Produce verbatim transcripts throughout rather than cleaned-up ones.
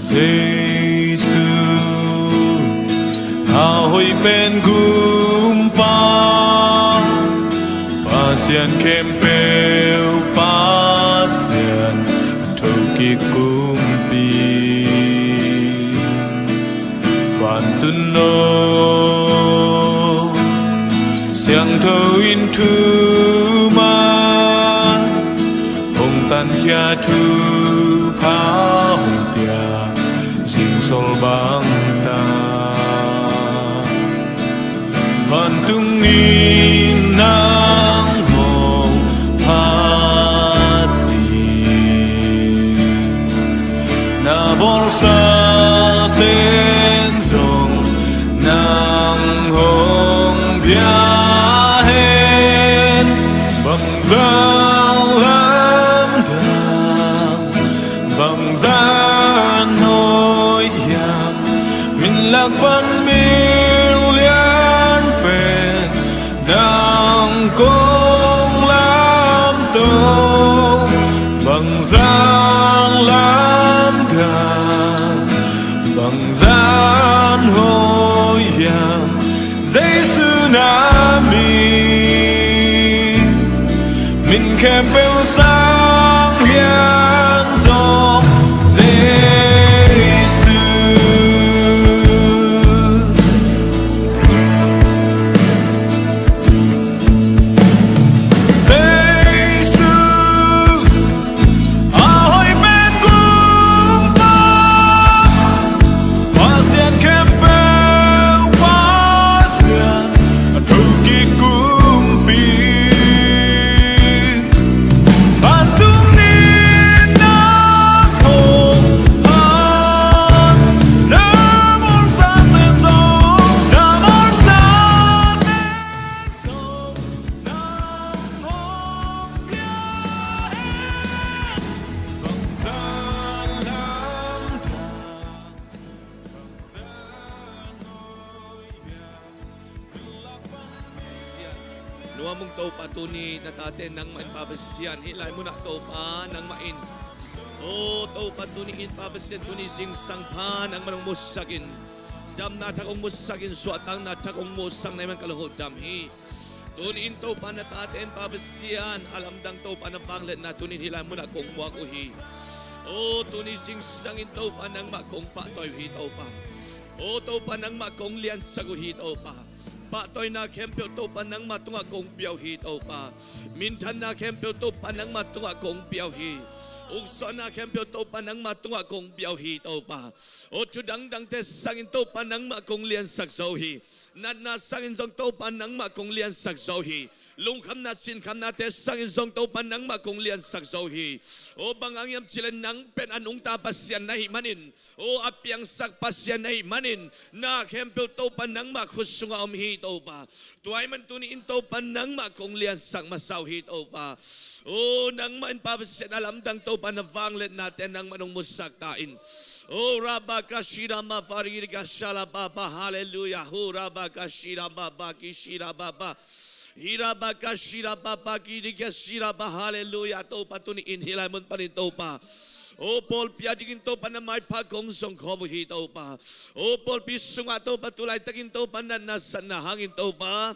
Jesu, a hoih pen Kumpa, Pasian khempeuh Pasian, a thokik kumpi. Vantun no siangtho in thumang hong tankhia, thupha hong pia, zingsol bangtang. Vantung in nang hong phat ding, na bawlsa ten zong nang hong pia hen. Bangzah lamdang, bangzah hoih hiam, min lak pan min lian pen nang kong lamto. Bangzah lamdang, bangzah hoih hiam, Jesu na min, min khempeuh sang lian zaw, Jesu. Jesu, a hoih pen Kumpa, Pasian khempeuh Pasian, a thokik kumpi. Vantung in nang hong phat, na bawlsa ten zong, na bawlsa ten zong nang hong pia hen. Bangzah lamdang, bangzah hoih hiam, min lak pan min lian. Nuam ung Topa, tuni na tate nangmah in Pa Pasian, hih lai munah Topa nangmah in, o Topa, tuni in Pa Pasian, tuni zingsang pha nangmah in hong musak in, damna thak hong musak in, suahtakna thak hong musak na hih man ka lungsim dam hi. Tuni in Topa na tate in Pa Pasian, a lamdang Topa na vangliatna tuni in hih lai munah kong muak uh hi. O tuni zingsang in Topa nangmah kong pahtawi uh hi Topa. O Topa nangmah kong liansak uh hi Topa. Pahtawina khempeuh Topa nangmah tungah kong pia uh hi Topa. Minthanna khempeuh Topa nangmah tungah kong pia uh hi. Uksuahna khempeuh Topa nangmah tungah kong pia uh hi Topa. O thu dangdangte sangin Topa nangmah kong liansak zo uh hi. Natna sangin zong Topa nangmah kong liansak zo uh hi. Lungkhamna sinkhamnate sangin zong Topa nangmah kong liansak zo uh hi. O bang hang hiam cih leh nang pen a nungta Pasian na hih manin, o a piangsak Pasian na hih manin, na khempeuh Topa nangmah khut sungah om hi Topa. Tua ahih man tuni in Topa nangmah kong liansak masa uh hi Topa. O nangmah in Pa Pasian, a lamdang Topa na vangliatnate nangmah in hong musak ta in. O rabakashira mafaririkashala baba, haleluya. Ho rabakashira baba kishira baba. Hirabakashira baba kirikashira ba, haleluya. Topa tuni in hih lai mun panin Topa, o pawlpi a dingin Topa na maipha kong zong khawm uh hi Topa. O pawlpi sungah Topa tu laitakin Topa natna satna hangin Topa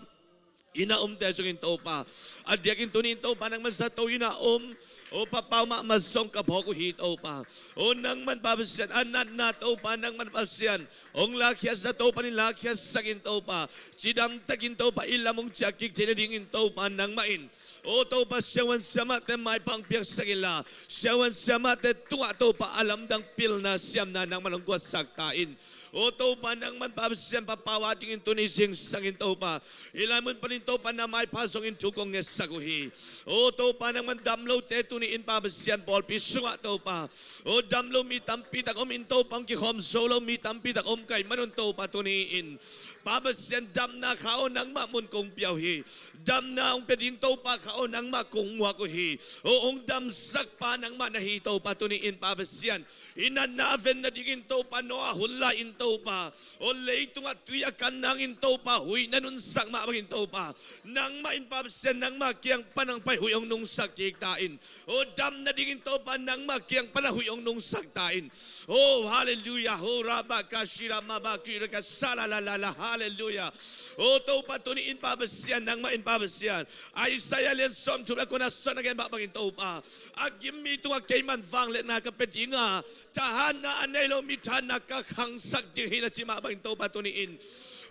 inn a omte zongin Topa, a diakin tuni in Topa nangman zato inn a om, o papau mahmah zong ka phawk uh hi Topa. O nangman Pa Pasian, a natna Topa nangman Pasian hong lakkhiatsak, Topa nih lakkhiatsak in Topa, cidamtakin Topa inn lam hong ciah kik theih nadingin Topa nangmah in, o Topa siavuan siamahte maipha hong piaksak inla, siavuan siamahte tungah Topa a lamdang pilna siamna nangman hong guatsak ta in. O Topa nangman Pa Pasian, papau a dingin tuni zingsangin Topa, hih lai mun panin Topa na maipha zongin thu kong ngetsak uh hi. O Topa nangman damlote tuni in Pa Pasian pawlpi sungah Topa, o damlo mi tampi tak om in Topa, hong kikhawm zo lo mi tampi tak om ka hih manun Topa tuni in Pa Pasian damna kha aw nangmah mun kong pia uh hi. Damna hong pia ding Topa kha aw nangmah kong muak uh hi. O hong damsakpa nangmah na hi Topa tuni in Pa Pasian, hih natna a ven nadingin Topa Noah hun lai-in Topa, o leitungah tui a kan nangin Topa, huih na nunsak mah bangin Topa, nangmah in Pa Pasian, nangmah kiang pan hong pai huih hong nungsak kik ta in. O damna dingin Topa, nangmah kiang pan a huih hong nungsak ta in. O halleluiah. Ho rabakashira mabakira kasala la la la, halleluiah. O Topa, tuni in Pa Pasian, nangmah in Pa Pasian, Isaiah lian sawmthum le kua na sawm na gen mah bangin Topa, a gim mi tungah keiman vangliatna ka pia dinga, thahatna a nei lo mi thahatna ka khangsak ding hi na ci mah bangin Topa, tuni in,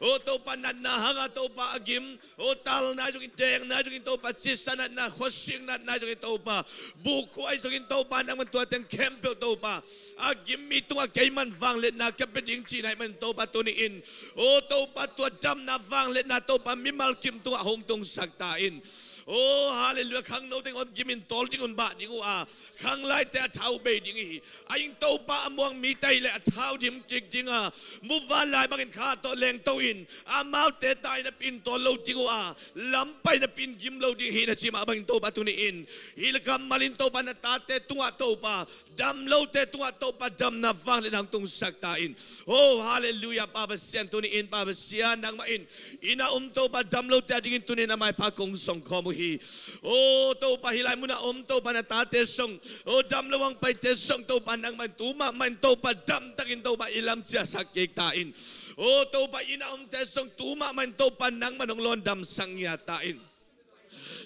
o Topa, natna hanga Topa a gim, o talna zongin, tengna zongin Topa, cisa natna, khuasik natna zongin Topa, buhkhuai zongin Topa, nangman tua teng khempeuh Topa, a gim mi tungah keiman vangliatna ka pia ding cihna ahih manin Topa, tuni in, o Topa, tua damna vangliatna Topa, mimal kim tungah hong tungsak ta in. O halleluiah. Khangno teng hong gimin tawl ding un, bah ding uh a, khanglaite a thau bei ding hi. A ing Topa, a muang mite hi leh a thau dim kik dinga, muvanlai bangin kha tawh lengto in, amaute ta in a pin tawl lo ding uh a, lampai na pin gim lo ding hi na ci mah bangin Topa, tuni in, hih le kammal in Topa, na tate tungah Topa, damlote tungah Topa, damna vangliatna hong tungsak ta in. O halleluiah. Pa Pasian, tuni in Pa Pasian, nangmah in, inn a om Topa, damlote a dingin tuni in na maipha kong song khawm uh hi. O Topa, hih lai mun a om Topa, na tate song, o damlo hong paite song Topa, nangmah in tu mahmah in Topa, damtakin Topa, i lam ciahsak kik ta in. O Topa, inn a omte song tu mahmah in Topa, nangmah in hong lawndamsak ngiat ta in.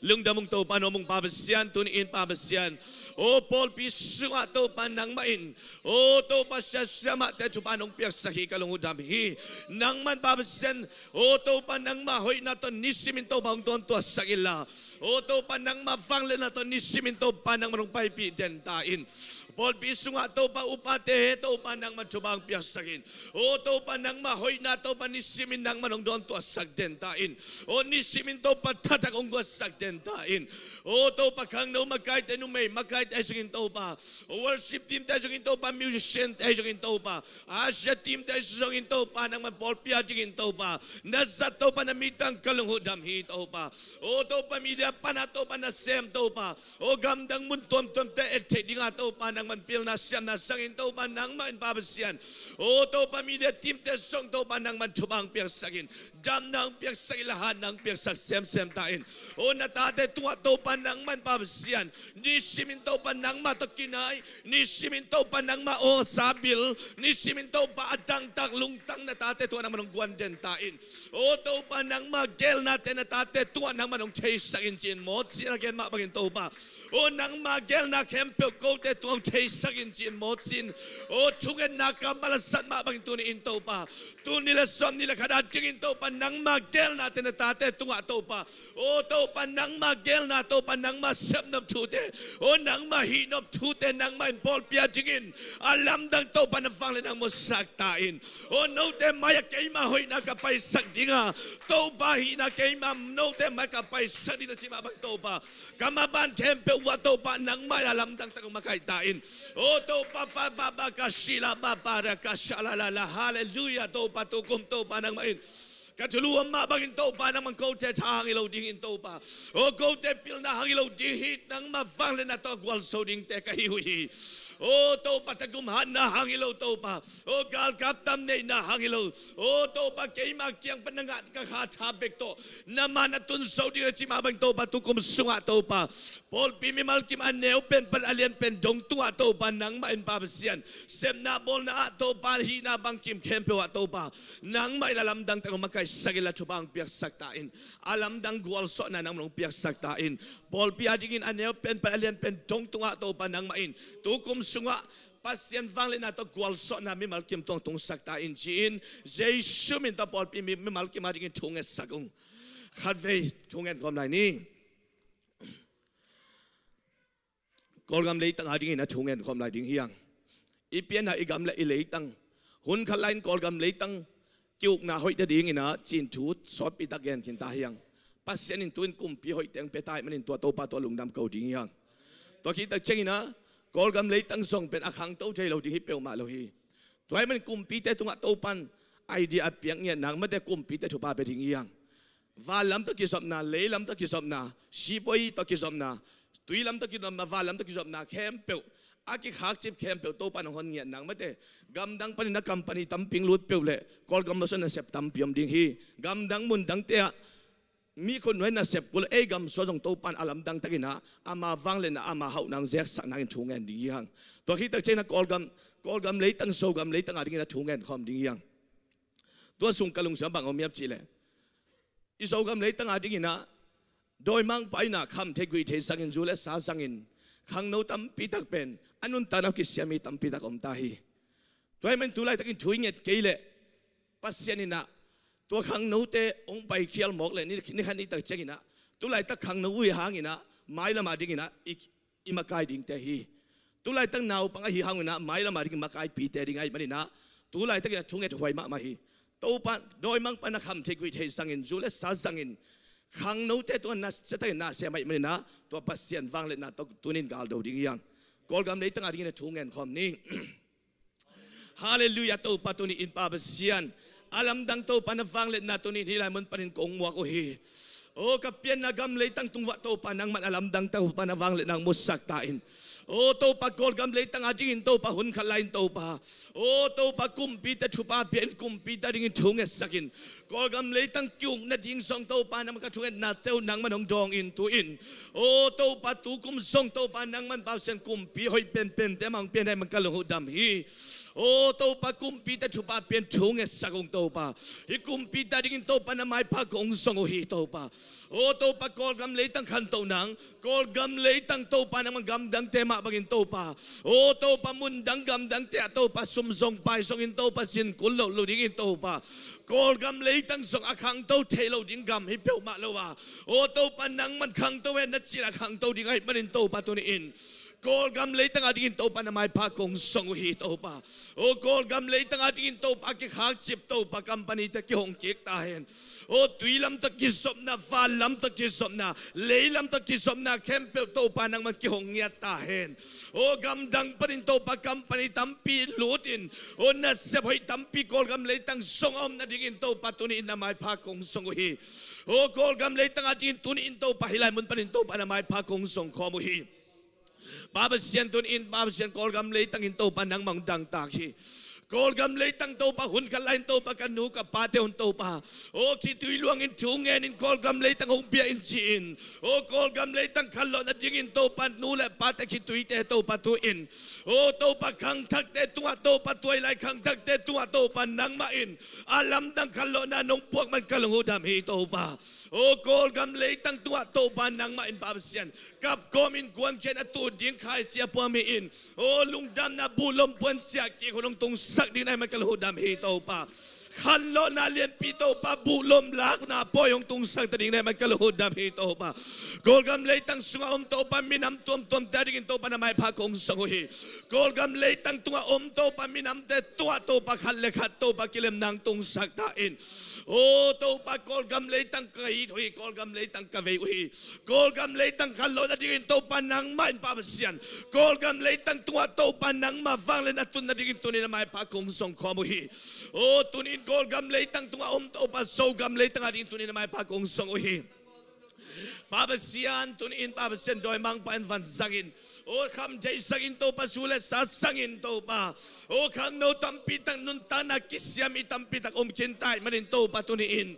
Lungdam ung Topa, nuam ung Pa Pasian, tuni in Pa Pasian, o pawlpi sungah Topa, nangmah in, o Topa, sia siamahte thupha nong piaksak hi, ka lung uh dam hi. Nangmah in Pa Pasian, o Topa, nangmah hoihna tawh nisimin Topa hong dawntuahsak inla, o Topa, nangmah vangliatna tawh nisimin Topa, nangmah hong paipih den ta in. Pawlpi sungah Topa, upate he Topa, nangmah thupha hong piaksak in. O Topa, nangmah hoihna Topa, nisimin nangmah hong dawntuahsak den ta in. O nisimin Topa, thatak hong guatsak den ta in. O Topa, khangno makaite, numei makaite ahi zongin Topa, o worship teamte ahi zongin Topa, musiciante ahi zongin Topa, usher teamte ahi zongin Topa, nangmah pawlpi a dingin Topa, na zat Topa, na mi tang ka lung uh dam hi Topa. O Topa, media pana Topa, nasem Topa, o gamdang mun tuamtuamte et theih dinga Topa, nangmah in pilna siamna sangin Topa, nangmah in Pa Pasian, o Topa, media teamte song Topa, nangmah in thupha hong piaksak in, damna hong piaksak inla, hatna hong piaksak semsem ta in. O na tate tungah Topa, nangmah in Pa Pasian, nisimin Topa, nangmah tawh kinai, nisimin Topa, nangmah awngsa bil, nisimin Topa, a dangtak lungtang na tate tungah nangmah hong guan den ta in. O Topa, nangmah geelnate na tate tungah nangmah hong theisak in ci-in mawh ci-in a gen mah bangin Topa, o nangmah geelna khempeuh kote tungah hong theisak in ci-in mawh ci-in, o thungetna kammal a zat mah bangin tuni in Topa, tul nih le sawmnih le khat a dingin Topa, nangmah geelnate na tate tungah Topa, o Topa, nangmah geelna Topa, nangmah sepnop thute, o nangmah hihnop thute, nangmah in pawlpi a dingin a lamdang Topa, na vangliatna hong musak ta in. O note mai-ah keima hoihna ka paisak dinga, Topa hihna keima, note mai-ah ka paisak ding na ci mah bang Topa, ka maban khempeuh uah Topa, nangmah in a lamdang tak hong makaih ta in. O Topa, pa, pa, pa, ka shila, pa, pa, ra, ka shala, la, la, halleluiah. Topa, tukum Topa, nangmah in ka thulu om mah bangin Topa, nangmah in kote tha hang hi lo ding hi in Topa, o kote pilna hang hi lo ding hi. Nangmah vangliatna tawh gualzo dingte ka hi uh hi. O Topa, thakum hatna hang hi lo Topa, o galkap tam neihna hang hi lo, o Topa, keima kiang pan na ngah ka kha tha bek tawh na ma na tun zo ding na ci mah bangin Topa, tukum sungah Topa, pawlpi mimal kim a neu pen pan a lian pen dong tungah Topa, nangmah in Pa Pasian, sepna bawlna ah Topa, hihna bangkim khempeuh ah Topa, nangmah in a lamdang tak hong makaihsak inla, thupha hong piaksak ta in. A lamdang gualzawhna nangmah hong piaksak ta in. Pawlpi a dingin a neu pen pan a lian pen dong tungah Topa, nangmah in tukum sungah Pasian vangliatna tawh gualzawhna mimal kim tungah tungsak ta in ci-in, Jesu min tawh pawlpi mi, mimal kim a dingin thu ngetsak ung. Khatvei thu ngen khawm lai ni. Kawlgam leitang a dingin a thu ngen khawm lai ding hi hang. I pianna i gam le i leitang, hun khat lai-in Kawlgam leitang ki-ukna hoih ta dingin a cin thu sawtpi tak gen khin ta hi hang. Pasian in tu-in kumpi hoih teng pia ta ahih manin tua Topa tawh lungdam ko ding hi hang. Tua khit tak ciangin a Kawlgam leitang zong pen a khangto thei lo ding hi peuhmah lo hi. Tua ahih manin kumpite tungah Topa in idea a piak ngiat, nangmate kumpite thupha pia ding hi hang. Van lam tawh kizopna, lei lam tawh kizopna, sipuai tawh kizopna, tui lam tawh kizopna, van lam tawh kizopna khempeuh A kikhakcip khempeuh Topa in hong hon ngiat nang mate. Gamdang panin a company tampi hong lut peuh leh Kawlgam masa nasep tampi om ding hi. Gamdang mundangte ah mi khut nuai nasep kul ei gam sua zong Topa in a lamdang takin ah ama vangliatna ama hauhna hong zeksak nangin thu ngen ding hi hang. Tua khit tak ciangin ah Kawlgam, Kawlgam leitang Zogam leitang a dingin ah thu ngen khawm ding hi hang. Tua sung ka lungsim ah bang om hiam cih leh i Zogam leitang a dingin ah dawimangpa in ah kham thei guih thei zangin zu le sa zangin khangno tampi tak pen a nuntakna uh kisiam mi tampi tak om ta hi. Tua ahih manin tu laitakin thu i nget kei leh Pasian in ah tua khangnote hong paikhial mawk leh ni, ni khat ni tak ciangin ah tu laitak khangno uh hi hangin ah mailam a dingin ah i, i makai dingte hi. Tu laitak naupang ahi hangin ah mailam a dingin makaipite ding ahih manin ah tu laitakin ah thunget huai mahmah hi. Topa dawimangpa in ah kham thei guih thei zangin zu le sa zangin khangnote tua na, sa takin na sem ahih manin ah tua Pasian vangliatna tawh tuni in galdo ding hi hang. Kawlgam leitang a dingin ah thu ngen khawm ni. Halleluiah, Topa tuni in Pa Pasian, a lamdang Topa na vangliatna tuni in hih lai mun panin kong muak uh hi. O ka pianna gam leitang tungah Topa nangman a lamdang Topa na vangliatna hong musak ta in. O Topa Kawlgam leitang a dingin Topa hun khat lai in Topa, o Topa kumpite thupha pia in kumpite a dingin thu ngetsak in. Kawlgam leitang ki-ukna ding zong Topa nangman ka thungetnate uh nangman hong dawng in tu in. O Topa tu kum zong Topa nangman Pa Pasian kumpi hoih penpente mah hong pia in ahih man ka lung uh dam hi. O Topa kumpite thupha pia in thu ngetsak ung Topa. Hih kumpite a dingin Topa na maipha kong zong uh hi Topa. O Topa Kawlgam leitang khantoh nang, Kawlgam leitang Topa nangman gamdangte mah bangin Topa. O Topa mundang gamdangte ah Topa sum zong pai zongin Topa zin kul loh lo dingin Topa. Kawlgam leitang zong a khangto thei lo ding gam hi peuhmah lo a. O Topa nangman khangto hen na cih leh a khangto ding ahih manin Topa tuni in Kawlgam leitang a dingin Topa na maipha kong zong uh hi Topa. O Kawlgam leitang a dingin Topa a kikhakcip Topa company te kihong kik ta hen. O tui lam tawh kizopna, van lam tawh kizopna, lei lam tawh kizopna khempeuh Topa nangman kihong ngiat ta hen. O gamdang panin Topa company tampi lut in, o nasep hoih tampi Kawlgam leitang zong a om nadingin Topa tuni in na maipha kong zong uh hi. O Kawlgam leitang a dingin tuni in Topa hih lai mun panin Topa na maipha kong zong khawm uh hi. Pa Pasian tuni in Pa Pasian Kawlgam leitang in Topa nangmah hong dangtak hi. Kawlgam leitang Topa hun khat lai in Topa ka nu ka pate un Topa, o khitui luangin thu ngen in Kawlgam leitang hong bia in ci in. O Kawlgam leitang khanlawhna dingin Topa nu le pate khituite Topa tu in. O Topa khangthakte tungah Topa tuai lai khangthakte tungah Topa nangmah in a lamdang khanlawhna nong puak man ka lung uh dam hi Topa. O Kawlgam leitang tungah Topa nangmah in Pa Pasian kapkawm in kuankhiat a tut ding khaisia puam hi in. O lungdamna buhlom puanciah kik hun hong tungsak ding na hih man ka lung uh dam hi Topa. Khanlawhna lianpi Topa buhlom lakna pawi hong tungsak ta ding na hih man ka lung uh dam hi Topa. Kawlgam leitang sungah om Topa minam tuamtuamte a dingin Topa na maipha kong zong uh hi. Kawlgam leitang tungah om Topa minamte tungah Topa khat le khat Topa kilemna hong tungsak ta in. O Topa Kawlgam leitang ka it uh hi, Kawlgam leitang ka vei uh hi. Kawlgam leitang khanlawhna dingin Topa nangmah in Pa Pasian Kawlgam leitang tungah Topa nangmah vangliatna tun nadingin tuni in na maipha kong zong khawm uh hi. O tuni in Kawlgam leitang tungah om Topa Zogam leitang a dingin tuni in na maipha kong zong uh hi. Pa Pasian tuni in Pa Pasian dawimangpa in van zangin, o kham thei zangin Topa zu le sa zangin Topa, o khangno tampi tak nuntakna kisiam mi tampi tak om khin ta ahih manin Topa tuni in.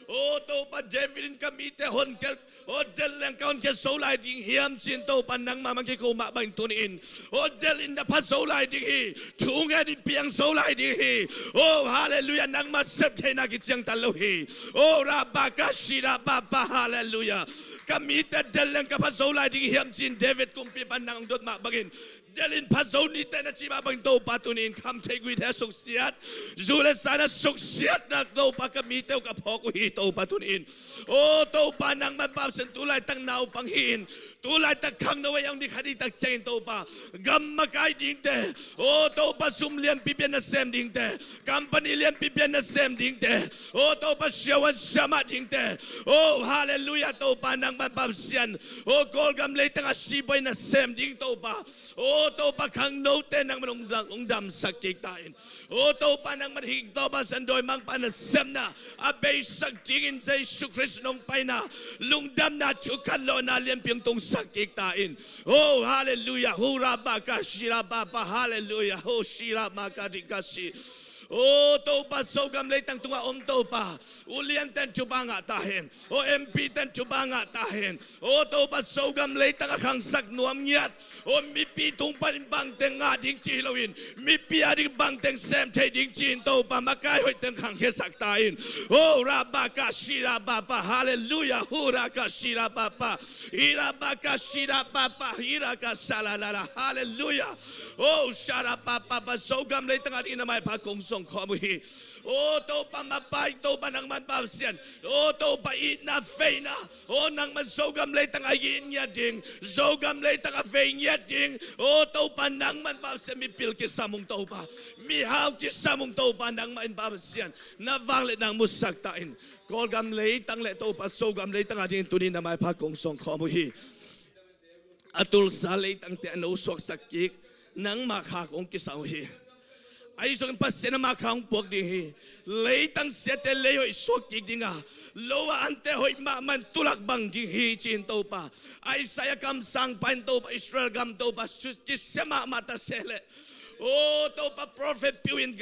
O Topa David in ka mite honkhia, o delh leng ka honkhia zo lai ding hiam ci in Topa nangmah man kiko mah bangin tuni in. O delh in na pha zo lai ding hi. Thu ngen in piang zo lai ding hi. O halleluiah nangmah sep theihna kiciangtan lo hi. O rabaka shira baba halleluiah. Ka mite delh leng ka pha zo lai ding hiam ci in David kumpipa nang hong dot mah bangin delh in pha zo ni teh na cih mah bangin Topa tuni in kham thei guih thei a suksiat, zu le sa na suksiatna Topa ka mite uh ka phawk uh hi Topa tuni in. O Topa nangman Pa Pasian tu laitak naupang hi in, tu laitak khangno a hong ding kha ding tak ciangin Topa gam makai dingte, o Topa sum lianpi pian na sem dingte, company lianpi pian na sem dingte, o Topa siavuan siamah dingte, o halleluiah Topa nangman Pa Pasian, o Kawlgam leitang a sibuai na sem ding Topa, o Topa khangnote nangman hong dam, hong damsak kik ta in. O Topa nangman hing Topa Pasian dawimangpa nasepna a beisak dingin Jesu Khrist nong paina lungdamna thu khanlawhna lianpi hong tungsak thak kik ta in. Oh, halleluiah. Hura baka shira bapa, halleluiah. Ho shira maka dikasi. Oh, Topa, Zogam leitang tungah om Topa, ulianten thupha ngah ta hen. Oh, M P ten thupha ngah ta hen. Oh, Topa, Zogam leitang a khangsak nuam ngiat. Oh, mipi tung panin bangteng ngah ding ci loin, mipi a ding bangteng sem thei ding ci-in Topa, makai hoihteng khangkhiasak ta in. Oh, rabaka shira bapa, halleluiah. Huraka shira bapa, irabaka shira bapa, iraka salalala, halleluiah. Oh, shara bapa, Zogam leitang a ding na maipha kong zong khawm uh hi. Oh, Topa, mapai Topa, nangman Pasian. Oh, Topa, itna veina. Oh, nangman Zogam leitang a it ngiat ding, Zogam leitang a vei ngiat ding. Oh, Topa, nangman Pasian, mipil kisam ung Topa, mihau kisam ung Topa, nangman Pasian, na vangliatna musak ta in. Kawlgam leitang le Topa, Zogam leitang a dingin tuni na maipha kong zong khawm uh hi. A tulsa leitangte a no suaksak kik, nangma kha kong kisam uh hi. Ahi zongin Pasian, ama kha hong puak ding hi. Leitang siate leihoih suak kik ding a, lo a ante hoih mahmah in tulak bang ding hi, ci-in Topa, Isaiah kamsangpa in Topa, Israel gam Topa, su-, kisia mahmah ta se leh. Oh, Topa, prophet piu in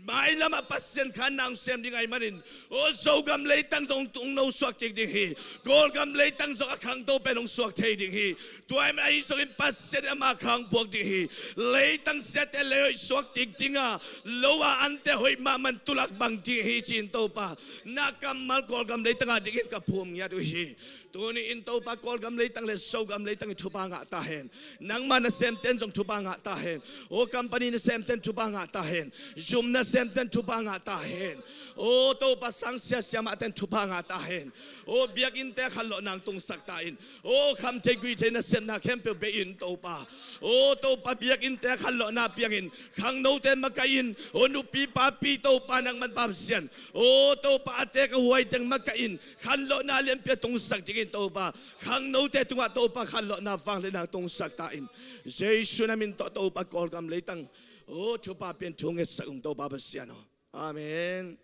mailam ah Pasian kha na hong sem ding ahih manin, oh, Zogam leitang zong hong no suak kik ding hi. Kawlgam leitang zong a khangto pen hong suak thei ding hi. Tua ahih manin ahi zongin Pasian, ama kha hong puak ding hi. Leitang siate leihoih suak kik ding a, lo a ante hoih mahmah in tulak bang ding hi, ci-in Topa, na kammal Kawlgam leitang a dingin ka phum ngiat uh hi. Tuni in Topa, Kawlgam leitang le Zogam leitang in thupha ngah ta hen. Nangma nasemten zong thupha ngah ta hen. Oh, company nasemten thupha ngah ta hen. Zum nasemten thupha ngah ta hen. Oh, Topa, sang sia siamahten thupha ngah ta hen. Oh, biakinnte khanlawhna hong tungsak ta in. Oh, khamthei guihthei nasepna khempeuh bei in Topa. Oh, Topa, biakinnte khanlawhna piang in. Khangnote makaih in. Oh, nupi papi Topa, nangman Pasian. Oh, Topa, a teek a huai teng makaih in. Khanlawhna lianpi a tungsak dingin Topa, khangnote tungah Topa, khanlawhna vangliatna tungsak ta in. Jesu na min tawh Topa, Kawlgam leitang, oh, thupha pia in, thu ngetsak ung Topa Pasian aw. Amen.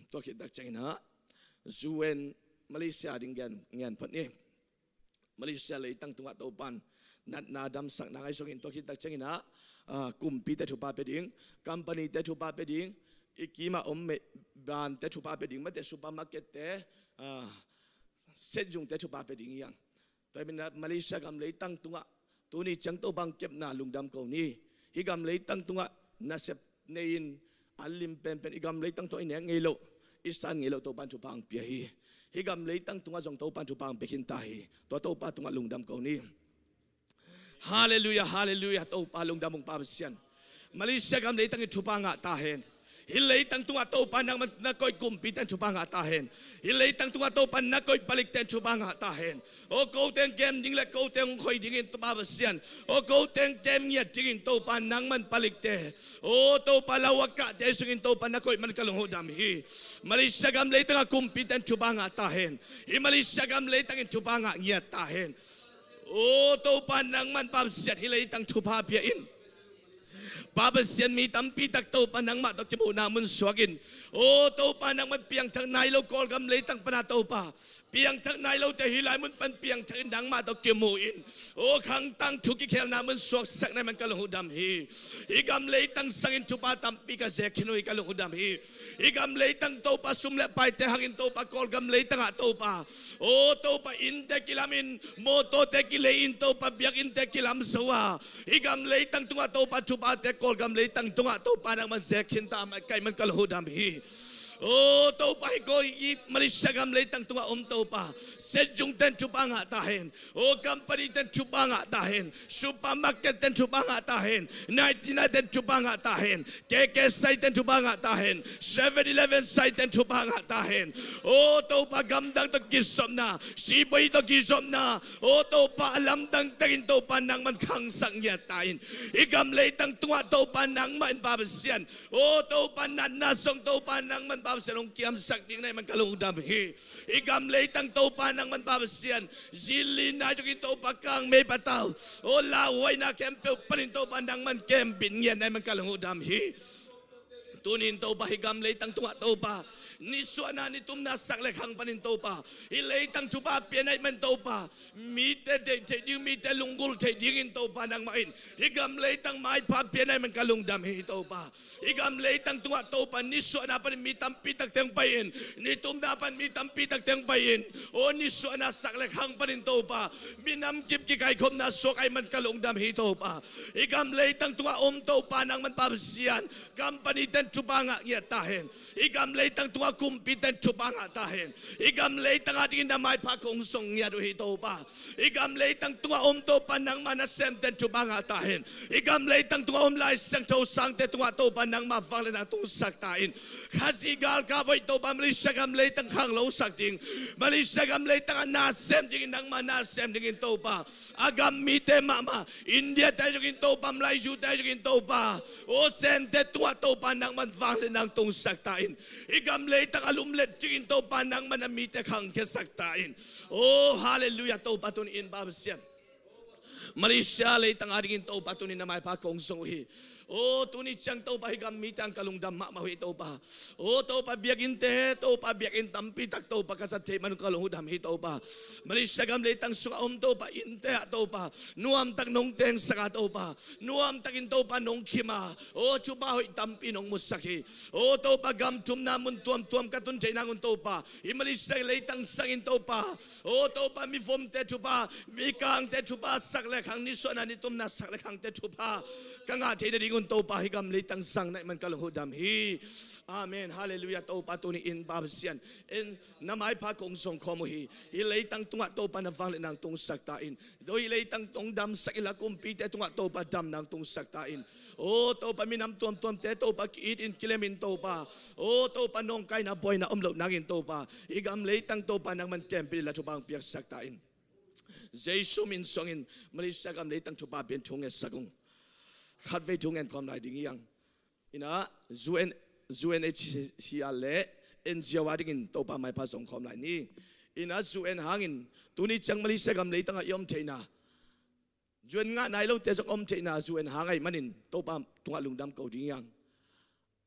Tua khit tak ciangin ah, U N Malaysia ding gen, gen phot ni. Malaysia leitang tungah Topa'n natna damsakna ngaihsun in, tua khit tak ciangin ah, ah, kumpite thupha pia ding, company-te thupha pia ding, i kimah om me-, brand-te thupha pia ding, mate supermarket-te, ah, setzungte thupha pia ding hi hang. Tua hi manin ah Malaysia gam leitang tungah tuni ciang Topa'n kepna lungdam ko ni. Hih gam leitang tungah nasep nei-in an lim penpen, i gam leitang tungah i nek ngei loh, i san ngei loh Topa'n thupha hong pia hi. Hih gam leitang tungah zong Topa'n thupha hong pia khin ta hi. Tua Topa tungah lungdam ko ni. Halleluiah, halleluiah, Topa lungdam ung Pa Pasian. Malaysia gam leitang in thupha ngah ta hen. Hih leitang tungah Topa nangman na koih kumpite in thupha ngah ta hen. Hih leitang tungah Topa na koih palikte in thupha ngah ta hen. Aw, kote hong kem ding le kote hong khoi dingin Topa Pasian, aw, kote hong kem ngiat dingin Topa nangman palikte, aw, Topa lau a kahte sungin Topa na koih man ka lungdam hi. Malaysia gam leitang a kumpite in thupha ngah ta hen. Hih Malaysia gam leitang in thupha ngah ngiat ta hen. Aw, Topa nangman Pa Pasian hih leitang thupha pia in. Pa Pasian, mi tampi tak Topa nangmah tawh kimuhna mun suak in. Aw Topa, nangman piangthak nai lo Kawlgam leitang pana Topa, piangthak nai lote hih lai mun pan piangthak in nangmah tawh kimu in. Aw khangtang thu kikhelna mun suaksak nai man ka lungdam hi. Hih gam leitang sangin thupha tampi ka zek khin uh hi, ka lungdam hi. Hih gam leitang Topa, sum le paite hangin Topa, Kawlgam leitangah Topa, aw Topa, innte kilam in, mawtawte kilei in Topa, biakinnte kilam zo a, hih gam leitang tungah Topa, thuphate Kawlgam leitang tungah Topa nangman zek khin ta mah, kaih man ka lungdam hi. Aw Topa, hih Kawl, hih Malaysia gam leitang tungah om Topa, setzungte in thupha ngah ta hen. Aw companyte in thupha ngah ta hen. Supermarkette in thupha ngah ta hen. Ninety-nine te in thupha ngah ta hen. K K Site in thupha ngah ta hen. Seven Eleven Site in thupha ngah ta hen. Aw Topa, gamdang tawh kizopna, sipuai tawh kizopna, aw Topa, a lamdang takin Topa nangman khangsak ngiat ta in. Hih gam leitang tungah Topa nangmah in Pa Pasian, aw Topa, natna sung Topa nangman Pa Pasian hong kiamsak ding nai man ka lungdam hi. Hih gam leitang Topa nangman Pa Pasian, zinlinna zongin Topa kangmei patau, aw lauhuaina khempeuh panin Topa nangman kembit ngiat nai man ka lungdam hi. Tunin Topa, hih gam leitang tungah Topa, nisuahna nitumna sak le khang panin Topa, hih leitang thupha pian ahih man Topa, mite deih theih ding, mite lunggulh theih dingin Topa nangmah in hih gam leitang maipha pian ahih man ka lungdam hi Topa. Hih gam leitang tungah Topa, nisuahna panin mi tampi takte hong pai-in, nitumna pan mi tampi takte hong pai-in, aw nisuahna sak le khang panin Topa, minam kip kikaikhopna suak ahih man ka lungdam hi Topa. Hih gam leitang tungah om Topa nangman Pa Pasian, company ten thupha ngah ngiat ta hen. Hih gam leitang tungah kumpi ten thupha ngah ta hen. Hih gam leitang adingin na maipha kong zong ngiat uh hi Topa. Hih gam leitang tungah om Topa nangma nasem ten thupha ngah ta hen. Hih gam leitang tungah om Lai Siangtho sangte tungah Topa nangma vangliatna tungsak ta in. Khazih galkap hoih Topa, Malaysia gam leitang khanglosak ding, Malaysia gam leitang a nasem dingin nangma nasem dingin Topa, a gam mite mahmah, India te zongin Topa, Malaysia te zongin Topa, aw Sente tungah Topa nangman vangliatna tungsak ta in. Hih gam leitang a lumlet dingin Topa nangman a mite khangkhiasak ta in. Aw halleluiah Topa, tuni in Pa Pasian, Malaysia leitang adingin Topa, tuni na maipha kong zong uh hi. Aw tuni ciang Topa, hih gam mite hang ka lungdam mahmah uh hi Topa. Aw Topa, biakinnte Topa, biakinn tampi tak Topa ka zat theih man uh ka lunghudam hi Topa. Malaysia gam leitang sungah om Topa, innte ah Topa, nuamtak nong tengsak a Topa, nuamtakin Topa nong khim a, aw thupha hoih tampi nong musak hi. Aw Topa, gam thumna mun tuamtuam ka tun theih nangun Topa, hih Malaysia leitang sangin Topa, aw Topa, mivomte thupha, mikangte thupha, sak le khang, nisuahna nitumna sak le khangte thupha ka ngah theih nadingun Topa, hih gam leitang sang na hih man ka lunghudam hi. Amen. Halleluiah Topa, tuni in Pa Pasian, en na maipha kong zong khawm uh hi. Hih leitang tungah Topa na vangliatna tungsak ta in. Hih leitang tong damsak inla kumpite tungah Topa damna tungsak ta in. Aw Topa, minam tuamtuamte Topa ki-it in, kilem in Topa. Aw Topa, nawngkaina buaina om loh nangin Topa, hih gam leitang Topa nangman kempit inla thupha hong piaksak ta in. Jesu min suangin Malaysia gam leitang thupha pian thu ngetsak ung. Khatvei thu ngen khawm lai ding hi hang. Inah U N, U N H C R le N G O adingin Topa maipha zong khawm lai ni. Inah U N hangin tuni ciang Malaysia gam leitangah i om theihna, U N ngah nai lote zong om theihna U N hang ahih manin Topa tungah lungdam ko ding hi hang.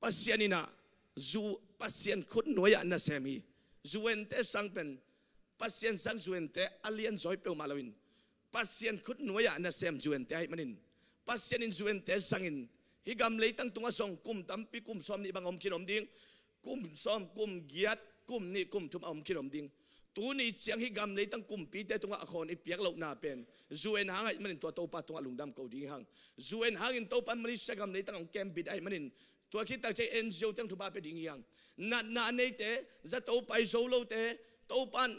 Pasian inah U, Pasian khut nuai-ah nasem hi. U N te sang pen, Pasian sang U N te a lianzaw hi peuhmah loin, Pasian khut nuai-ah nasem U N te ahih manin, Pasian in U N te sangin hih gam leitang tungah zong kum tampi, kum sawmnih bang om khin om ding, kum sawm, kum giat, kum nih, kum thum a om khin om ding. Tuni ciang hih gam leitang kumpite tungah a khawn i piak lohna pen U N hang ahih manin tua Topa tungah lungdam ko ding hi hang. U N hangin Topa Malaysia gam leitang hong kembit ahih manin, tua khit tak ciang N G O teng thupha pia ding hi hang. Natna a neite, zato pai zo lote, Topa in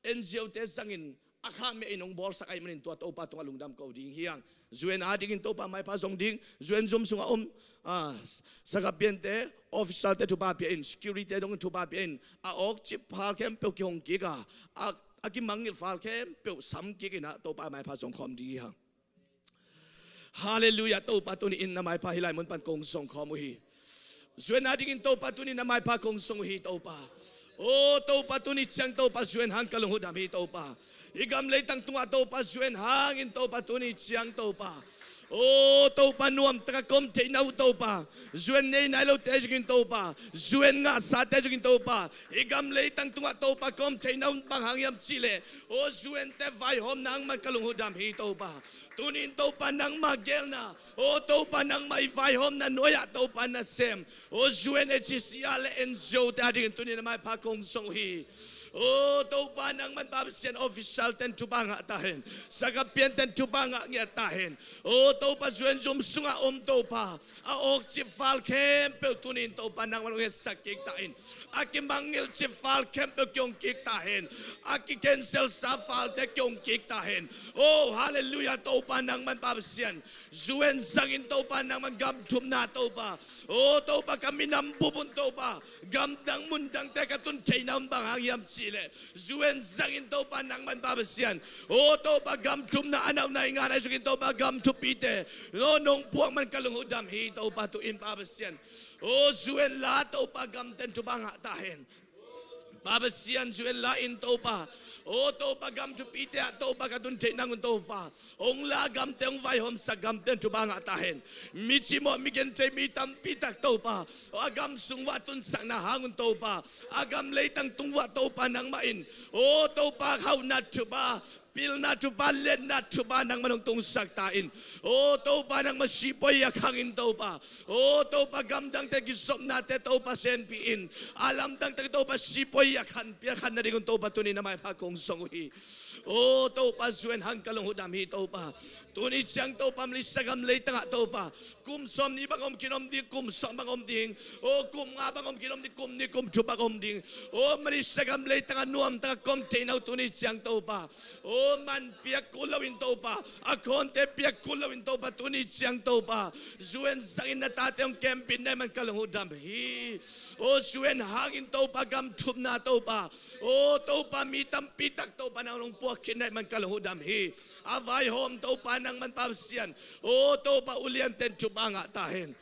N G O te zangin a khahmeh in hong bawlsak ahih manin tua Topa tungah lungdam ko ding hi hang. U N adingin Topa maipha zong ding, U N zum sungah om, ah, sakapiante, officialte thupha pia in, security te dongin thupha pia in, a awkcip phal khempeuh kihong kik a, a, a kimangngilh phal khempeuh sam kik inah Topa maipha zong khawm ding hi hang. Halleluiah, Topa tuni in na maipha hih lai mun pan kong zong khawm uh hi. U N adingin Topa tuni in na maipha kong zong uh hi Topa. Aw Topa, tuni ciang Topa U N hang ka lunghudam hi Topa. Hih gam leitang tungah Topa U N hangin Topa tuni ciang Topa, aw Topa, nuamtaka ka om theihna uh Topa, U N nei nai lote zongin Topa, U N ngahsate zongin Topa, hih gam leitang tungah Topa ka om theihna uh bang hang hiam cihleh, aw U N te vaihawmna hang mah ka lunghudam hi Topa. Tuni in Topa nangma geelna, aw Topa nangma i vaihawmna nuai-ah Topa nasem, aw U N H C R le N G O te adingin tuni in na maipha kong zong uh hi. Aw Topa nangman Pa Pasian, official ten thupha ngah ta hen, sakapian ten thupha ngah ngiat ta hen. Aw Topa U N zum sungah om Topa, a awkcip phal khempeuh tuni in Topa nangman hong etsak kik ta in. A kimangngilh cip phal khempeuh kihong kik ta hen. A kicancel sa phalte kihong kik ta hen. Oh halleluiah, Topa nangman Pa Pasian, U N sangin Topa nangman gam thumna Topa, oh Topa ka minam bup un Topa, gam dang mun dangte ka tun theihna un bang hang hiam cihleh, U N sangin Topa nangman Pa Pasian, oh Topa gam thumna a nauhna i ngah nai zongin Topa gam thupite, oh nong puak man ka lunghudam hi Topa tu in Pa Pasian. Oh U N la Topa gam ten thupha ngah ta hen. Pa Pasian, zu en la in Topa. O Topa, gam thupite ah Topa ka tun theih nang un Topa, hong la gamte, hong vaihawmsak gamte in thupha ngah ta hen. Mi cimawh, mi genthei, mi tampi tak Topa, o a gam sung uah tunsakna hang un Topa, a gam leitang tung uah Topa nangmah in, o Topa, hauhna thupha, pilna thupha, liatna thupha nangman hong tungsak ta in. O Topa, nangmah sipuai a khang in Topa, o Topa, gamdangte kizopnate Topa senpih in. A lamdangte Topa sipuai a khanpih a khan nadingun Topa tuni na maipha kong zong uh hi. O Topa, zu en hang, ka lungdam hi Topa. Tuni ciang Topa, Malaysia gam leitangah Topa, kum sawmnih bang om khin om ding, kum sawm bang om ding. O kum nga bang om khin om ding, kum nih kum thum bang om ding. O Malaysia gam leitangah nuamtaka kom thei na uh tuni ciang Topa, o man piak kul lo in Topa, a khawnte piak kul lo in Topa, tuni ciang Topa, zu en zangin na tate hong kempih na hih man ka lungdam hi. O zu en hangin Topa, gam thupna Topa, o Topa, mi tampi tak Topa nang hong puak khin na hih man ka lungdam hi. A vaihawm Topa nangman Pa Pasian, o Topa, ulianten thupha ngah ta hen.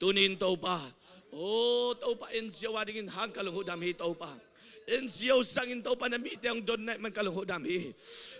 Tuni in Topa, o Topa, N G O a dingin hang ka lungdam hi Topa. N G O sangin Topa na mite hong don na hih man ka lungdam hi.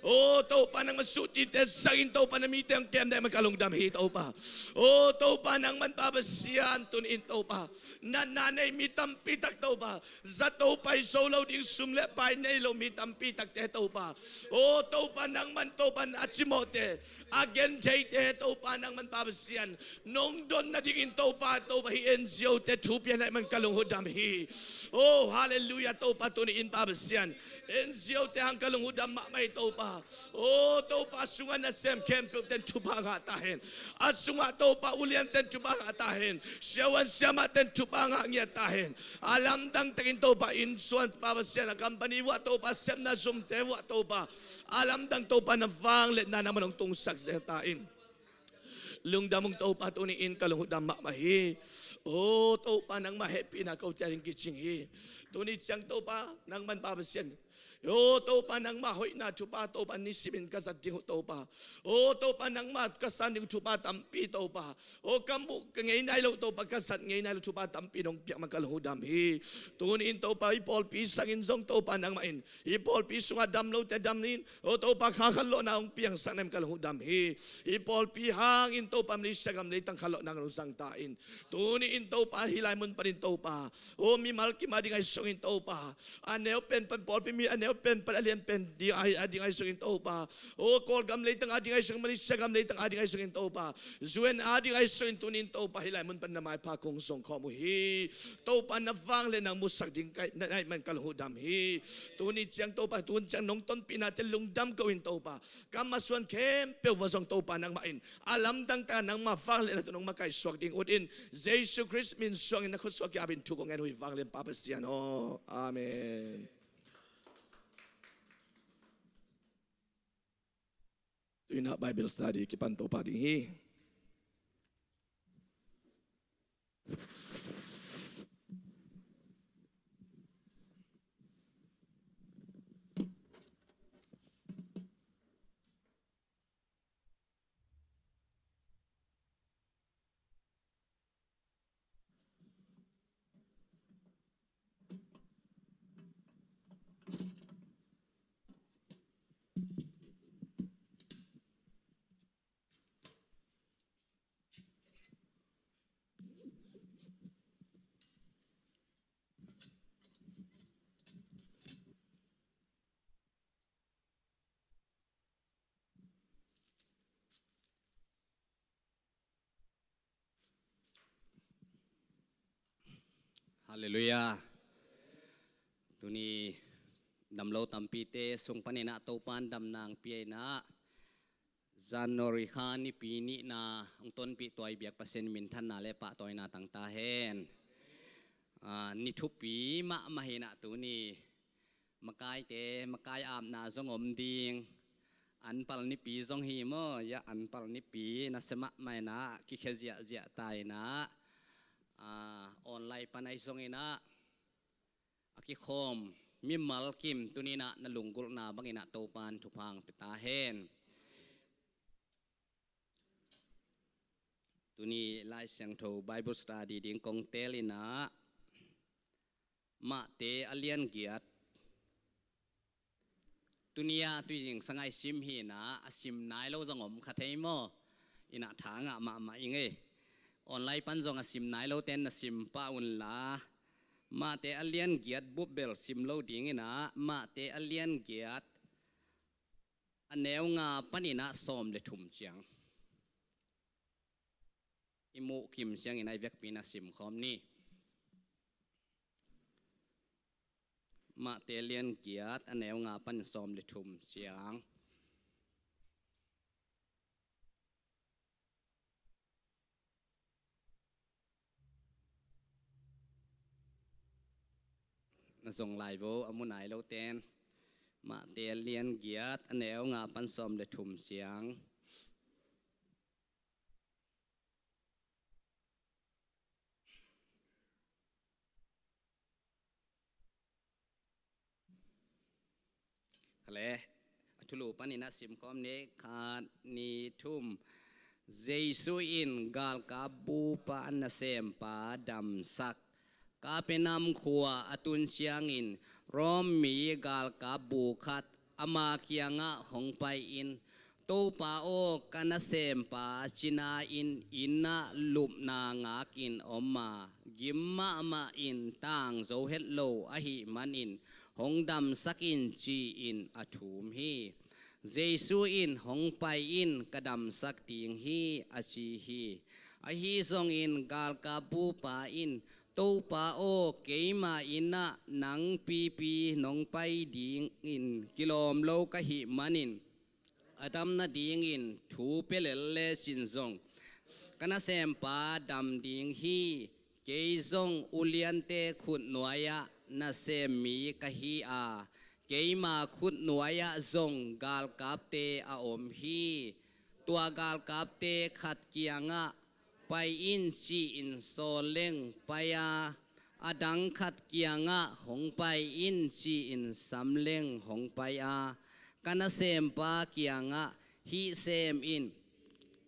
O Topa, nangman suhtite sangin Topa na mite hong kem na hih man ka lungdam hi Topa. O Topa, nangman Pa Pasian, tuni in Topa, natna nei mi tampi tak Topa, zato pai zo lo ding, sum le pai nei lo mi tampi takte Topa, o Topa, nangman Topa a cimawhte, a gentheite Topa, nangman Pa Pasian, nong don nadingin Topa, Topa, hih N G O te thu pia na hih man ka lungdam hi. O halleluiah Topa, tuni in Pa Pasian, N G O te hang ka lungdam mahmah hi Topa. O Topa, a sungah nasem khempeuh ten thupha ngah ta hen. A sungah Topa, ulianten thupha ngah ta hen. Siavuan siamahten thupha ngah ngiat ta hen. A lamdang takin Topa, inn suan Pa Pasian, a company uah Topa, sepna zumte uah Topa, a lamdang Topa, na vangliatna nangman hong tungsak zel ta in. Lungdam ung Topa, tuni in ka lungdam mahmah hi. O Topa, nangmah hehpihna kote ading kicing hi. Tuni ciang Topa, nangman Pa Pasian, o Topa, nangmah hoihna thupha Topa nisimin ka zat ding uh Topa. O Topa, nangmah ka san ding uh thupha tampi Topa, o ka muh ka ngei nai lo Topa, ka zat ngei nai lo thupha tampi nong piak man ka lungdam hi. Tuni in Topa, hih pawlpi sangin zong Topa, nangmah in hih pawlpi sungah dam lote dam in, o Topa, kha khanlawhna hong piangsak na hih man ka lungdam hi. Hih pawlpi hangin Topa, Malaysia gam leitang khanlawhna hong zang ta in. Tuni in Topa, hih lai mun panin Topa, o mimal kim a ding ahi zongin Topa, a neu pen pan pawlpi mi, a neu pen pan a lian pen ding ahi, a ding ahi zongin Topa, o Kawlgam leitang a ding ahi zongin, Malaysia gam leitang a ding ahi zongin Topa, U N a ding ahi zongin, tuni in Topa, hih lai mun pan na maipha kong zong khawm uh hi. Topa, na vangliatna hong musak ding ka, na, na hih man ka lungdam hi. Tuni ciang Topa, tuni ciang nong tonpihnate lungdam ko in Topa, ka masuan khempeuh uah zong Topa, nangmah in a lamdang taka nangmah vangliatna tawh nong makaihsuak ding ut in, Jesu Khrist min suangin na khutsuah kiapin thu kong ngen uh hi, vanglian Pa Pasian aw. Amen. Tu-in ah Bible study kipan to pah ding hi. Halleluiah. Tuni damlo tampite sung panin ah Topa'n damna hong pia in ah, January kha nipi nihna hong tonpih tuai biak Pasian minthanna le pahtawina tang ta hen. Ah, ni thupi mahmah hi in ah tuni makaite, makai apna zong om ding. Anpal nipi zong hi maw, ya anpal nipi nasia mahmah in ah kikhia ziahziah ta in ah, ah, online pan ahi zongin ah a kikhawm mimal kim tuni in ah na lunggulhna bangin ah Topa'n thupha hong pia ta hen. Tuni Lai Siangtho Bible study ding kong teel in ah, Mate a lian giat. Tuni-a tui zingsang a i sim hi-in ah, a sim nai lo zong om kha thei maw? Inn ah tha ngah mahmah ing ei. Online pan zong a sim nai lote'n na sim pah unla, Mate a lian giat bup bel sim lo dingin ah, Mate a lian giat a neu nga panin ah sawm le thum ciang i muh kim ciangin a i vekpi-in a sim khawm ni. Mate lian giat a neu nga panin sawm le thum ciang. Na zong lai vo, a mu nai lote'n. Mate lian giat a neu nga pan sawm le thum ciang. Kha le, a thulu panin ah sim khawm ni, khat, nih, thum. Jesu in galkap bupa nasempa damsak. Kapernaum khua a tun ciangin Rom mi galkap bu khat ama kiangah hong pai-in, "Topa aw, ka nasempa cina-in inn ah lupna ngakin om a, gim mahmah in tang zo het lo ahih manin hong damsak in," ci-in a thum hi. Jesu in, "Hong pai in, ka damsak ding hi," a ci hi. Ahi zongin galkap bupa in, "Topa aw, keima inn ah nang pipi nong pai dingin kilawm lo ka hih manin, a dam nadingin thu pia lel lecin zong ka nasempa dam ding hi. Kei zong uliante khutnuai-ah nasem mi ka hi a, keima khutnuai-ah zong galkapte a om hi. Tua galkapte khat kiangah, 'Pai in,' ci-in sawl leng pai a, a dang khat kiangah, 'Hong pai in,' ci-in sam leng hong pai a, 'Ka nasempa kiangah, "Hih sem in,"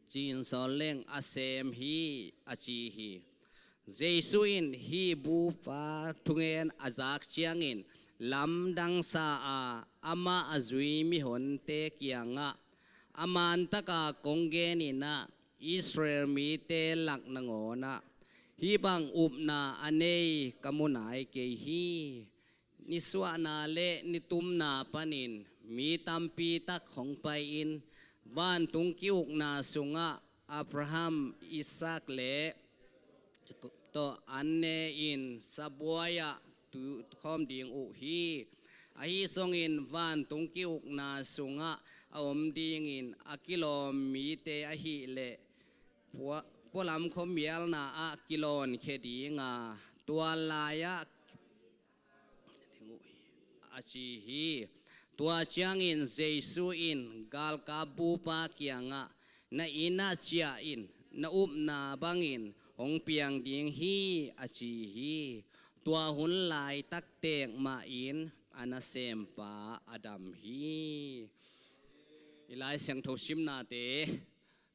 ci-in sawl leng a sem hi," a ci hi. Jesu in hih bupa thungen a zak ciangin lamdang sa a, amah a zui mihonte kiangah, "A man taka kong genin ah, Israel mite lak nangawnah hih bang upna a nei ka mu nai kei hi. Nisuahna le nitumna panin mi tampi tak hong pai-in vantung ki-ukna sungah Abraham, Isaac le Jacob tawh an ne-in sabuai-ah tu khawm ding uh hi. Ahi zongin vantung ki-ukna sungah a om dingin a kilawm mite ahih leh pua-, pualam khuamialna ah kilawnkhia ding a, tua lai-ah," a ci hi. Tua ciangin Jesu in galkap bupa kiangah, "Na inn ah ciah in, na upna bangin hong piang ding hi," a ci hi. Tua hun laitak tek mahin a nasempa a dam hi. I Lai Siangtho simnate,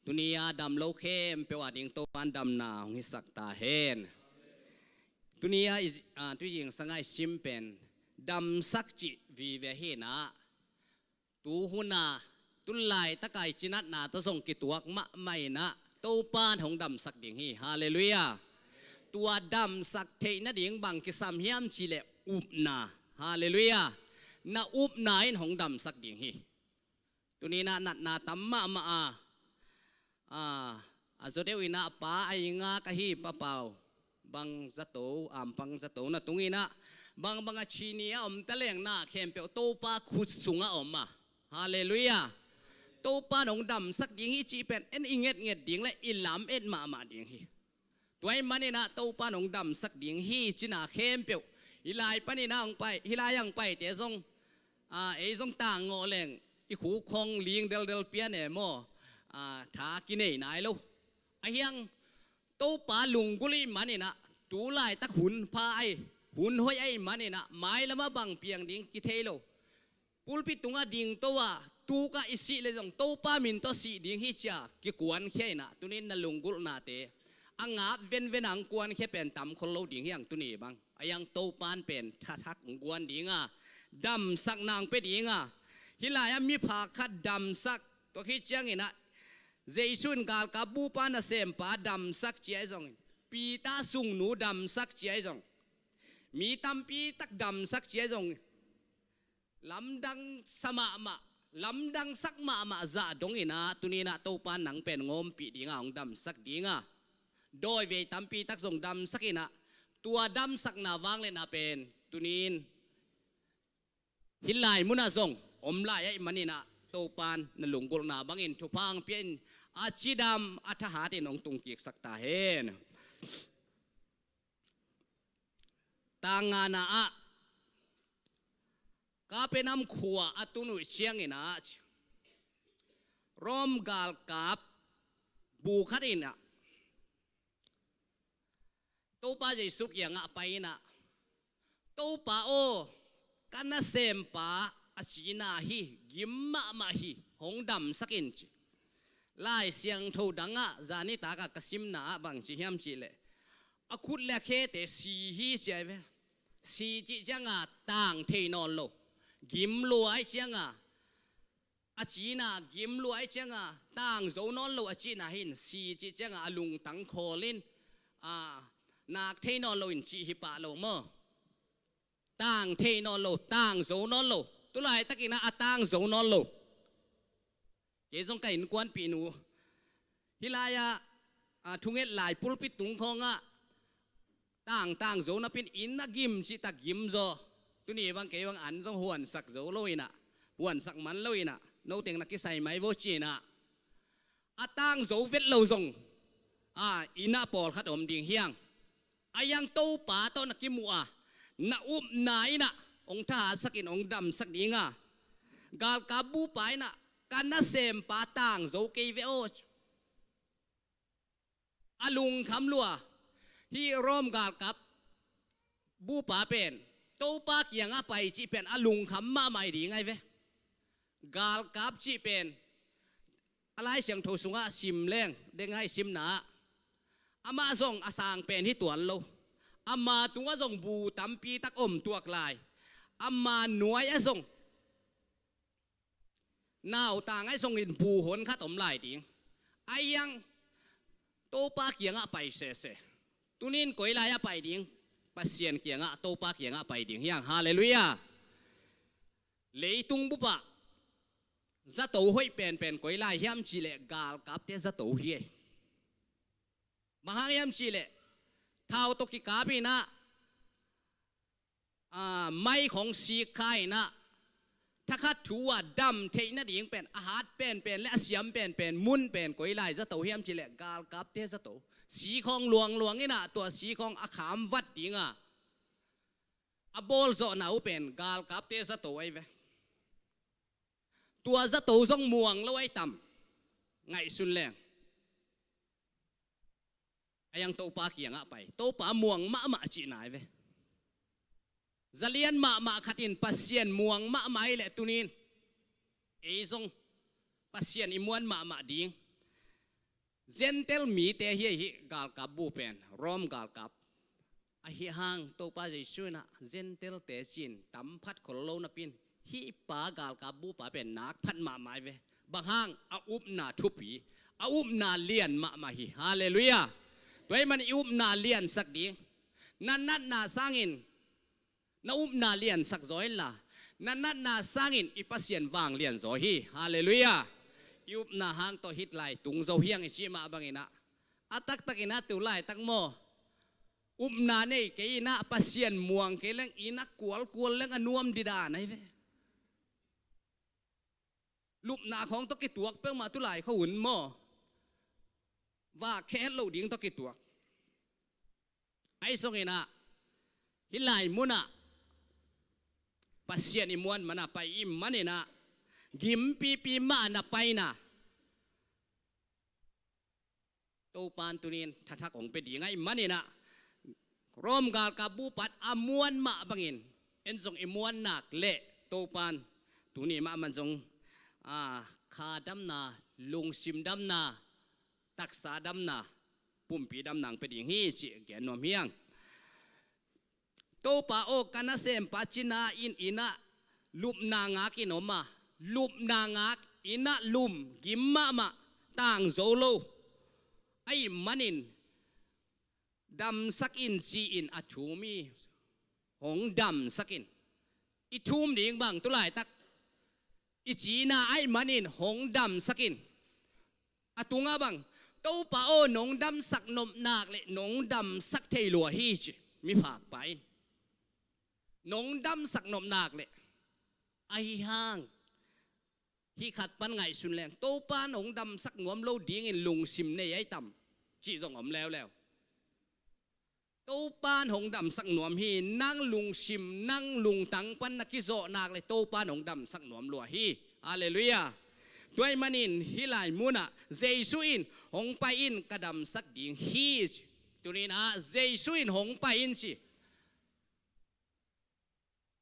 tuni-a dam lo khempeuh ading Topa'n damna hong hisak ta hen. Tuni-a i, a, tui zingsang a i sim pen damsak cih vive hi-in ah, tu hun a, tu laitak a i cinatna tawh zong kituak mahmah in ah, Topa'n hong damsak ding hi. Halleluiah. Tua damsak theih nading bang kisam hiam cih leh upna. Halleluiah. Na upna in hong damsak ding hi. Tuni-in ah natna tam mahmah a, a, a zaw deuh in ah pa a i ngak ahi Pa Pau, bang zato, ampang zato na tungin ah, bangbang a ci ni a om ta leng na khempeuh Topa khut sungah om a. Halleluiah. Topa'n hong damsak ding hi cih pen en i ngetnget ding le i lam-et mahmah ding hi. Tua ahih manin ah Topa'n hong damsak ding hi cihna khempeuh, hih lai panin ah hong pai, hih lai-ah hong paite zong, a, ei zong tangngawh leng i khuk khong ling deldel pian e maw, a, tha kinei nai lo. Ahi hang Topa lunggulh ahih manin ah, tu laitak hun pha ahi, hun hoih ahih manin ah, mailam ah bang piang ding kithei lo. Pulpit tungah dingto a, tuk ah i sih leh zong Topa min tawh sih ding hi ci-a kikuankhia in ah, tuni-in na lunggulhnate a ngap venven a hong kuankhia pen tam khol lo ding hi hang tuni bang. A yang Topan pen thathak hong guan dinga, damsakna hong pia dinga. Hih lai-ah mipa khat damsak, tua khit ciangin ah Jesu in galkap bupa nasempa damsak ci ahi zongin, Peter sungnu damsak ci ahi zong, mi tampi tak damsak ci ahi zong, lamdang sa mahmah, lamdang sak mahmah zah dongin ah, tuni-in ah Topa nang pen hong ompih dinga, hong damsak dinga, dawivei tampi tak zong damsak in ah, tua damsakna vangliatna pen tuni-in hih lai munah zong om lai ahih manin ah, Topan na lunggulhna bangin thupha hong pia in, a cidam a thahat in hong tungkiksak ta hen. Tang ngana ah, Kapernaum khua a tun uh ciangin ah, Rom galkap bu khat in ah Topa Jesu kiangah pai in ah, "Topa aw, ka nasempa a cina hi, gim mahmah hi, hong damsak in," ci. Lai Siangtho dangah zanitak ah ka simna ah bang ci hiam cih leh, a khut le a khete si hi ci ahi ve. Si cih ciangah tang thei nawn lo, gim lua ahih ciangah, a cina gim lua ahih ciangah tang zo nawn lo a cina hi in, si cih ciangah a lungtang khawl in, a, nak thei nawn lo in cih hi pah lo maw. Tang thei nawn lo, tang zo nawn lo. Tulaitakin ah a tang zo nawn lo. Kei zong ka innkuanpihnu, hih lai-ah, a, thunget lai pulpit tung khawngah tang, tang zo napi-in inn a gim cihtak gim zaw. Tuni bang kei bang an zong huansak zo lo in ah, huansak man lo in ah, noteng na kisai mai vo ci-in ah, a tang zo vet lo zong, a, inn ah pawlkhat om ding hi hang. A yang Topa tawh na kimuh a, na upna in ah hong thahatsak in hong damsak dinga, galkap bupa in ah, "Ka nasempa tang zo kei ve aw," a lungkham lua. Hih Rom galkap bupa pen Topa kiangah pai cih pen a lungkham mahmah hi ding ahi ve. Galkap cih pen a Lai Siangtho sungah sim leng, deng ai simna ah, amah zong a sang pen hi tuan lo. Ama tungah zong bu tampi tak om tuak lai. Ama nuai ah zong, nautang ah zongin bu hon khat om lai ding. Ahi hang Topa kiangah pai sese. Tuni-in koi lai-ah pai ding? Pasian kiangah, Topa kiangah pai ding hi hang. Halleluiah. Leitung bupah zato hoih penpen koi lai hiam cih leh, galkapte zato hi ei. Bang hang hiam cih leh, thau tawh kikap in ah, a, mai khawng sik kha in ah, thakhat thu ah dam theih nading pen a hat penpen le a siam penpen mun pen koi lai zato hiam cih leh, galkapte zato. Si khawng luangluang in ah, tua si khawng a kham vat dinga a bawlzawhna uh pen galkapte zato ahi ve. Tua zato zong muang lo ahi tam, ngaihsun leng. A yang Topa kiangah pai, Topa muang mahmah cihna ahi ve. Zalian mahmah khat in Pasian muang mahmah ahih leh, tuni-in ei zong Pasian i muan mahmah ding. Gentile mite hi ei, hih galkap bu pen, Rom galkap. Ahi hang Topa Jesu in ah Gentile-te ci-in tam phat khol lo napi-in, hih pa galkap bupa pen nak phat mahmah ahi ve. Bang hang? A upna thupi, a upna lian mahmah hi. Halleluiah. Tua ahih manin i upna liansak ding. Na natna sangin na upna liansak zaw inla, na natna sangin i Pasian vanglian zaw hi. Halleluiah. I upna hang tawh hih lai tung zo hi hang i cih mah bangin ah, a taktakin ah tu laitak maw, upna nei kei in ah, Pasian muang kei leng, inn ah kualkual leng a nuam didan ahi ve. Lupna khawng tawh kituak peuhmah tu lai khua hun maw, vak khe het loh ding tawh kituak. Ahi zongin ah, hih lai munah Pasian i muan mana pai i hih manin ah, gimpipi mah na paina Topan tuni-in thathak hong pia ding ahih manin ah, Rom galkap bupa'n a muan mah bangin, en zong i muan nak leh Topan tuni mahmah zong, a, kha damna, lungsim damna, taksa damna, pumpi damna hong pia ding hi cih gen nuam hi hang. Topa aw, ka nasempa cina in inn ah lupna ngakin om a, lupna ngak, inn ah lum, gim mahmah, tang zo lo ahih manin damsak in ci-in a thum hi. Hong damsak in. I thum ding bang tu laitak i cina ahih manin hong damsak in. A tungah bang, Topa aw, nong damsak nop nak leh nong damsak thei lua hi ci, miphakpa in. Nong damsak nop nak leh. Ahi hang, hih khat pan ngaihsun leng, Topa nong damsak nuam lo dingin lungsim nei ahi tam cih zong om leuleu. Topa in hong damsak nuam hi. Nang lungsim, nang lungtang pan na kizawh nak leh Topa in hong damsak nuam lua hi. Halleluiah. Tua ahih manin hih lai munah Jesu in, "Hong pai in, ka damsak ding hi," ci. Tuni-in ah Jesu in, "Hong pai in," ci.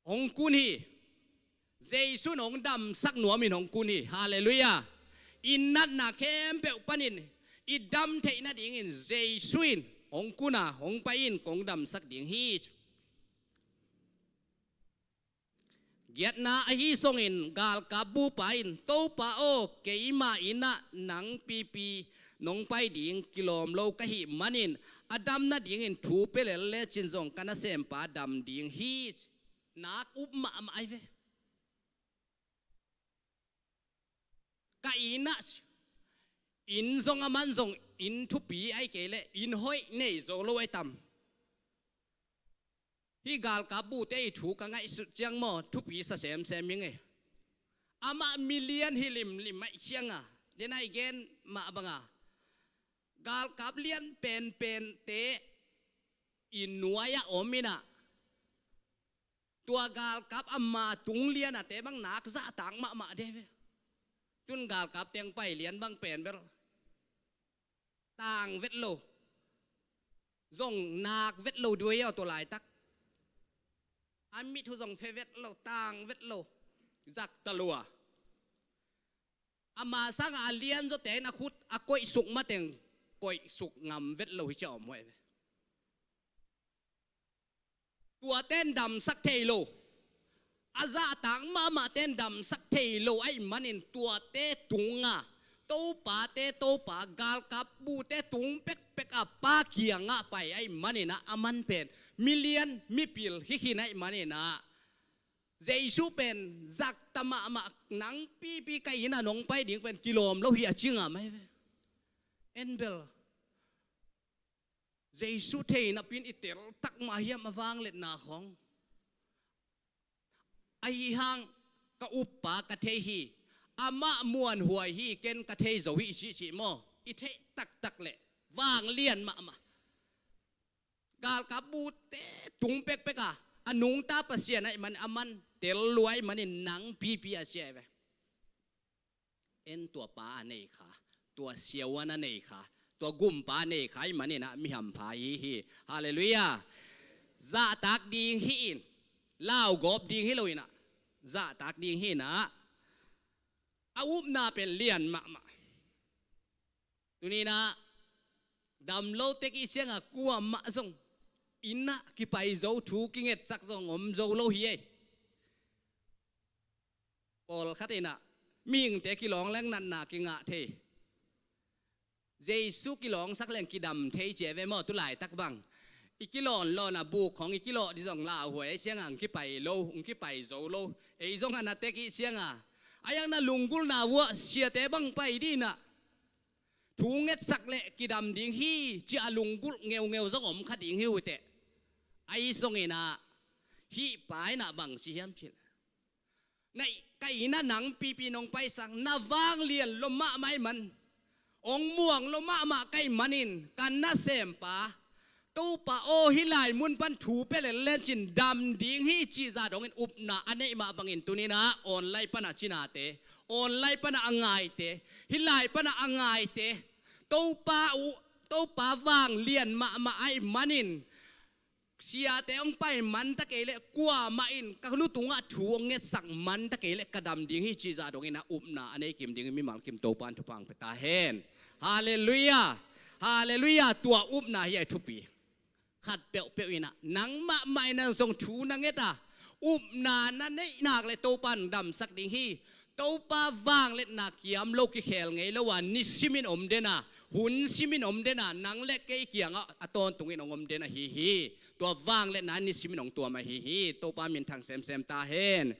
Hong kun hi. Jesu in hong damsak nuamin hong kun hi. Halleluiah. I natna khempeuh panin i dam theih nadingin Jesu in hong kun a, "Hong pai in, kong damsak ding hi," ci. Giatna, ahi zongin galkap bupa in, "Topa aw, keima inn ah nang pipi nong pai ding kilawm lo ka hih manin, a dam nadingin thu pia lel lecin zong ka nasempa dam ding hi," ci. Nak up mahmah ahi ve. Ka inn ah ci. Inn zong, aman zong inn thupi ahi kei leh inn hoih nei zo lo ahi tam. Hih galkap bute i thu ka ngaihsut ciang maw, thupi sa semsem ing ei. Amah milian hi limlim ahih ciang a, den a i gen mah bang a, galkap lian penpente i nuai-ah om in ah, tua galkap ama tung lianate bang nak zahtak mahmah de ve. Tun galkap teng pai lian bang pen bel tang vet lo. Zong nak vet lo duai aw tua laitak. A mit uh zong phe vet lo, tang vet lo. Zak ta lua. Ama sangah a lian zawte in a khut a koihsuk mateng koihsuk ngam vet lo hi cia om huai ve. Tuate in damsak thei lo. A zahtak mahmahte in damsak thei lo ahih manin tuate tungah Topate Topa, galkap bute tung pekpek a Pa kiangah pai ahih manin ah, aman pen milian mipil hi khin ahih manin ah, Jesu pen zahtak mahmah, "Nang pipi ka inn ah nong pai ding pen kilawm lo hi," a ci ngam ahi ve. En bel. Jesu thei napi-in i tel tak mah hiam a vangliatna khawng? Ahi hang, "Ka uppa ka thei hi, amah muanhuai hi, ken ka thei zo hi," i cihcih maw? I theih taktak leh vanglian mahmah. Galkap bute tung pekpek a, a nungta Pasian ahih man, aman tel lua ahih manin nang pipi a ci ahi ve. En, tua pa a nei kha, tua siavuan a nei kha, tua gumpa a nei kha ahih manin ah mi hampha hi hi. Halleluiah. Zahtak ding hi in, laugawp ding hi lo in ah, zahtak ding hi in ah, a upna pen lian mahmah. Tuni-in ah dam lo tek i ciangah kuamah zong inn ah kipai zo, thu kingetsak zong om zo lo hi ei. Pawlkhat in ah mihingte kilawng leng natna kingah thei, Jesu kilawngsak leng kidam thei ci ahi ve maw, tu laitak bang. I kilawnlawn a buk khawng i kilawh ding zong lauhuai ahih ciangah hong kipai lo, hong kipai zo lo. Ei zong a na tek i ciangah, a iang na lunggulhna vuah siate bang pai ding in ah, thu ngetsak leh kidam ding hi ci a lunggulh ngeungeu zong om kha ding hi uh teh. Ahi zongin ah, hih pa in ah bang ci hiam cih leh, "Nai, ka inn ah nang pipi nong paisak, na vanglian lua mahmah ahih man, hong muang lua mahmah ka hih manin, ka nasempa Topa aw, hih lai mun pan thu pia lel lecin dam ding hi," cih zah dongin upna a neih mah bangin tuni-in ah online pan a cinate, online pan a ngaite, hih lai pan a ngaite, Topa uh, Topa vanglian mahmah ahih manin, siate hong pai man ta kei leh, kuamah in ka lu tungah thu hong ngetsak man ta kei leh, ka dam ding hi cih zah dongin ah upna a nei kim dingin mimal kim Topa in thupha hong pia ta hen. Halleluiah. Halleluiah. Tua upna hi a thupi. khat peuhpeuh in ah, nang mahmah in ah zong thu na nget a, upna na neih nak leh Topa in damsak ding hi. Topa vangliatna kiam lo, kikhel ngei lo a, nisimin om den a, hun simin om den a, nang leh kei kiangah a tawntungin hong om den ahi hi. Tua vangliatna nisimin hong tuam ahi hi. Topa minthang semsem ta hen.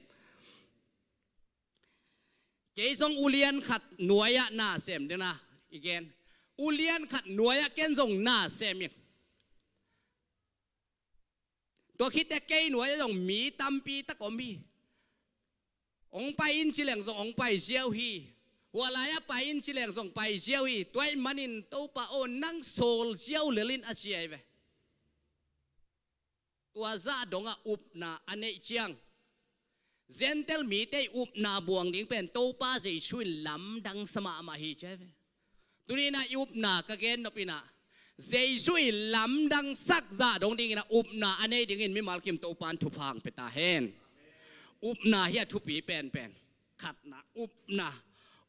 Kei zong ulian khat nuai-ah na sem den a, i gen. Ulian khat nuai-ah ken zong na sem ing. Tua khit teh kei nuai-ah zong mi tampi tak om hi. Hong pai in ci leng zong hong pai ziau hi. Hua lai-ah pai in ci leng zong pai ziau hi. Tua ahih manin Topa aw, nang sawl ziau lel in, a ci ahi ve. Tua zah dongah upna a neih ciang, Gentile mite i upna buang ding pen Topa Jesu in lamdangsa mahmah hi, ci ahi ve. Tuni-in ah i upna ka gen nop in ah, Jesu in lamdangsak zah dong dingin ah upna a nei dingin mimal kim Topa in thupha hong pia ta hen. Upna hi a thupi penpen. Khatna, upna.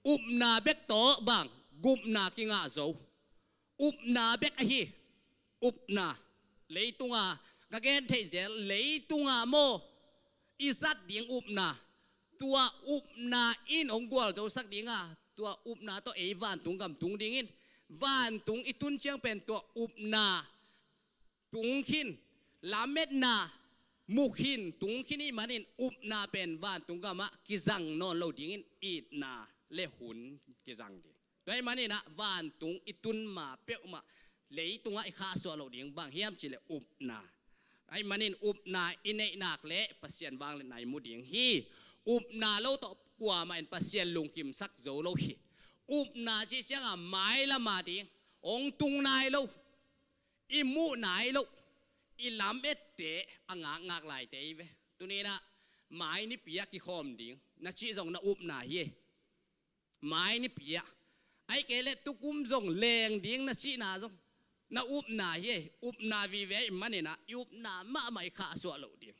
Upna bek tawh bang, gupna kingah zo. Upna bek ahi. Upna. Leitunga, ka gen theih zel, leitunga maw, i zat ding upna. Tua upna in hong gualzosak ding a, tua upna tawh ei vantung gam tung dingin, vantung i tun ciang pen tua upna tung khin, lametna mu khin, tung khin ahih manin upna pen vantung gamah kizang nawn lo dingin, itna leh hun kizang ding. Tua ahih manin ah vantung i tun ma peuhmah leitungah i khahsuah loh ding, bang hiam cih leh upna. Ahih manin upna i neih nak leh Pasian vangliatna i mu ding hi. Upna lo tawh kuamah in Pasian lungkimsak zo lo hi. Upna cih ciangah mailam a ding, hong tung nai lo, i muh nai lo, i lamette a ngakngak laite hi ve. Tuni-in ah mai nipi ah kikhawm ding na cih zong na upna hi. Mai nipi ah, ahih kei leh tukum zong leng ding na cihna zong na upna hi. Upna vive ahih manin ah i upna mahmah i khahsuah loh ding.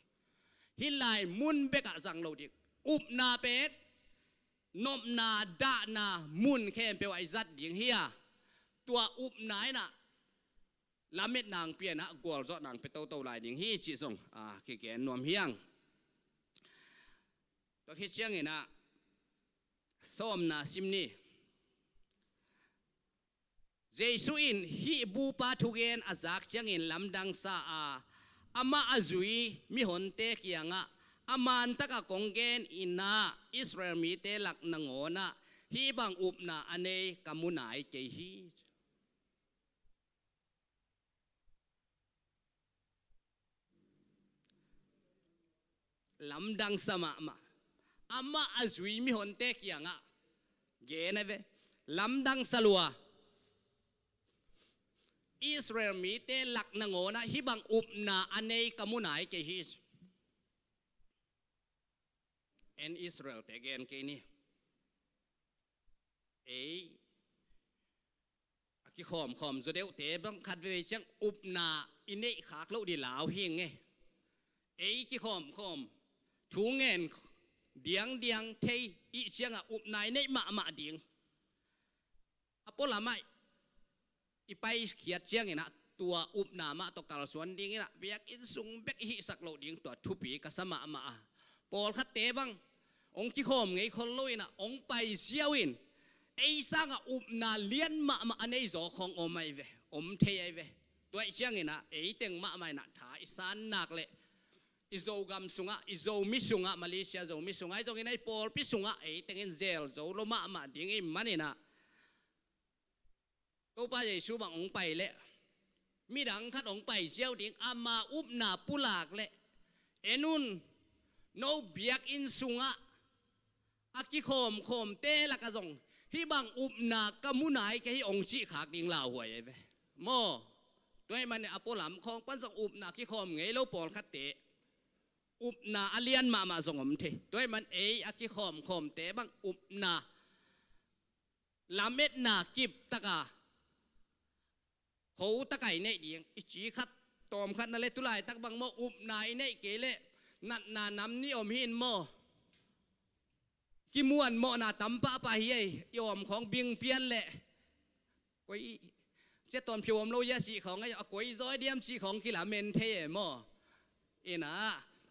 Hih lai mun bekah zang loh ding. Upna pen nopna, dahna mun khempeuh ah i zat ding hi a, tua upna in ah lametna hong pia in ah gualzawhna hong pia toto lai ding hi cih zong, ah, kigen nuam hi hang. Tua khit ciangin ah sawmna sim ni. Jesu in hih bupa thugen a zak ciangin lamdangsa a, amah a zui mihonte kiangah, a mantakah kong gen in ah, Israel mite lak nangawnah hih bang upna a nei ka mu nai kei hi. Lamdangsa mahmah. Amah a zui mihonte kiangah gen a ve. Lamdangsa lua. Israel mite lak nangawnah hih bang upna a nei ka mu nai kei hi. En Israel-te gen kei ni. Ei a kikhawmkhawm zaw deuhte bang khat veivei ciang upna i neih khak loh ding lau hi ing e. Ei kikhawmkhawm thu ngen diangdiang thei i hih ciangah upna i neih mahmah ding. A pualamah i paikhiat ciangin ah tua upna mah tawh kalsuan dingin ah biakinn sung bek i hihsak loh ding, tua thupi ka sa mahmah a. Pawlkhatte bang hong kikhawm ngei khol lo in ah hong pai ziau in, ei sangah upna lian mahmah a nei zaw khawng om ahi ve, om thei ahi ve. Tua ahih ciangin ah ei teng mahmah in ah tha i san nak leh i Zogam sungah, i Zomi sungah, Malaysia Zomi sungah, ahi zongin ah i pawlpi sungah ei tengin zel zo lo mahmah ding ahih manin ah Topa Jesu bang hong pai leh midang khat hong pai ziau ding, ama upna pulak leh, en un, no biakinn sungah a kikhawmkhawmte lakah zong hih bang upna ka mu nai kei hi hong cih khak ding lauhuai ahi ve maw. Tua ahih manin a pualam khawng pan zong upna kikhawm ngei lo pawlkhatte upna a lian mahmah zong om thei. Tua ahih manin ei a kikhawmkhawmte bang upna lametna kiptaka hotaka i neih ding. I ci khat tawmkhat na leh tulaitak bang maw, upna i neih kei leh natna nam nih om hi in maw, kimuanmawhna tam pahpah hi ei. I awm khawng bing pian leh koi Cia tawnphiau om lo ia cih khawng a, a koi zaw diam cih khawng kilamen thei e maw? Ina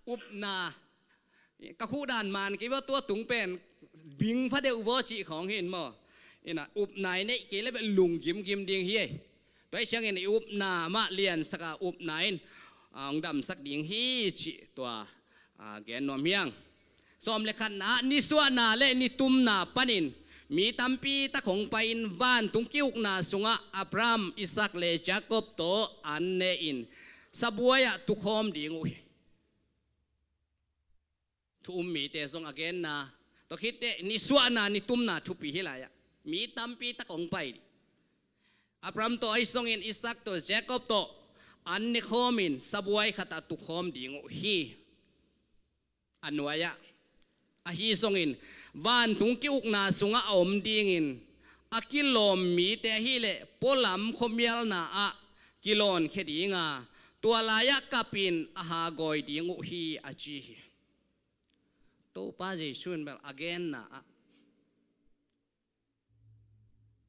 upna ka khuh dan man kei va, tua tung pen bing pha deuh vaw cih khawng hi in maw? Ina upna i neih kei le bel lung gimgim ding hi ei. Tua hi ciangin i upna mah liansak a, upna in a hong damsak ding hi cih tua a gen nuam hiang. Sawm le khatna ah, nisuahna le nitumna panin mi tampi tak hong pai-in vantung ki-ukna sungah Abraham, Isaac le Jacob tawh an ne-in sabuai-ah tukhawm ding uh hi. Thu um mite zong a genna tawh khitteh nisuahna nitumna thupi hi lai-ah, mi tampi tak hong pai ding. Abraham tawh ahi zongin Isaac tawh Jacob tawh an nekhawmin sabuai khatah tukhawm ding uh hi. A nuai-ah, ahi zongin vantung ki-ukna sungah a om dingin a kilawm mite ahileh pualam khuamialna ah kilawnkhia dinga, tua lai-ah kapin a hagawi ding uh hi, a ci hi. Topa Jesuh in bel a genna ah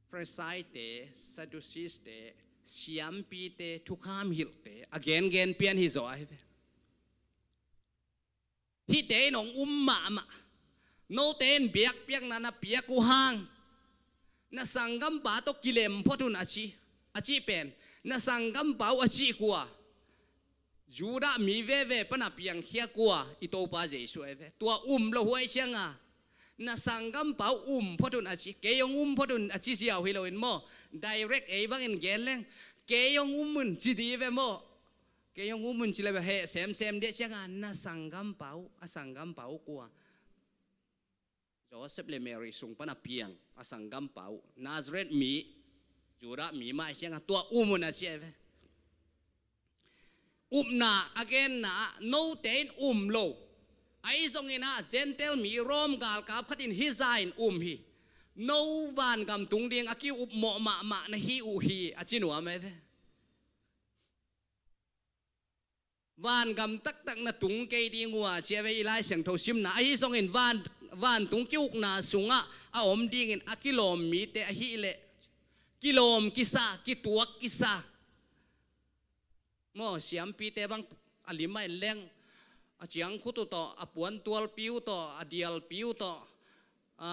Farisaite, Sadduceeste, siampite, thukham hilhte a gengen pian hi zaw ahi ve. Hihte in hong um mahmah. Note in biakpiakna na piak uh hang na sanggampa tawh kilem phot un a ci, a cih pen, na sanggampa uh a cih kua? Judah mi veve pana piangkhia kua? I Topa Jesuh ahi ve. Tua um lo huai cianga na sanggampa uh um phot un a ci, kei hong um phot un a ci ziau hi loin maw? Direct ei bangin gen leng, kei hong um un ci di ve maw? Kei hong um un ci le bel heh semsem deh cianga na sanggampa uh, a sanggampa uh kua? Joseph le Mary sung pana piang a sanggampa uh, Nazareth mi, Judah mi mah hi cianga tua um un a ci ahi ve. Upna a genna ah note in um lo, ahi zongin ah Gentile mi Rome galkap khat in hizah in um hi. No vangam tung ding a ki-upmawh mahmah na hi uh hi, a ci nuam ahi ve. Vangam taktak na tung kei ding uh a ci ahi ve i Lai Siangtho simna. Ahi zongin van, vantung ki-ukna sungah a om dingin a kilawm mite ahileh kilawm kisa, kituak kisa. Maw, siampite bang a lim ah en leng, a ciangkhut uh tawh, a puantualpi uh tawh, a dialpi uh tawh, a,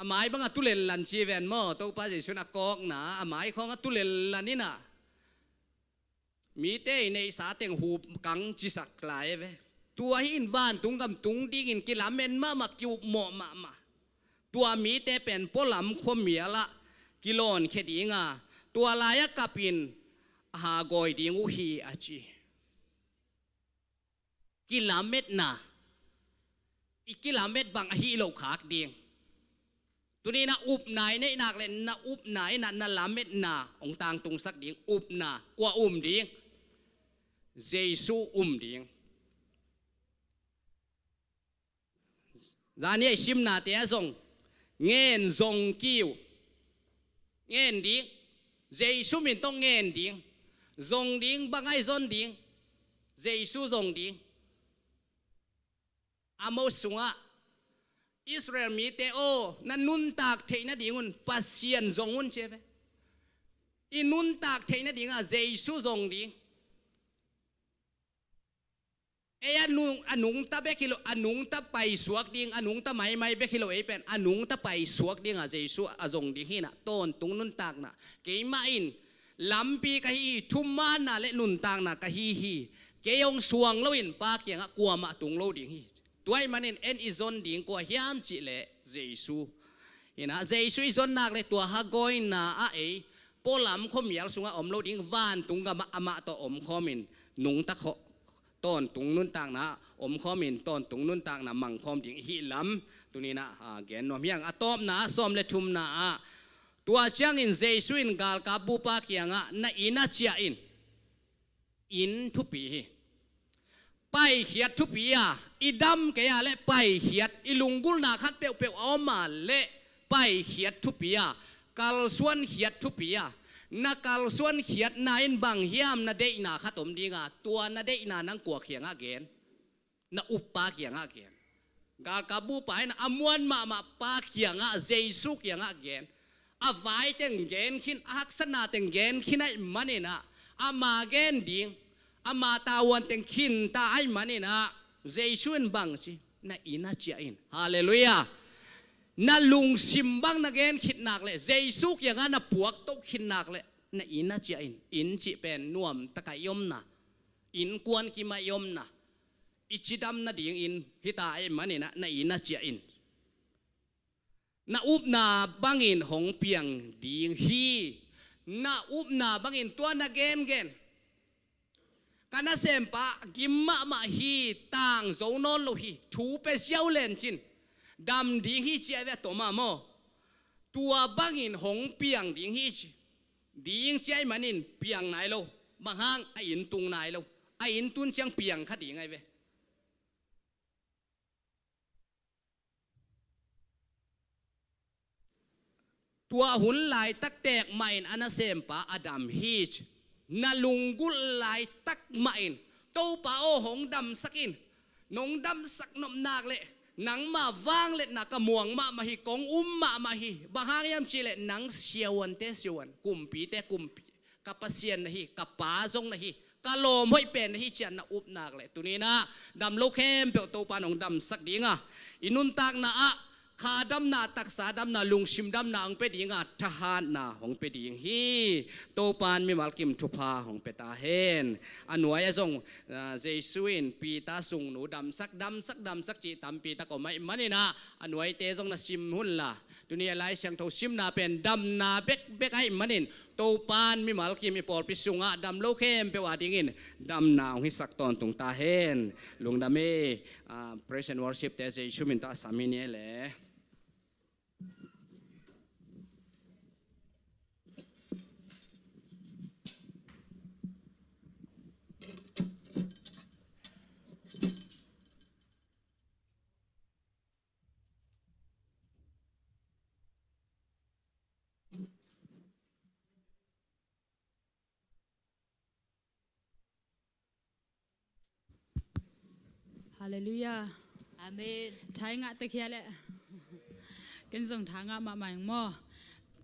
a mai bang a tulenlan ci ven maw? Topa Jesuh in a kawkna a mai khawng a tulenlan in ah mite i neihsa teng hupkang cisak lai ve. Tua hi in vantung gam tung dingin kilamen mahmah, ki-upmawh mahmah. Tua mite pen pualam khuamial ah kilawnkhia dinga, tua lai-ah kapin a hagawi ding uh hi, a ci. Kilametna, i kilamet bang ahi lo khak ding. Tuni na upna i neih nak le na upna in ah na lametna hong tangtungsak ding. Upna, kua um ding? Jesuh um ding. Zani a i simnate ah zong ngen zong kiu. Ngen ding. Jesuh min tawh ngen ding. Zong ding, bang a i zon ding? Jesuh zong ding. Amos sungah Israel mite aw, na nuntak theih nadingun Pasian zong un ci ahi ve. I nuntak theih nadingah Jesuh zong ding. Ei a nung, a nungta bek hi lo, a nungta paisuak ding, a nungta maimai bek hi lo, ei pen a nungta paisuak dingah Jesuh a zong ding hi in ah, tawntung nuntakna. Keimah in lampi ka hi hi, thumaanna le nuntakna ka hi hi. Kei hong suang loin Pa kiangah kuamah tung lo ding hi. Tua ahih manin en i zon ding kua hiam cih leh Jesuh. Hi in ah, Jesuh i zon nak le tua hagawina ah ei pualam khuamial sungah om lo ding, vantung gamah amah tawh omkhawmin nungta khawh, tawntung nuntakna ah omkhawmin tawntung nuntakna mangkhawm ding i hih lam tuni in ah, a, gen nuam hiang. A tawpna ah, sawm le thumna ah, tua ciangin Jesuh in galkap bupa kiangah, na inn ah ciah in. Inn thupi hi. Paikhiat thupi a, i dam kei a leh paikhiat, i lunggulhna khat peuhpeuh a om a leh paikhiat thupi a, kalsuankhiat thupi a. Na kalsuankhiatna in bang hiam? Na deihna khat om dinga, tua na deihna nang kua kiangah gen? Na uppa kiangah gen. Galkap bupa in a muan mahmah Pa kiangah, Jesuh kiangah gen. A vai teng gen khin, a haksatna teng gen khin ahih manin ah, ama gen ding, ama tavuan teng khin ta ahih manin ah, Jesu in bang ci, na inn ah ciah in. Halleluiah. Na lungsim bang na gen khit nak leh, Jesu kiangah na puak to khit nak leh, na inn ah ciah in. Inn cih pen nuam tak a i omna, innkuan kim a i omna, i cidam nading inn hi ta ahih manin ah, na inn ah ciah in. Na upna bangin hong piang ding hi. Na upna bangin tua na gengen, ka nasempa gim mahmah hi, tang zo nawn lo hi, thu pia ziau len cin, dam ding hi ci a ve, a tom a maw. Tua bangin hong piang ding hi ci, ding ci ahih manin piang nai lo. Bang hang? A inn tung nai lo. A inn tun ciang piang kha ding ahi ve. Tua hun laitak tek mahin a nasempa a dam hi ci. Na lunggulh laitak mahin, Topa aw, hong damsak in. Nong damsak nop nak leh, nangma vangliatna ka muang mahmah hi, kong um mahmah hi. Bang hang hiam cih leh nang siavuante siavuan, kumpite kumpi, ka Pasian na hi, ka Pa zong na hi, ka lawm hoih pen na hi ci a na up nak leh, tuni-in ah dam lo khempeuh Topa in hong damsak ding a, i nuntakna ah kha damna, taksa damna, lungsim damna hong pia ding a, thahatna hong pia ding hi. Topa in mimal kim thupha hong pia ta hen. A nuai ah zong, ah, Jesu in Peter sungnu damsak, damsak, damsak cih tampi tak om ahih manin ah, a nuaite zong na sim un la. Tuni a Lai Siangtho simna pen damna bekbek ahih manin, Topa in mimal kim i pawlpi sungah dam lo khempeuh a dingin damna hong hisak tawntung ta hen. Lungdam hi. Ah, praise and worship te Jesu min tawh a sam hi ni e le. Halleluiah. Amen. Thai ngah tek hia leh. Ken zong tha ngah mahmah ing maw.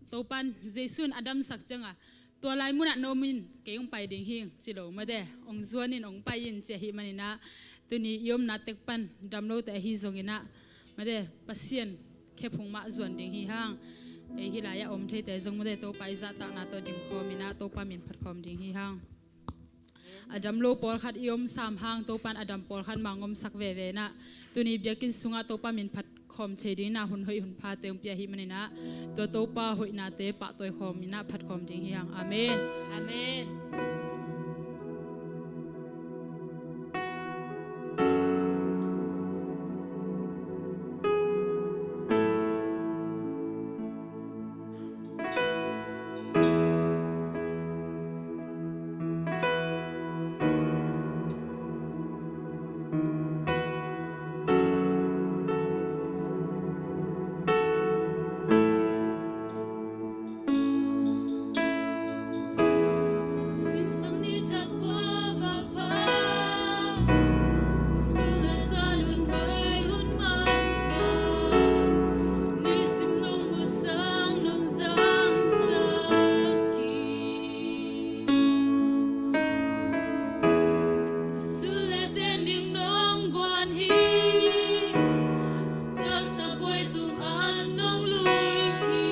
Topa in Jesu in a damsak ciangah, tua lai munah na om in, kei hong pai ding hi ing, ci lo mate. Hong zuan in, hong pai in, ci ahih manin ah, tuni i omna tek pan dam lote ahi zongin ah, mate, Pasian khephung mah zuan ding hi hang. Ei hih lai-ah om theite zong mate, Topa i zahtakna tawh ding khawm in ah, Topa min phat khawm ding hi hang. A dam lo pawlkhat i om sam hang, Topa in a dam pawlkhat mah hong omsak veve in ah, tuni biakinn sungah Topa min phat khawm thei dingin ah hun hoih hun phate hong pia ahih manin ah, tua Topa hoihnate pahtawi khawm in ah phat khawm ding hi hang. Amen. Amen. Ka sapbuai tung an nong lui hi.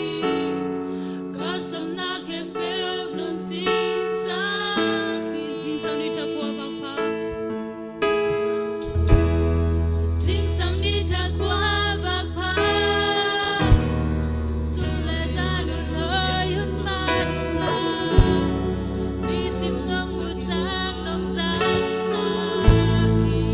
Ka sapna khempeuh nong cinsak hi. Zingsang ni thakhua vak pha. Zingsang ni thakhua vak pha. Sum le sa lut hoi hun man pha. Nisim nong musak nong zangsak hi.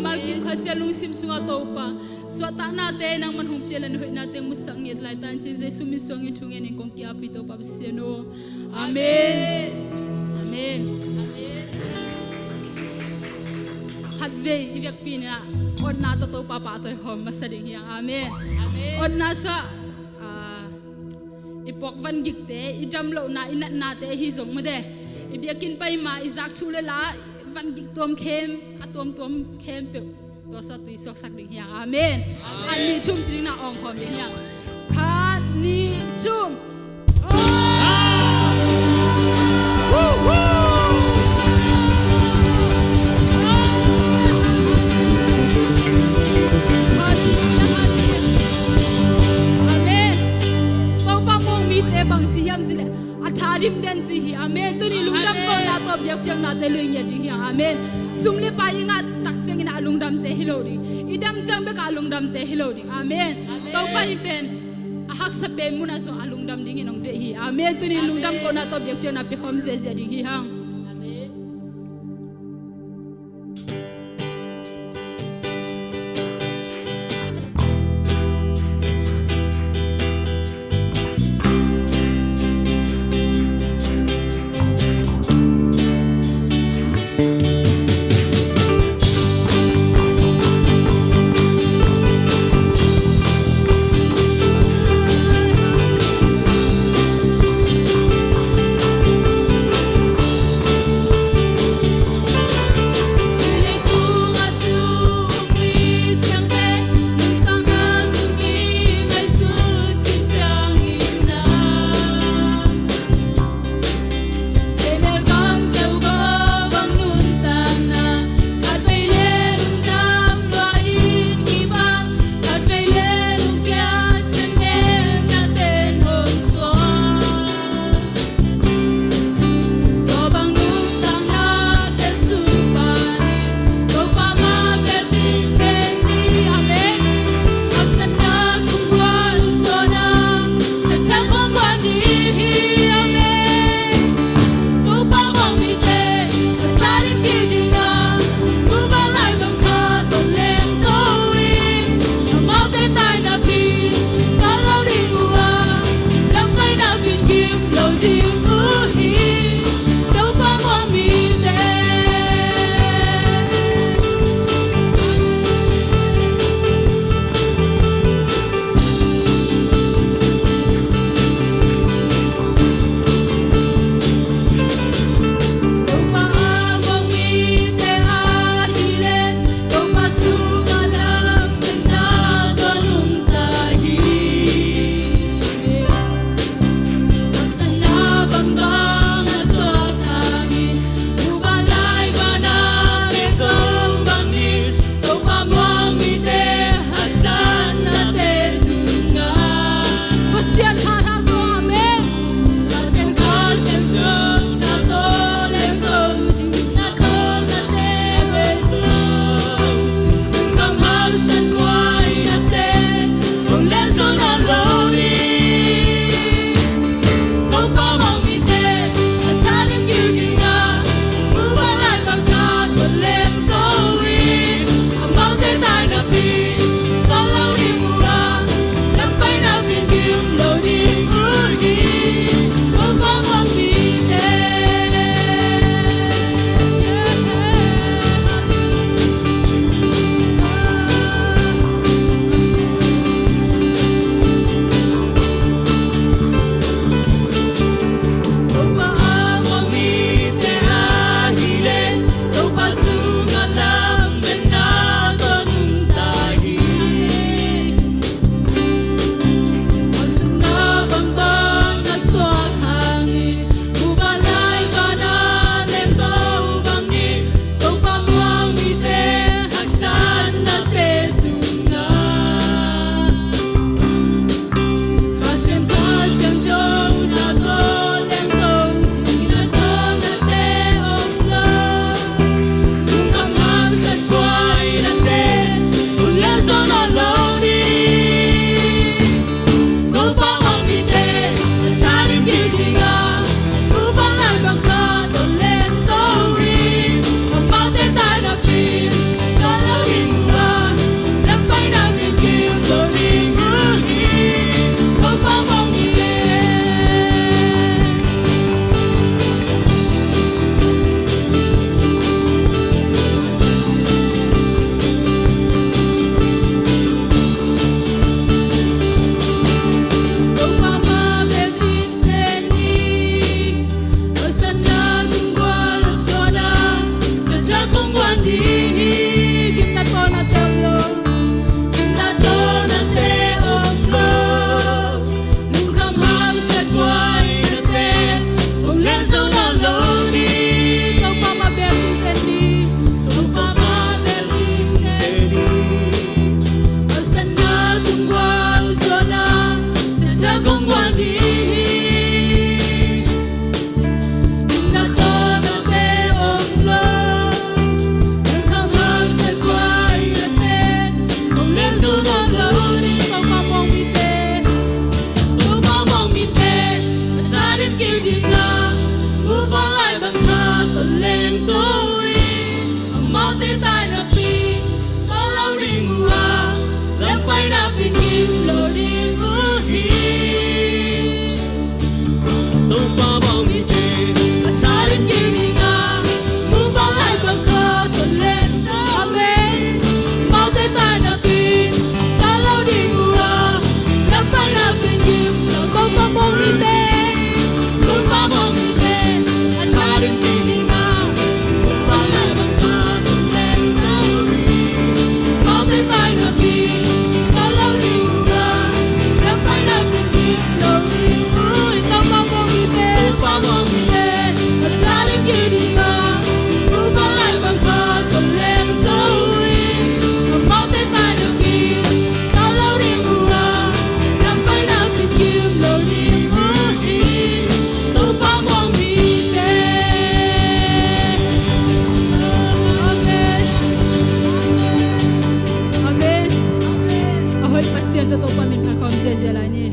Malkim khat ciat lungsim sungah Topa, suahtaknate nangman hong pia le na hoihnate musak ngiat lai ta in ci-in Jesu min suangin thungen in kong ki-ap hi Topa Pasian aw. Amen. Amen. Khatvei i biakpi-in ah otna tawh Topa pahtawi khawm masa ding hi hang. Amen. Amen. Otna suah, ah, i puak vangikte, i damlohna, i natnate ahi zong mate, i biakinn pai ma i zak thu le la vangik tuam khem, a tuamtuam khempeuh tua suah tui suaksak ding hi hang. Amen. Amen. Khat, nih, thum ci-in ah awng khawm ding hi hang. Khat, nih, thum. Amen. Topa muang mite bang ci hiam cih leh a tha dim den ci hi. Amen. Tuni lungdam kohna tawh biakpiaknate lui ngiat ding hi hang. Amen. Sum le pai i ngah tak ciangin a lungdamte hi lo ding. I dam ciang bek a lungdamte hi lo ding. Amen. Topa in pen a haksa pen munah zong a lungdam dingin hong deih hi. Amen. Tuni lungdam kohna tawh biakpiakna pia khawm ziahziah ding hi hang. Topa min phat khawm ziahziah lai ni.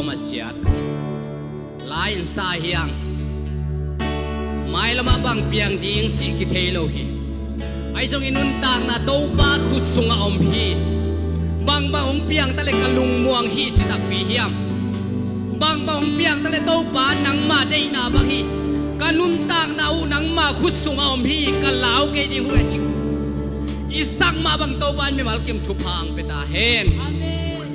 Om a siat lai in sa hiang. Mailamah bang piang ding cih kithei lo hi. Ahi zong i nuntakna Topa khut sungah om hi. Bangbang hong piang ta le ka lungmuang hi ci takpi hiam? Bangbang hong piang ta le Topa nangma deihna bang hi. Ka nuntakna uh nangma khut sungah om hi. Ka lau kei ding uh e ci. I sak mah bang Topa in mimal kim thupha ang pia ta hen. Amen.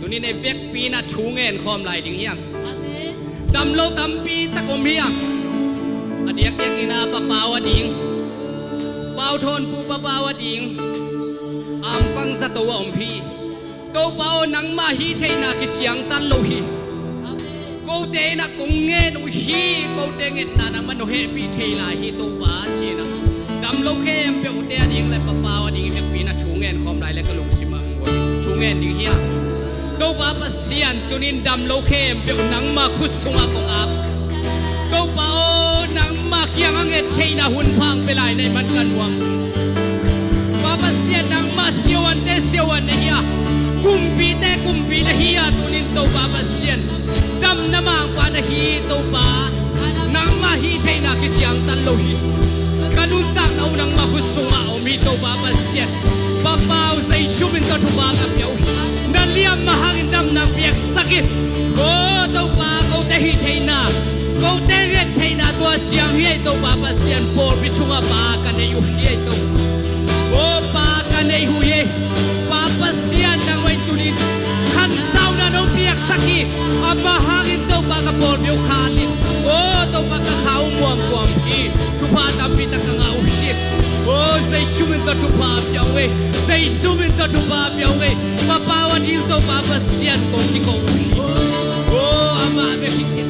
Tunin ei vekpi in a thu ngen khawm lai ding hiang. Amen. Dam lo tampi tak om hiang. A diakdiak in a papau a ding, pau thawn pu papau a ding, ampang zato a om hi. Topa aw, nangmah hih theihna kiciangtan lo hi. Kote in a kong ngen uh hi. Kote ngetna nangmah nong hehpih thei lai hi Topa, ci-in a dam lo khempeuhte a ding le papau a ding i vekpi in a thu ngen khawm lai le ka lungsim ah thu ngen ding hi a. Topa Pasian, tunin dam lo khempeuh nangmah khut sungah kong ap. Topa aw, nangmah kiangah nget theihna hun pha ang pia lai na hih man ka nuam. Pa Pasian, nangmah siavuante siavuan na hi a, kumpite kumpi na hi a, tunin Topa Pasian, damna mangpa na hi Topa. Nangmah hih theihna kiciangtan lo hi. Ka nuntakna uh nangmah khut sungah om hi Topa Pasian. Papau Zeisu min tawh thupha ka pia uh hi. Na liamma hangin damna piaksak in. Aw Topa, kote hih theihna, kote nget theihna tua ciang hi ei Topa Pasian, pawlpi sungah pa ka nei uh hi ei Topa. Aw pa ka nei uh hi. Pa Pasian, nangmah in tunin khansauna nong piaksak hi. Amah hangin Topa ka pawlpi uh khal in. Aw Topa, ka kha uh muammuam hi. Thupha tampi tak ka ngah uh hi. Aw Zeisu min tawh thupha pia uh ei. Zeisu min tawh thupha pia uh ei. Papau a ding Topa Pasian kong kiko uh hi. Aw amah bek hi kei.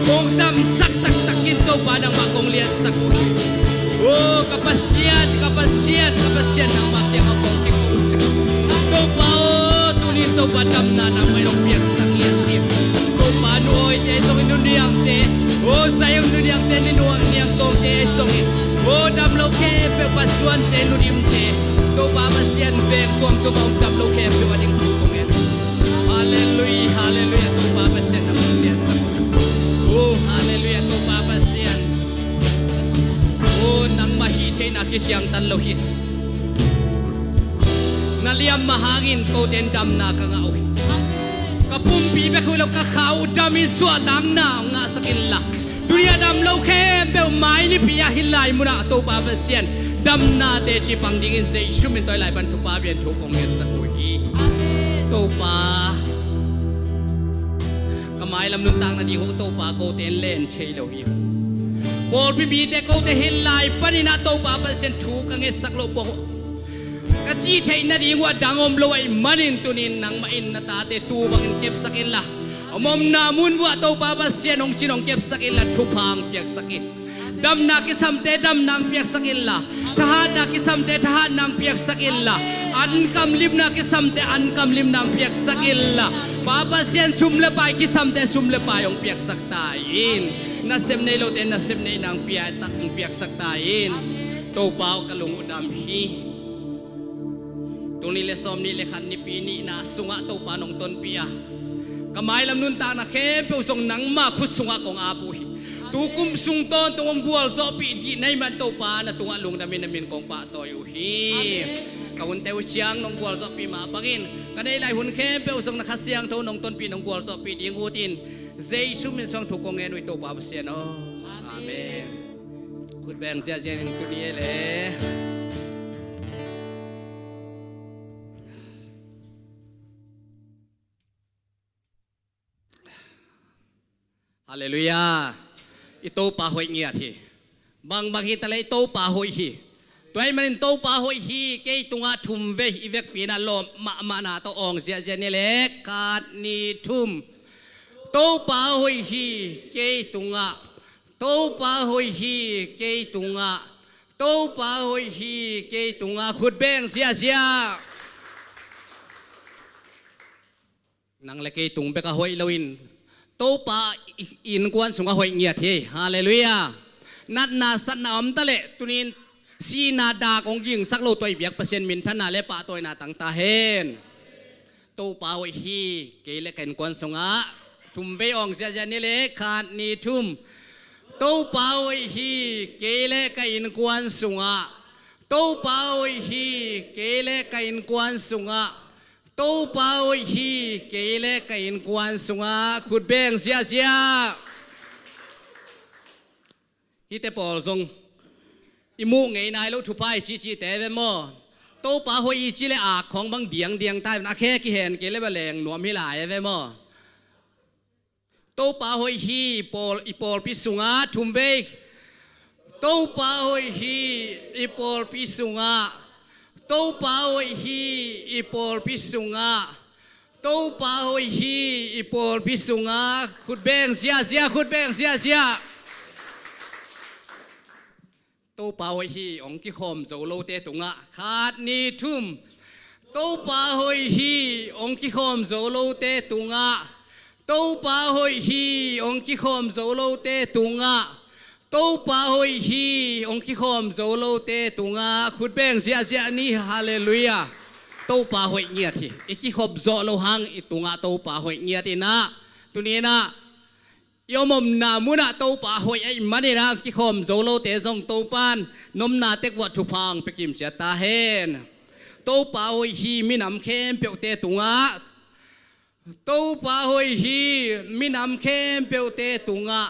Kong damsak taktak in Topa nangmah kong liansak uh hi. Aw ka Pasian, ka Pasian, ka Pasian, nangmah kiangah kong kiko uh hi. Topa aw, tunin Topa damna nangmah in hong piaksak lian hi. Topa nu awite zong in, nu niangte, aw zai un, nu niangte, ni nuang niang tawngte zong in, aw dam lo khempeuh, pasuante, nu dimte, Topa Pasian veng tuamtuam a om dam lo khempeuh a ding thu kong ngen. Halleluiah, halleluiah, Topa Pasian nangmah liansak. Aw halleluiah, Topa Pasian. Aw nangmah hih theihna kiciangtan lo hi. Na liamma hangin kote in damna ka ngah uh hi. Ka pumpi bek uh hi lo, ka kha uh dam in suahtakna hong ngahsak inla, tuni a dam lo khempeuh mai nipi ah hih lai munah Topa Pasian, damna teci pang dingin Zeisu min tawh hih lai pan thupha pia in thu kong ngetsak uh hi. Amen. Topa, ka mailam nuntakna ding uh Topa, kote in len thei lo hi. Pawlpi mite kote hih lai panin ah Topa Pasian, thu ka ngetsak loh puak uh, ka cih theih nading uh a dang om lo ahih manin tunin nangmah in na tate tu bangin kepsak inla, om omna mun vuah Topa Pasian hong cin hong kepsak inla, thupha hong piaksak in. Damna kisamte damna hong piaksak inla, thahatna kisamte thahatna hong piaksak inla, ankamlimna kisamte ankamlimna hong piaksak inla, Pa Pasian, sum le pai kisamte sum le pai hong piaksak ta in. Nasep nei lote nasep neihna hong pia-, hong piaksak ta in. Topa aw, ka lung uh dam hi. Tul nih le sawm nih le khat Nipi nihna sungah Topa nong tonpih a, ka mailam nuntakna khempeuh zong nangma khut sungah kong ap uh hi. Tu kum sung tawntung hong gualzawhpih dih na hih man Topa, na tungah lungdamin na min kong pahtawi uh hi. Amen. Ka hunte uh ciang nong gualzawhpih mah bangin ka neih lai hun khempeuh zong na Kha Siangtho nong tonpih nong gualzawhpih ding utin Jesu min suang thu kong ngen uh hi Topa Pasian aw. Amen. Amen. Khut beng ziahziah in tuni e le. Halleluiah. I Topa hoih ngiat hi. Bangbang hi ta le i Topa hoih hi. Tua ahih manin Topa hoih hi, kei tungah thum vei i vekpi in a lawm mahmahna tawh awng ziahziah ni le. Khat, nih, thum. Topa hoih hi kei tungah. Topa hoih hi kei tungah. Topa hoih hi kei tungah. Khut beng ziahziah. Nang le kei tung bek a hoih loin Topa i, i innkuan sungah hoih ngiat hi. Halleluiah. Natna satna om ta leh tunin sihna dak hong gingsak lo tua i biak Pasian minthanna le pahtawina tang ta hen. Topa hoih hi kei le ka innkuan sungah. Thum vei awng ziahziah ni le, khat, nih, thum. Topa hoih hi, kei le ka innkuan sungah. Topa hoih hi, kei le ka innkuan sungah. Topa hoih hi, kei le ka innkuan sungah. Khut beng ziahziah. Hihte pawl zong i muh ngei nai lo thupha i cihcihte ve maw? Topa hoih i cih le a khawng bang diangdiang ta ve, a khe kihen kei le va leng nuam hi lai ve maw? Topa hoih hi, pawl, i pawlpi sungah, thum vei. Topa hoih hi, i pawlpi sungah. Topa hoih hi, i pawlpi sungah. Topa hoih hi, i pawlpi sungah. Khut beng ziahziah, khut beng ziahziah. Topa hoih hi, hong kikhawm zo lote tungah. Khat, nih, thum. Topa hoih hi, hong kikhawm zo lote tungah. Topa hoih hi, hong kikhawm zo lote tungah. Topa hoih hi, hong kikhawm zo lote tungah. Khut beng ziahziah ni, halleluiah. Topa hoih ngiat hi. I kikhop zawh loh hang i tungah Topa hoih ngiat inah, tuni inah i om omna munah Topa hoih ahih manin ah kikhawm zo lote zong Topa'n nomna tek vuah thupha hong pia kimciat ta hen. Topa hoih hi, minam khempeuhte tungah. Topa hoih hi, minam khempeuhte tungah.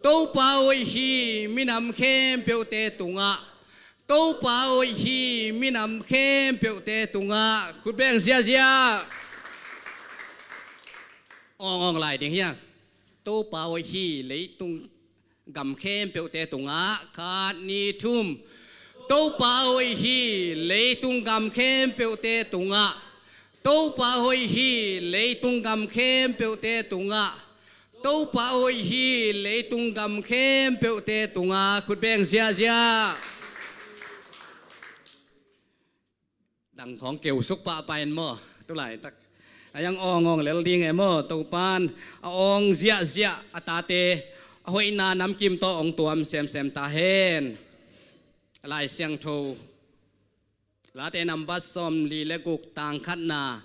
Topa hoih hi, minam khempeuhte tungah. Topa hoih hi, minam khempeuhte tungah. Khut beng ziahziah. Awng awng lai ding hi hang. Topa hoih hi, leitung gam khempeuhte tungah. Khat, nih, thum. Topa hoih hi, leitung gam khempeuhte tungah. Topa hoih hi, leitung gam khempeuhte tungah. Topa hoih hi, leitung gam khempeuhte tungah. Khut beng ziahziah. Dang khawng keusuk pahpah in maw, tulaitak a yang awng awng lel ding e maw? Topa'n a awng ziahziah a tate a hoihna namkim tawh hong tuam semsem ta hen. A Lai Siangtho Late number sawmli le guk, tang khatna.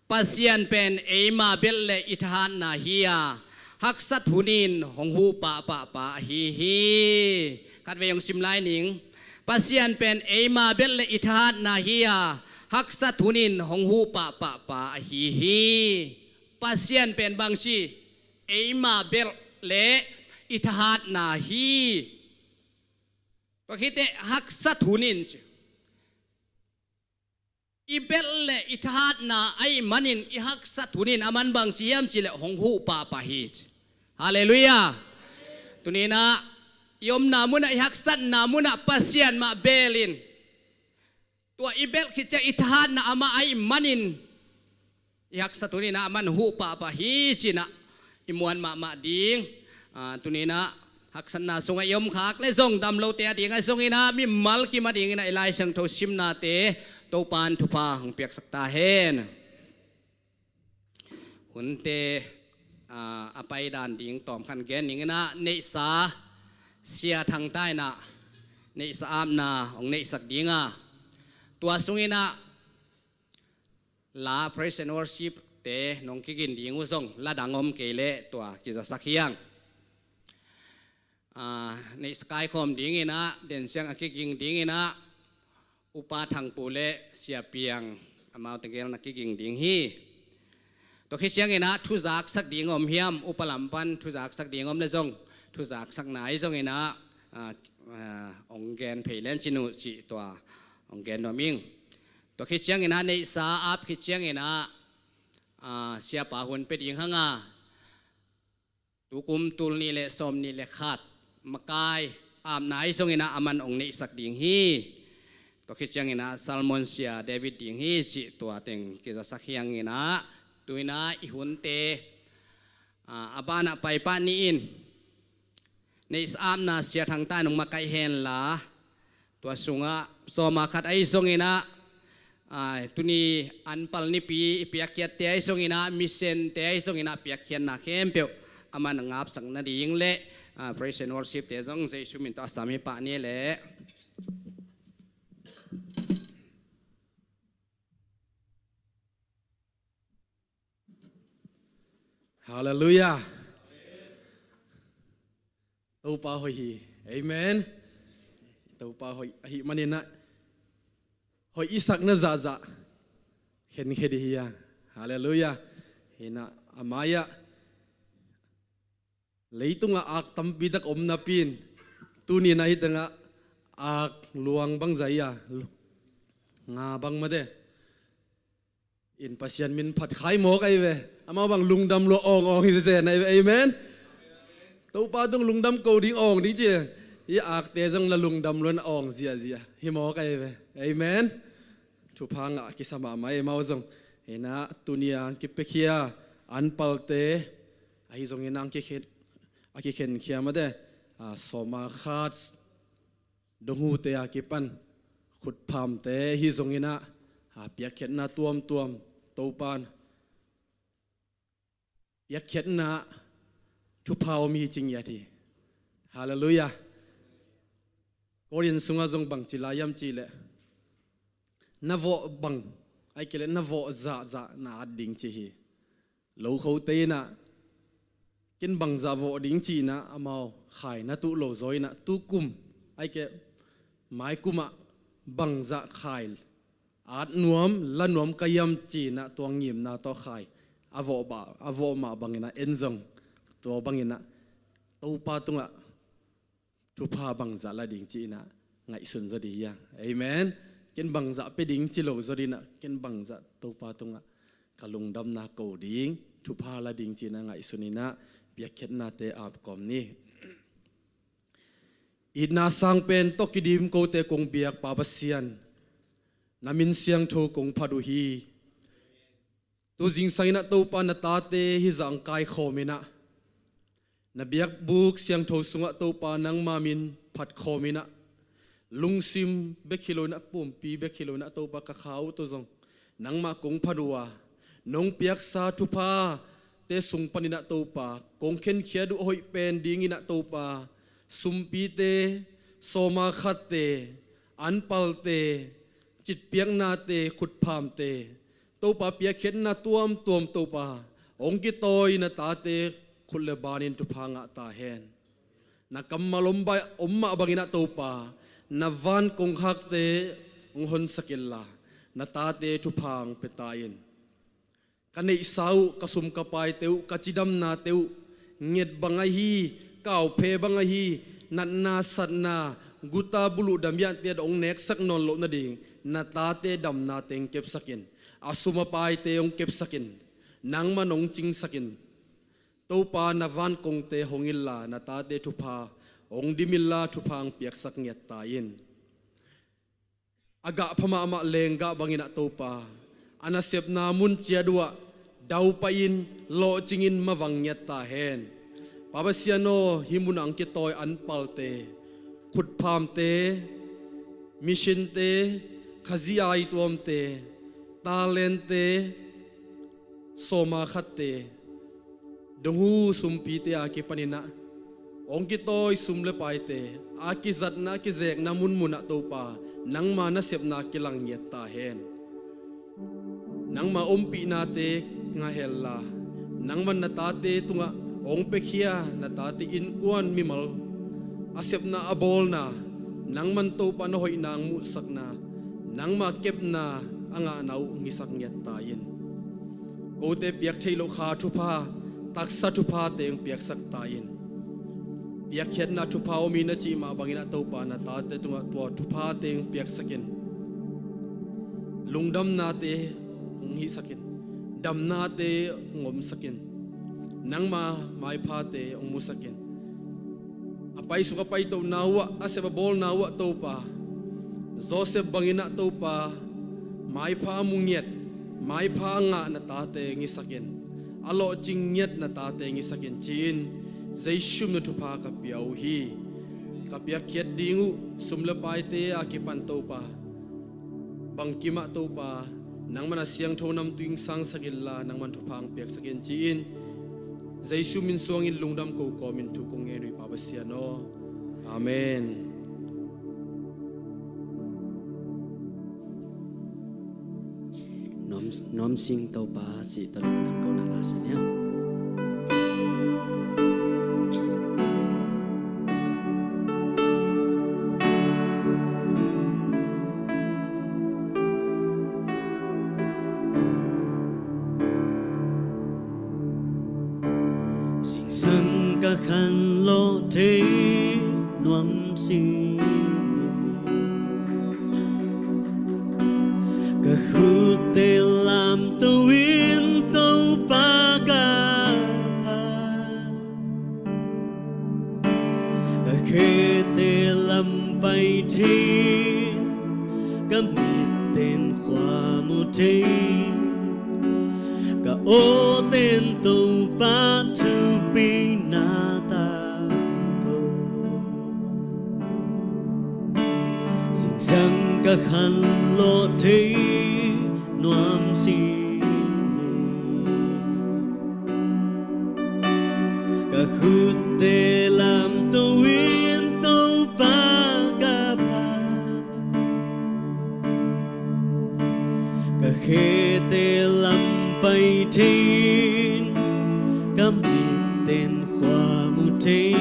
Pasian pen eima belh le i thahatna hi a, haksat hunin hong huh pahpah pa ahi hi. Khatvei hong sim lai ning. Pasian pen eima belh le i thahatna hi a, haksat hunin hong huh pahpah pa ahi hi. Pasian pen bangci, eima belh le i thahatna hi. Tua khit teh haksat hunin ci. I belh le i thahatna ahih manin i haksat hunin aman bangci hiam cih leh hong huh pahpah hi ci. Halleluiah. Tuni inah i omna munah, i haksatna munah Pasian mah belh in. Tua i belh khit ciang i thahatna amah ahih manin i haksat hunin ah aman huh pahpah hi ci-in ah i muan mahmah ding. Ah, tuni inah haksatna sungah i om khak le zong dam lote a ding ahi zongin ah mimal kim a dingin ah i Lai Siangtho simnate Topa'n thupha hong piaksak ta hen. Hunte, ah, a paidan ding tawmkhat gen ning inah neihsa Sia Thang Ta in ah neihsa apna hong neihsak ding a, tua sungin ah la praise and worship te nong kigin ding uh zong la dang om kei leh tua kizasak hi hang. Ah, neihsa kaikhawm dingin ah, den siang a kiging dingin ah, Upa Thang Pu le Sia Piang, amaute gel na kiging ding hi. Tua khit ciangin ah thuzaksak ding om hiam, upa lam pan thuzaksak ding om le zong, thuzaksakna ahi zongin ah, ah, ah, hong gen phei len cin uh cih tua hong gen nuam ing. Tua khit ciangin ah neihsa ap khit ciangin ah, ah, siapa hun pia ding hang a, tukum tul nih le sawmnih le khat makai apna ahi zongin ah aman hong neihsak ding hi. Tua khit ciangin ah sermon Sia David ding hi cih tua teng kizasak hi hangin ah, tu-in ah i hunte, ah, a banah paipah ni in. Neihsa apna Sia Thang Ta in hong makaih hen la, tua sungah sawma khat ahi zongin ah, ah, tuni anpal nipi i piakkhiatte ahi zongin ah, missionte ahi zongin ah, piakkhiatna khempeuh aman a ngapsak nading le, ah, praise and worship te zong Jesu min tawh a sam hi pah ni le. Halleluiah. Topa hoih hi. Amen. Topa hoih ahih maninah hoih i sakna zahzah khenkhia dih hi a. Halleluiah. Hinah a mai-ah leitungah ak tampi tak om napi-in tuni-in ahi tengah ak luang bangzah hi a, nga bang mate in Pasian min phat khai mawk ahi ve. Amau bang lungdam lua awng awng hi zen ahi ve. Amen. Topa tung lungdam ko ding awng ding ci. Hi akte zong la lungdam lua na awng ziahziah hi mawk ahi ve. Amen. Thupha ngah kisa mahmah ei mau zong. Hinah tuni-a kipiakhia anpalte ahi zongin ang kikhen a kikhenkhia mate, a, sawma khat donghute a kipan khutphamte hi zonginah, a, piakkhiatna tuamtuam Topan piakkhiatna thupha om hi ci ngiat hi. Halleluiah. Korin sungah zong bangci lai hiam cihleh na vawh bang ahi kei leh na vawh zahzah na at ding ci hi. Lokhote inah ken bangzah vawh ding ci-inah amau khai na tuh lo zaw inah tukum ahi kei maikumah bangzah khai at nuam la nuam ka hiam ci-inah tua ngimna tawh khai a vawh bah, a vawh mah banginah en zong tua banginah Topa tungah thupha bangzah la ding ci-inah ngaihsun zaw dih hi a. Amen. Ken bangzah pia ding ci lo zaw dinah ken bangzah Topa tungah ka lungdamna ko ding thupha la ding ci-inah ngaihsun inah piakkhiatnate apkawm ni. Itna sang pen tawh kidim kote kong biak Pa Pasian, na min siangtho kong phat uh hi. Tu zingsang inah Topa na tate hizah ang kaikhawm inah na biakbuk siangtho sungah Topa nangma min phatkhawm inah lungsim bek hi lo inah pumpi bek hi lo inah Topa ka kha uh tawh zong nangmah kong phat uh a, nong piaksa thuphate sung paninah Topa kong khenkhiat uh hoih pen dinginah Topa sumpite, sawma khatte, anpalte, citpiaknate, khutphamte, Topa piakkhiatna tuamtuam Topa hong kitawi na tate khut le banin thupha ngah ta hen. Na kammal om bai om mah banginah Topa na van kongkhakte hong honsak inla na tate thupha hong pia ta in. Ka neihsa uh, ka sum ka paite uh, ka cidamnate uh nget bang ahi, kauphe bang ahi, natna satna, guta buluh damiahte hong neksak nawn loh nading na tate damnate hong kepsak in. A sum a paite hong kepsak in. Nangman hong cingsak in. Topa na van kongte hong inla na tate thupha hong dim inla thupha hong piaksak ngiat ta in. A gah pha mahmah lenggah banginah Topa a nasepna mun ciat uhah daupai-in lawhcingin mavang ngiat ta hen. Pa Pasian aw, hih munah ang kitawi anpalte, khutphamte, missionte, khazih aituamte, talente, sawma khatte, donghu sumpite a kipaninah hong kitawi sum le paite a kizatna a kizekna munmunah Topa nangma nasepna kilang ngiat ta hen. Nangma ompihnate ngah henla nangman na tate tungah hong piakhia na tate innkuan mimal a sepna a bawlna nangman Topa na hoihna hong muhsakna nangma kepna a ngahna uh hong hisak ngiat ta in. Kote piak theih loh kha thupha taksa thuphate hong piaksak ta in. Piakkhiatna thupha om hi na cih mah banginah Topa na tate tungah tua thuphate hong piaksak in. Lungdamnate hong hihsak in. Damnate hong omsak in. Nangma maiphate hong musak in. A paisuk a paitohna uhah a sep a bawlna uhah Topa Joseph banginah Topa maipha a mu ngiat maipha a ngah na tate hong hisak in. A lawhcing ngiat na tate hong hisak in ci-in Jesu min thupha ka pia uh hi. Ka piakkhiat ding uh sum le paite a kipan Topa bangkimah Topa nangman a siangtho namtui hong sangsak inla nangman thupha hong piaksak in ci-in Jesu min suangin lungdam ko kawmin thu kong ngen uh hi Pa Pasian aw. Amen. Nuam, nuam sing Topa cih tawh lungdam ko na la sa niam. Khanlawh thei nuam sing. Ka khutte lamto in Topa ka phat, ka khete lam pai thei, ka mitten khua mu thei, ka awten Topa thupina tangko. Zingsang ka khanlawh thei nuam sing. Ka khutte lamto in Topa ka phat, ka khete lam pai thei, ka mitten khua mu thei,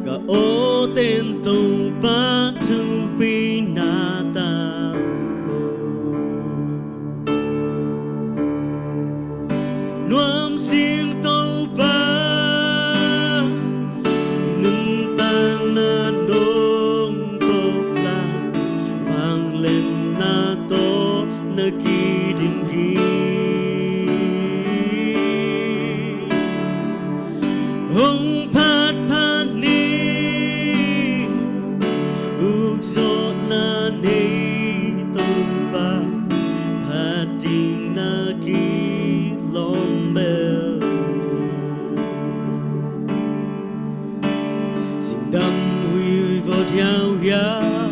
ka awten Topa thupina tangko. Nuam sing Topa, nuntakna nong kop lai, vangliatna tawh na kidim hi. Hong phatphat ni, ukzawhna nei Topa, phat ding na kilawm bel hi. Singdam huihvawt hiauhiau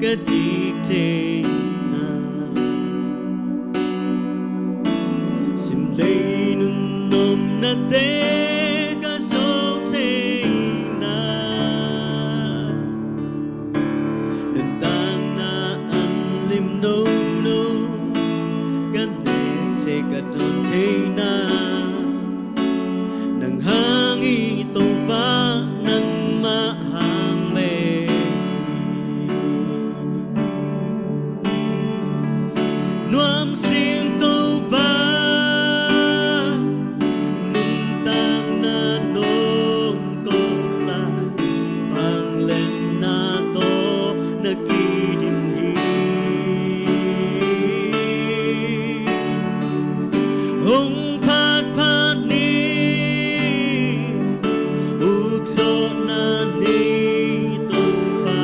ka dik theihna, simlei nunawmnate ka zo theihna, nuntakna an lim nono ka nek thei, ka dawn theihna, nang hang hi Topa, nangmah hang bek hi. Nuam sing Topa, nuntakna nong kop lai, vangliatna tawh na kidim hi. Hong phatphat ni, ukzawhna nei Topa,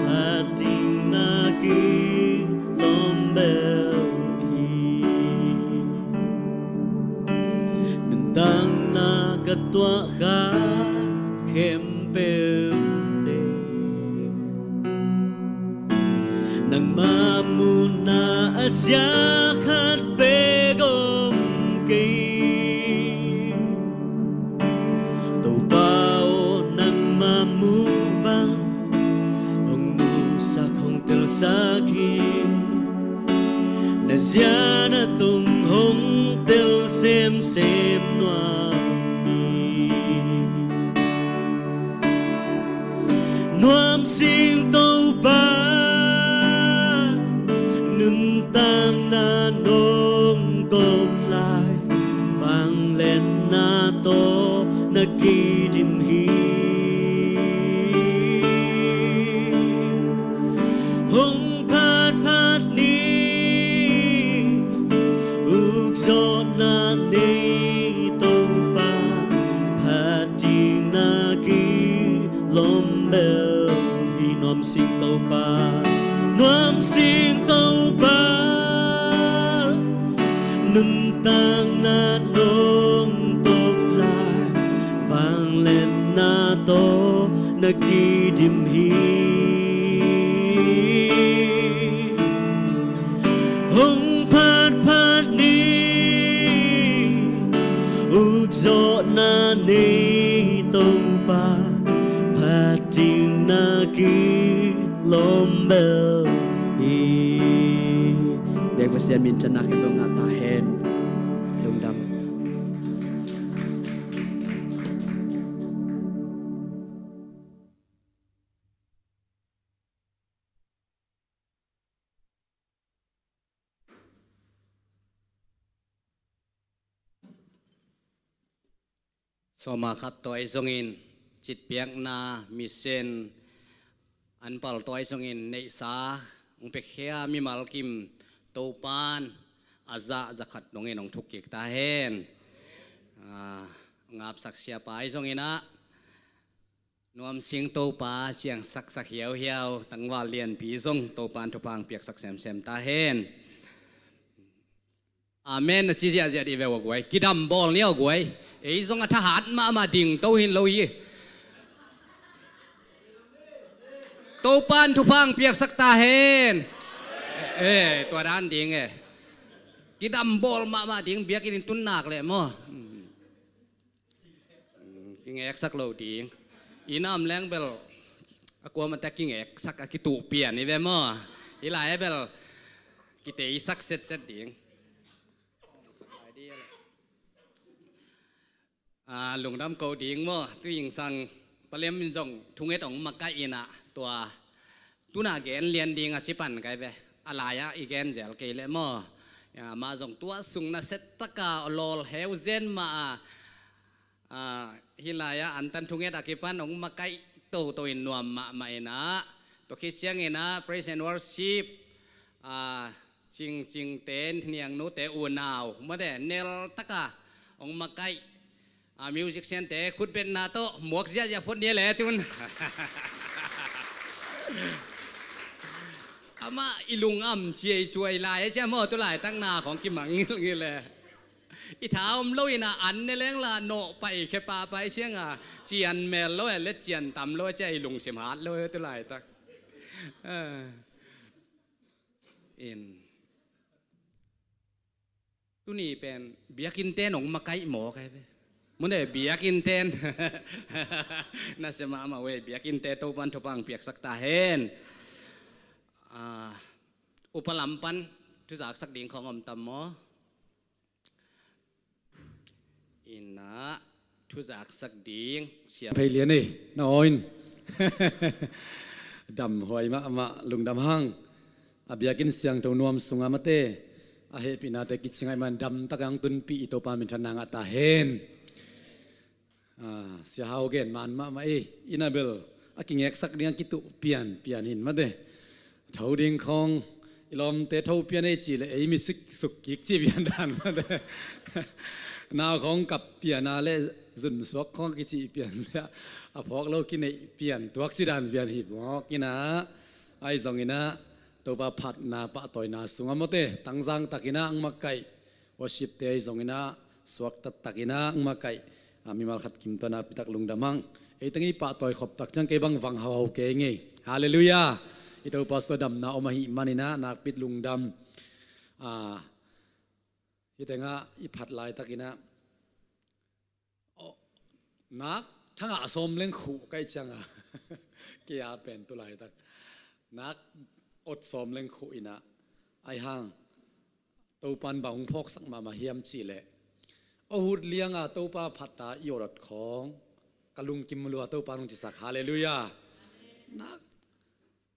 phat ding na kilawm bel hi. Nuntakna ka tuahkhak khempeuhte, nangma muhna a zia khat bek om kei. Topa aw, nangma muh bang hong muhsak, hong telsak hi. Na zia na tong hong tel semsem nuam hi. Nuam sing Topa, nuntakna nong kop lai, vangliatna tawh na kidim hi. Hong phatphat ni, ukzawhna nei Topa, phat ding na kilawm bel hi. Nuam sing Topa, nuam sing Topa, nuntakna nong kop lai, vangliatna tawh na kidim hi. Hong phatphat ni, ukzawhna nei Topa, phat ding na kilawm bel hi. Biak Pasian minthanna khempeuh ngah ta hen. Lungdam. Tawmah khat tawh ahi zongin citpiakna, mission, an pal tawh ahi zongin neihsa hong piakhia mimal kim Topan a zah za khat dongin hong thuk kik ta hen. Ah, ngapsak siapa ahi zongin ah Nuam Sing Topa ciang saksak hiauhiau, tangval lianpi zong Topan thupha hong piaksak semsem ta hen. Amen na ci ziahziah dih ve aw guai. Kidam bawl ni aw guai. Ei zong a thahat mahmah ding to hin lo hi. Topan thupha hong piaksak ta hen. Eh, tua dan ding e. Kidam bawl mahmah ding, biakinn in tun nak leh maw. Kingeksak lo ding. Inn a om leng bel a kuamah te kingeksak a kituh pian hi ve maw. Hih lai ah bel kiteisak setset ding. Ah, lungdam ko ding maw. Tu zingsang Paliam in zong thunget hong makaih in ah, tua tuna gen lian ding a si pan kai ve. A lai ah i gen zel kei leh maw. Amah zong tua sung nasia taka lawlheu zen mah a, ah, hih lai ah antan thunget a kipan hong makaih toto in nuam mahmah in ah, tua khit ciangin ah praise and worship, ah, Cingcingte, Niangnute unau mate nel taka hong makaih, ah, musiciante khutbetna tawh muak ziahziah phot ni le tun. Amah i lung am ciai cuai lai a cia maw, tu laitak na khong kimang ngilngil e. I tha om lo in ah an ne leng la nawh pai khe pahpah i siang a, cian mel lo e, let cian tam lo a cia i lungsim hat lo e tu laitak. Ah. In. Tuni pen biakinnte nong makaih maw kai ve. Mune biakinnten. Nasia mahmah ve, biakinnte Topan thupha hong piaksak ta hen. Ah, upa lam pan thuzaksak ding khong om tam maw? Inn ah thuzaksak ding sia phei lian ei, na aw in. Damhuai mahmah, lungdam hang. A biakinn siangtho nuam sungah mate a hehpihnate kici ngaih man damtak a hong tunpih i Topa minthanna ngah ta hen. Ah, Sia Hau gen man mahmah ei, inn ah bel a kingeksak ding a kituh pianpian hin mate. Tho ding khong i lawmte tho pian ei cih leh ei mi sik suk kik cih pian dan mate. Nau khong kap pian a le zunsuak khong a kicih pian le a phawk lo kineih pian tuak cih dan pian hi mawk in ah, ahi zongin ah Topa phatna pahtawina sungah mawte tangzang takin ah hong makaih, worshipte ahi zongin ah suakta takin ah hong makaih, ah, mimal khat kim tawh nakpitak lungdam hang. Ei teng i pahtawi khop tak ciang kei bang vang hauhau kei ngei. Halleluiah. I Topa sua damna om ahih manin ah nakpit lungdam. Ah, hih tengah i phat laitakin ah, oh, nak thangah sawm leng khuh kaih ciangah kei a pen tu laitak nak ot sawm leng khuh in ah, ahi hang Topan bang hong phawksak mahmah hiam cih leh, aw hut lianga Topa phat a i awdot khawng ka lungkim lua, Topan hong cisak. Halleluiah. Nak,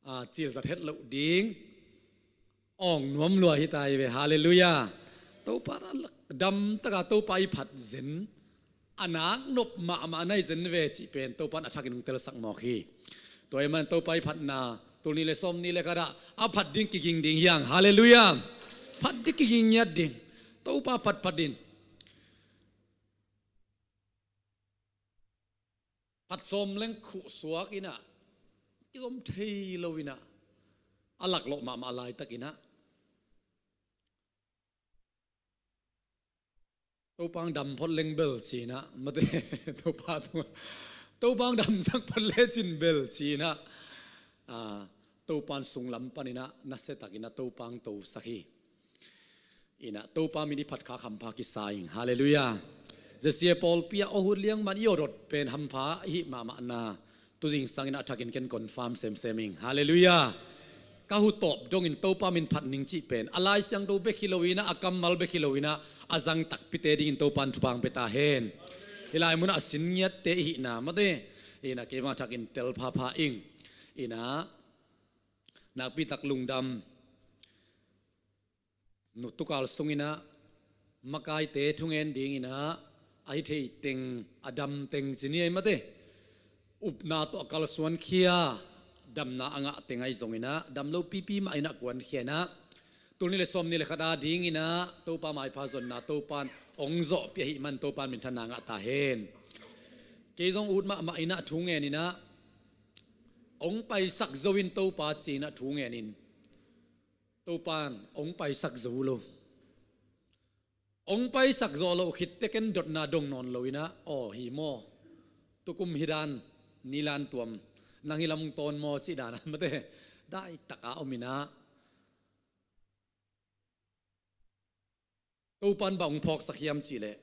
ah, cilzat het loh ding awng nuam lua hi ta hi ve. Halleluiah. Topa damtaka Topa i phat zen a nak nop mahmah na hi zen ve cih pen Topan a thakin hong telsak mawk hi. Tua ahih man Topa i phatna tul nih le sawm nih le khat ah a phat ding kiging ding hi hang. Halleluiah. Phat ding kiging ngiat ding. Topa phatphat in phat sawm leng khuh suak in ah kizom thei lo in ah a laklawh mahmah laitakin ah Topa hong dam phot leng bel ci in ah mate, Topa tungah Topa hong damsak phot lecin bel ci in ah, ah, Topan sunglam panin ah nasiatakin ah Topa hong tosak hi. In ah Topa min i phat khak hampha kisa ing. Halleluiah. Zesia pawlpi ah aw hut liang man i awdot pen hampha i hih mahmahna tu zingsangin ah a thakin ken confirm semsem ing. Halleluiah. Ka hu tawp dongin Topa min phat ning cih pen a Lai Siangtho bek hi lo in ah, a kammal bek hi lo in ah, a zang takpite dingin Topan thupha hong pia ta hen. Hih lai munah a sin ngiatte i hihna mate, in ah kei bang a thakin tel phapha ing. In ah nakpitak lungdam. Nu tukal sungin ah makaite thungen dingin ah a hi thei teng, a dam teng ci ni ei mate. Upna tawh a kalsuankhia, damna a ngah teng ahi zongin ah, dam lo pipi mah in ah kuankhia in ah, tul nih le sawmnih le khat adingin ah Topa maipha zonna Topa in hong zawhpih ahih man Topa in minthanna ngah ta hen. Kei zong ut mahmah in ah thu ngen in ah, hong paisak zo in Topa ci in ah thu ngen in, Topa in hong paisak zo lo. Hong paisak zawh loh khit teh ken dotna dong nawn lo in ah, aw hi maw, tukum hi dan, ni lan tuam, nang hi lam hong tawn maw cih dan a mate, daitak a om in ah, Topa in bang hong phawksak hiam cih leh,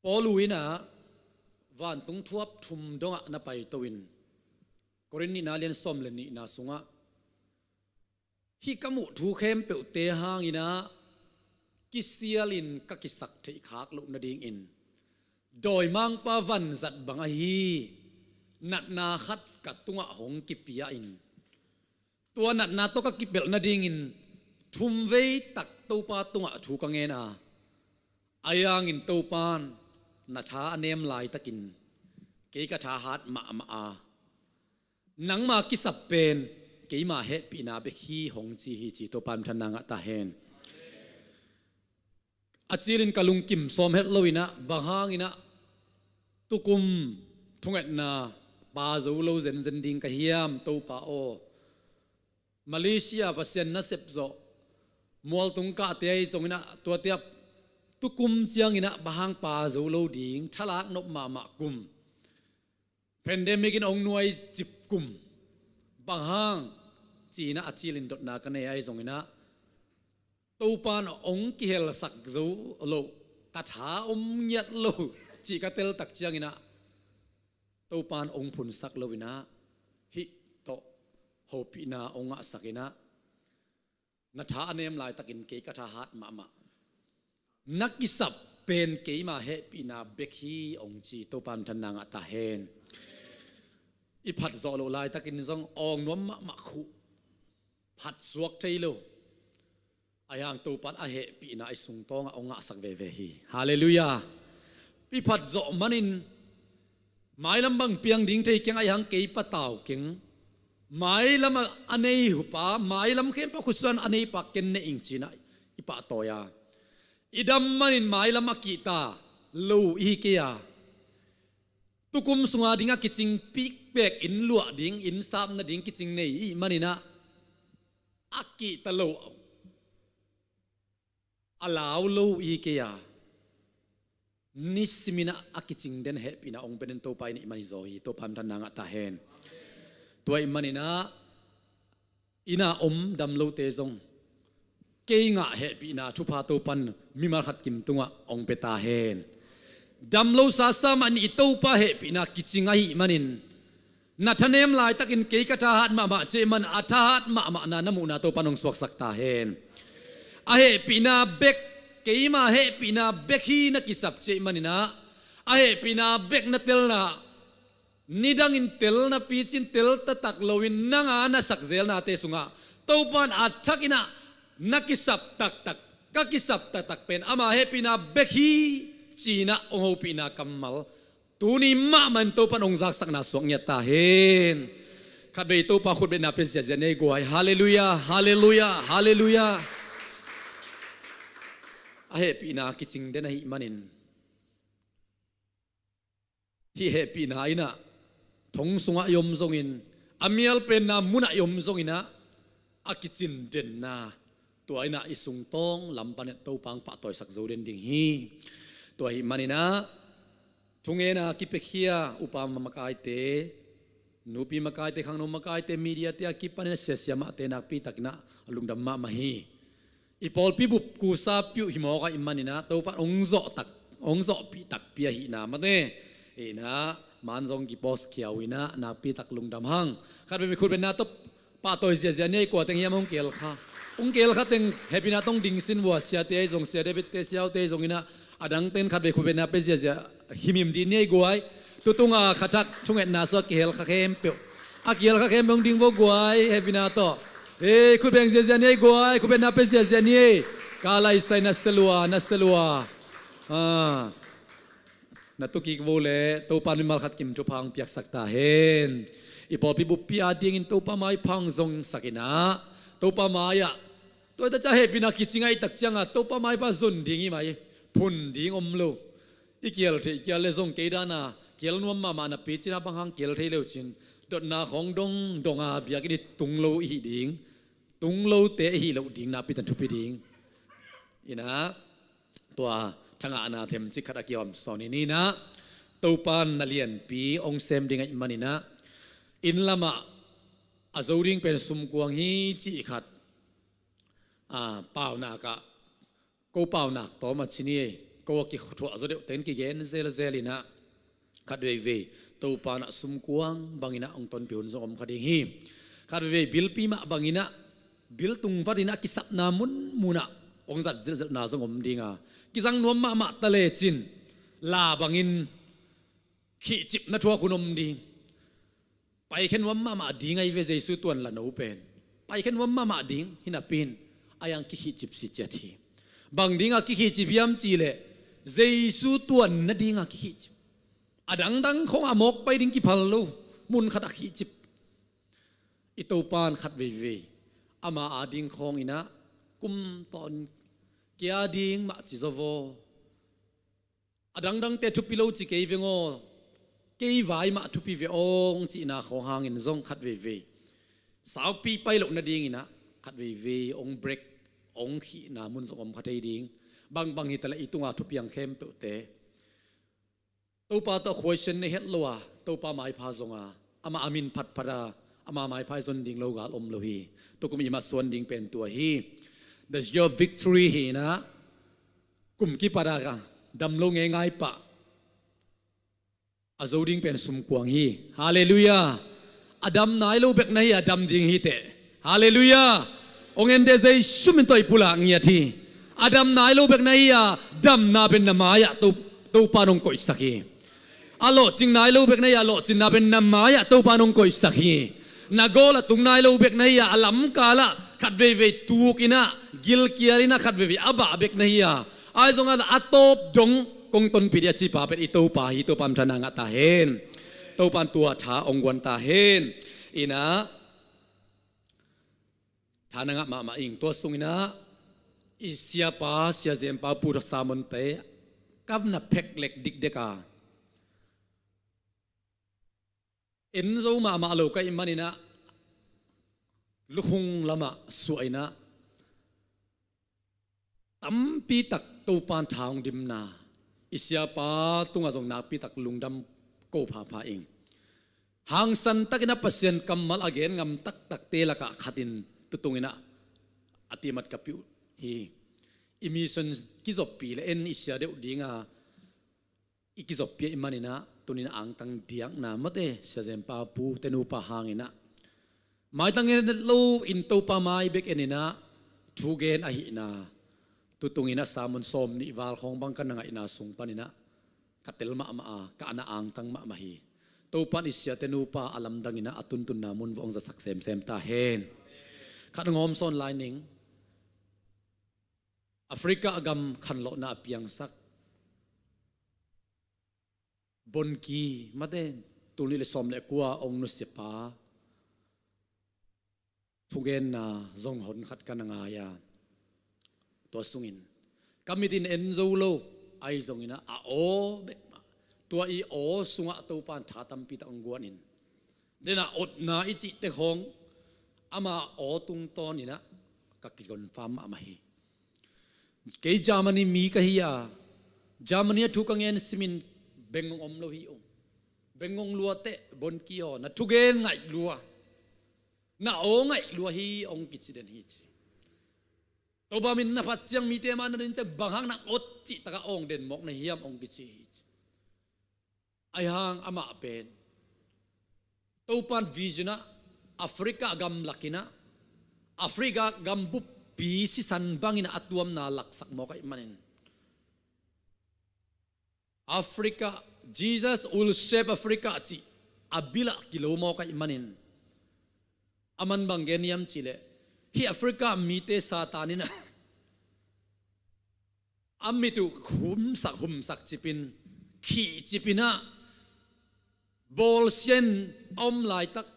Paul in ah vantung thuap thum dongah na paito in, Korin nihna lian sawm le nihna sungah, hih ka muh thu khempeuhte hangin ah kisialin ka kisak theih khak loh nadingin, dawimangpa vanzat bang ahi natna khat ka tungah hong kipia in, tua natna tawh ka kipelh nadingin thumvei tak Topa tungah thu ka ngen a, ahi hangin Topa in na tha a nem laitakin kei ka tha hat mahmah a, nangma kisap pen keima hehpihna bek hi hong ci hi ci, Topa in minthanna ngah ta hen. A cilin ka lungkim sawm het lo in ah, bang hangin ah tukum thungetna pia zo lo zenzen ding ka hiam Topa aw. Malaysia Pasian nasep zawh, mualtung kahte ahi zongin ah, tuate ah tukum ciangin ah bang hang pia zo lo ding, thalak nop mahmah kum, pandemic in hong nuaicip kum, bang hang ci in ah a cilin dotna ka nei ahi zongin ah, Topa in hong kihelsak zo loh, ka tha om ngiat lo cih ka tel tak ciangin ah, Topa in hong phunsak lo in ah, hih tawh hopihna hong ngahsak in ah, na tha a nem laitakin kei ka tha hat mahmah, na kisap pen keima hehpihna bek hi hong ci, Topa in minthanna ngah ta hen. I phat zawh loh laitakin zong awng nuam mahmah khuh, phat suak thei lo, ahi hang Topa in a hehpihna i sungtawngah hong ngahsak veve hi. Halleluiah. I phat zawh manin mailam bang piang ding thei keng, ahi hang kei patau keng. Mailam a, a nei hupa, mailam khempeuh khutsuan a neipa ken ne ing ci in ah i pahtawi a, i dam manin mailam a kihta lo i hi kei a, tukum sunga ding a kicing pikpek, inn luah ding, inn sap nading kicing nei i hih manin ah, a kihta lo, a lau lo i hi kei a, nisimin ah a kicing den hehpihna hong pia den Topa in i hih man hi zaw hi. Topa in minthanna ngah ta hen. Tua ahih manin ah, inn a om dam lote zong, kei ngah hehpihna thupha Topa in mimal khat kim tungah hong pia ta hen. Dam lo sasa mah in i Topa hehpihna kicing ahih manin, na thanem laitakin kei ka thahat mahmah ci ahih man, a thahat mahmahna na muhna Topa in hong suaksak ta hen. A hehpihna bek, keima hehpihna bek hi na kisap ci ahih manin ah, a hehpihna bek na telna, nidangin telna picin tel taktak loin nang a na sakzelnate sungah Topa in a thakin ah na kisap taktak, ka kisap taktak pen ama hehpihna bek hi ci-in ah hong hopihna kammal tuni mahmah in Topa in hong zaksakna suak ngiat ta hen. Khatvei Topa khutbetna pia ziahziah ni ei guai. Halleluiah, halleluiah, halleluiah. A hehpihna kicing den ahih manin, hih hehpihna in ah thong sungah i om zongin, a mialpenna munah i om zongin ah, a kicin denna, tua in ah i sungtawng lam panin Topa in pahtawisak zo den ding hi. Tua ahih manin ah, thungena kipiakhia upa makaite, nupi makaite, khangno makaite, mediate a kipanin a siasia mahte nakpi takin ah lungdam mahmah hi. I pawlpi bup kusa piuh hi mawk ahih manin ah, Topa in hong zawh tak, hong zawhpih takpi ahihna mate. Ina, man zong kipost khia uh in ah, nakpi tak lungdam hang. Khatvei mi khutbetna tawh pahtawi ziahziah ni ei, kua teng hiam hong kihelkha. Hong kihelkha teng hehpihna tawh hong dingsin vua, siate ahi zong, sia David-te, sia Au-te ahi zongin ah, a dangte'n khatvei khutbetna pia ziahziah himhim dih ni ei guai. Tutunga khathak thungetna sungah kihelkha khempeuh, a kihelkha khempeuh hong ding vo guai, hehpihna tawh. Ei, khutbeng ziahziah ni ei guai, khutbetna pia ziahziah ni ei. Ka laisai na selua, na selua. Ah, na tukik vo le Topa mimal khat kim thupha hong piaksak ta hen. I pawlpi buppi adingin Topa maipha hong zongsak in ah, Topa mai-ah, tua hi ta ciang hehpihna kici ngaihtak ciangah Topa maipha zon ding hi mai, phun ding om lo. I kial theih kial le zong kei dana kial nuam mahmah napi cina bang hang kial thei le uh cin, dotna khawng dongdong a biakinn i tung lo i hih ding, tung lote i hih loh ding napi tan thupi ding. In ah, tua thangahna themcik khat a kihawm sawn in, in ah, Topa na lianpi hong sem ding ahih manin ah, inn lamah a zo ding pen sumkuang hi cih khat, a, paunak ah, ko paunak tawm a ci ni ei, ko a kithuah zaw deuh teng kigen zelzel in ah, khat veivei Topa in ah sumkuang bangin ah hong tonpih hun zong om kha ding hi. Khat veivei bilpi mah bangin ah, bil tungvat in ah kisapna munmun ah hong zat zelzelna zong om ding a, kizang nuam mahmah ta lecin la bangin khihcipna thuak hun om ding. Paikhia nuam mahmah ding ahi ve Jesu tuan la no pen. Paikhia nuam mahmah ding hi napi in, a yang kikhihcip si ciat hi. Bang dinga kikhihcip hiam cih leh, Jesu tuan nadinga kikhihcip. A dangdang khawng a mawk pai ding kiphal lo, mun khat a khihcip. I Topa in khat veivei ama ading khawng in ah, kum tawn kei ading mah ci zaw vaw. A dangdangte thupi lo ci kei veng aw, kei vai mah thupi ve aw hong cihna khawng hangin zong khat veivei saupi pai loh nadingin ah, khat veivei hong break, hong khihna mun zong om kha thei ding. Bangbang hi ta leh i tunga thupiang khempeuhte Topa tawh khuaisian na het lo a, Topa maipha zong a, amah a min phatphat a, ama maipha i zon ding lo gal om lo hi. Tukum i masuan ding pen tua hi. The year of victory hi in ah, kum kipat a dam lo ngeingai pah, a zo ding pen sumkuang hi. Halleluiah. A dam nai lo bek na hi a, dam ding hi teh. Halleluiah. Hong en teh, Jesu min tawh i pulak ngiat hi. A dam nai lo bek na hi a, damna pen na mai-ah To, Topa in hong koihsak hi. A lawhcing nai lo bek na hi a, lawhcinna pen na mai-ah Topa in hong koihsak hi. Na goal a tung nai lo bek na hi a, a lamkal ah khat veivei tuk in ah, gilkial in ah khat veivei a bah bek na hi a, ahi zongin a tawp dong kong tonpih ding a cipa pen i Topa hi. Topa min thang ngah ta hen. Topa in tua tha hong guan ta hen. In ah, tha na ngah mahmah ing. Tua sungin ah, i siapa, Sia Zen Pa Pu tawh sermon te ka na phek lek dikdek a, en zo mahmah lo ka hih manin ah, lukhung lamah suah in ah, tampi tak Topa in tha hong dimna, i siapa tungah zong nakpi tak lungdam ko phapha ing. Hangsan takin ah Pasian kammal a gen ngam taktakte lakah khat in tutung in ah, a timat ka pih uh hi. I mission kizoppi le en i sia deuh dinga i kizoppi ahih manin ah, tuni-in a angtang diakna mate, Sia Zen Pa Pu te nupa hangin ah, maitang en lo in Topa mai bek en in ah, thugen ahihna, tutung in ah sermon sawmnih val khawng bang ka na ngaihna sung panin ah, ka tel mahmah a, ka na angtang mahmah hi. Topa in i siate nupa a lamdang in ah, a tuntunna mun vuah hong zatsak semsem ta hen. Khat hong hawm sawn lai ning. Africa gam khanlawhna a piangsak Bonnke mate, tul nih le sawm le kua hong nusiapa thugenna zong hon khat ka na ngai a, tua sungin ka mit in en zo lo, ahi zongin ah, a aw bek mah. Tua i aw sungah Topa in tha tampi tak hong guan in, den ah otna i cihte khawng ama aw tungtawn in ah ka kigonfam mahmah hi. Kei Germany mi ka hi a, Germany a thu ka ngen simin bengngong om lo hi ung. Bengngong lua teh, Bonnke aw, na thugen ngaih lua, na aw ngaih lua hi, hong kici den hi ci. Topa min na phat ciang mite mah na din ciang bang hang nang ot cih takah awng den mawk na hiam, hong kici hi ci. Ahi hang amah pen Topa in vision ah Africa gam lak in ah, Africa gam buppi sisan bangin a tuamna laksak mawk ahih manin, Africa, Jesus will save Africa cih a bil ah kilo mawk ahih manin, aman bang gen hiam cih leh, hih Africa mite Satan in ah a mit uh humsak humsak cipin, khih cipin ah bawlsia in a om laitak,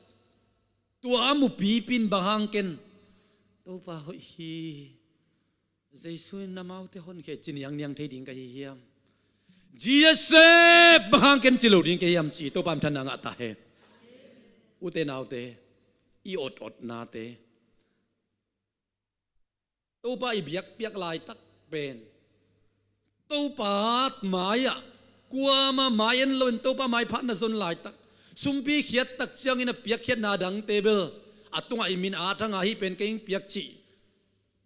tua a mupipin bang hang ken, "Topa, hoih hi, Jesu in amaute honkhia hi," ci niangniang thei ding ka hi hiam? "Jesus, bang hang ken ci lo ding ka hi hiam?" ci Topa minthanna ngah ta hen. Ute naute, i ototnate, Topa i biakpiak laitak pen, Topa mai-ah, kuamah mai en loin Topa maiphatna zon laitak, sumpi khiat tak ciangin a piakkhiatna dangte bel a tungah i min at hang a, "Hih pen kei hong piak," cih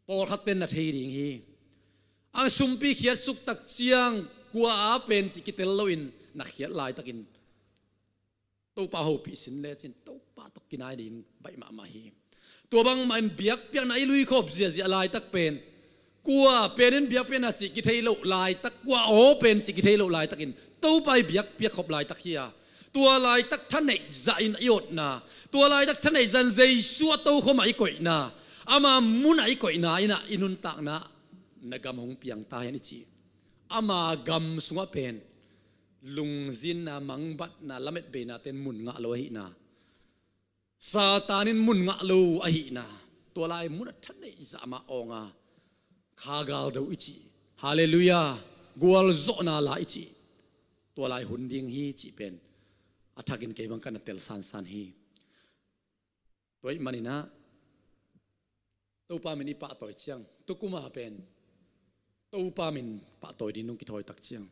pawlkhatte na thei ding hi. A sumpi khiatsuk tak ciang kua a pen cih kitel loin na khiat laitakin, Topa hopih sin lecin Topa tawh kinai ding baih mahmah hi. Tua bangmah in biakpiakna i luikhop ziahziah laitak pen, kua pen in biakpiakna cih kithei loh laitak, kua aw pen cih kithei loh laitakin Topa i biakpiak khop laitak hi a, tua laitak thaneih zahin i otna, tua laitak thaneih zahin Jesu a tokhomah i koihna, ama munah i koihna in ah i nuntakna, "Na gam hong piang ta hen," i ci. Ama gam sungah pen lungzinna, mangbatna, lametbeinate'n mun ngah lo ahihna, Satan in mun ngah lo ahihna, tua lai munah thaneih zah mah awng a, kha galdo i ci. Halleluiah. Gualzawhna la i ci. Tua lai hun ding hi cih pen a thakin kei bang ka na tel sansan hi. Tua ahih manin ah Topa min i pahtawi ciang, tukum a pen Topa min pahtawi ding nong kithawi tak ciang,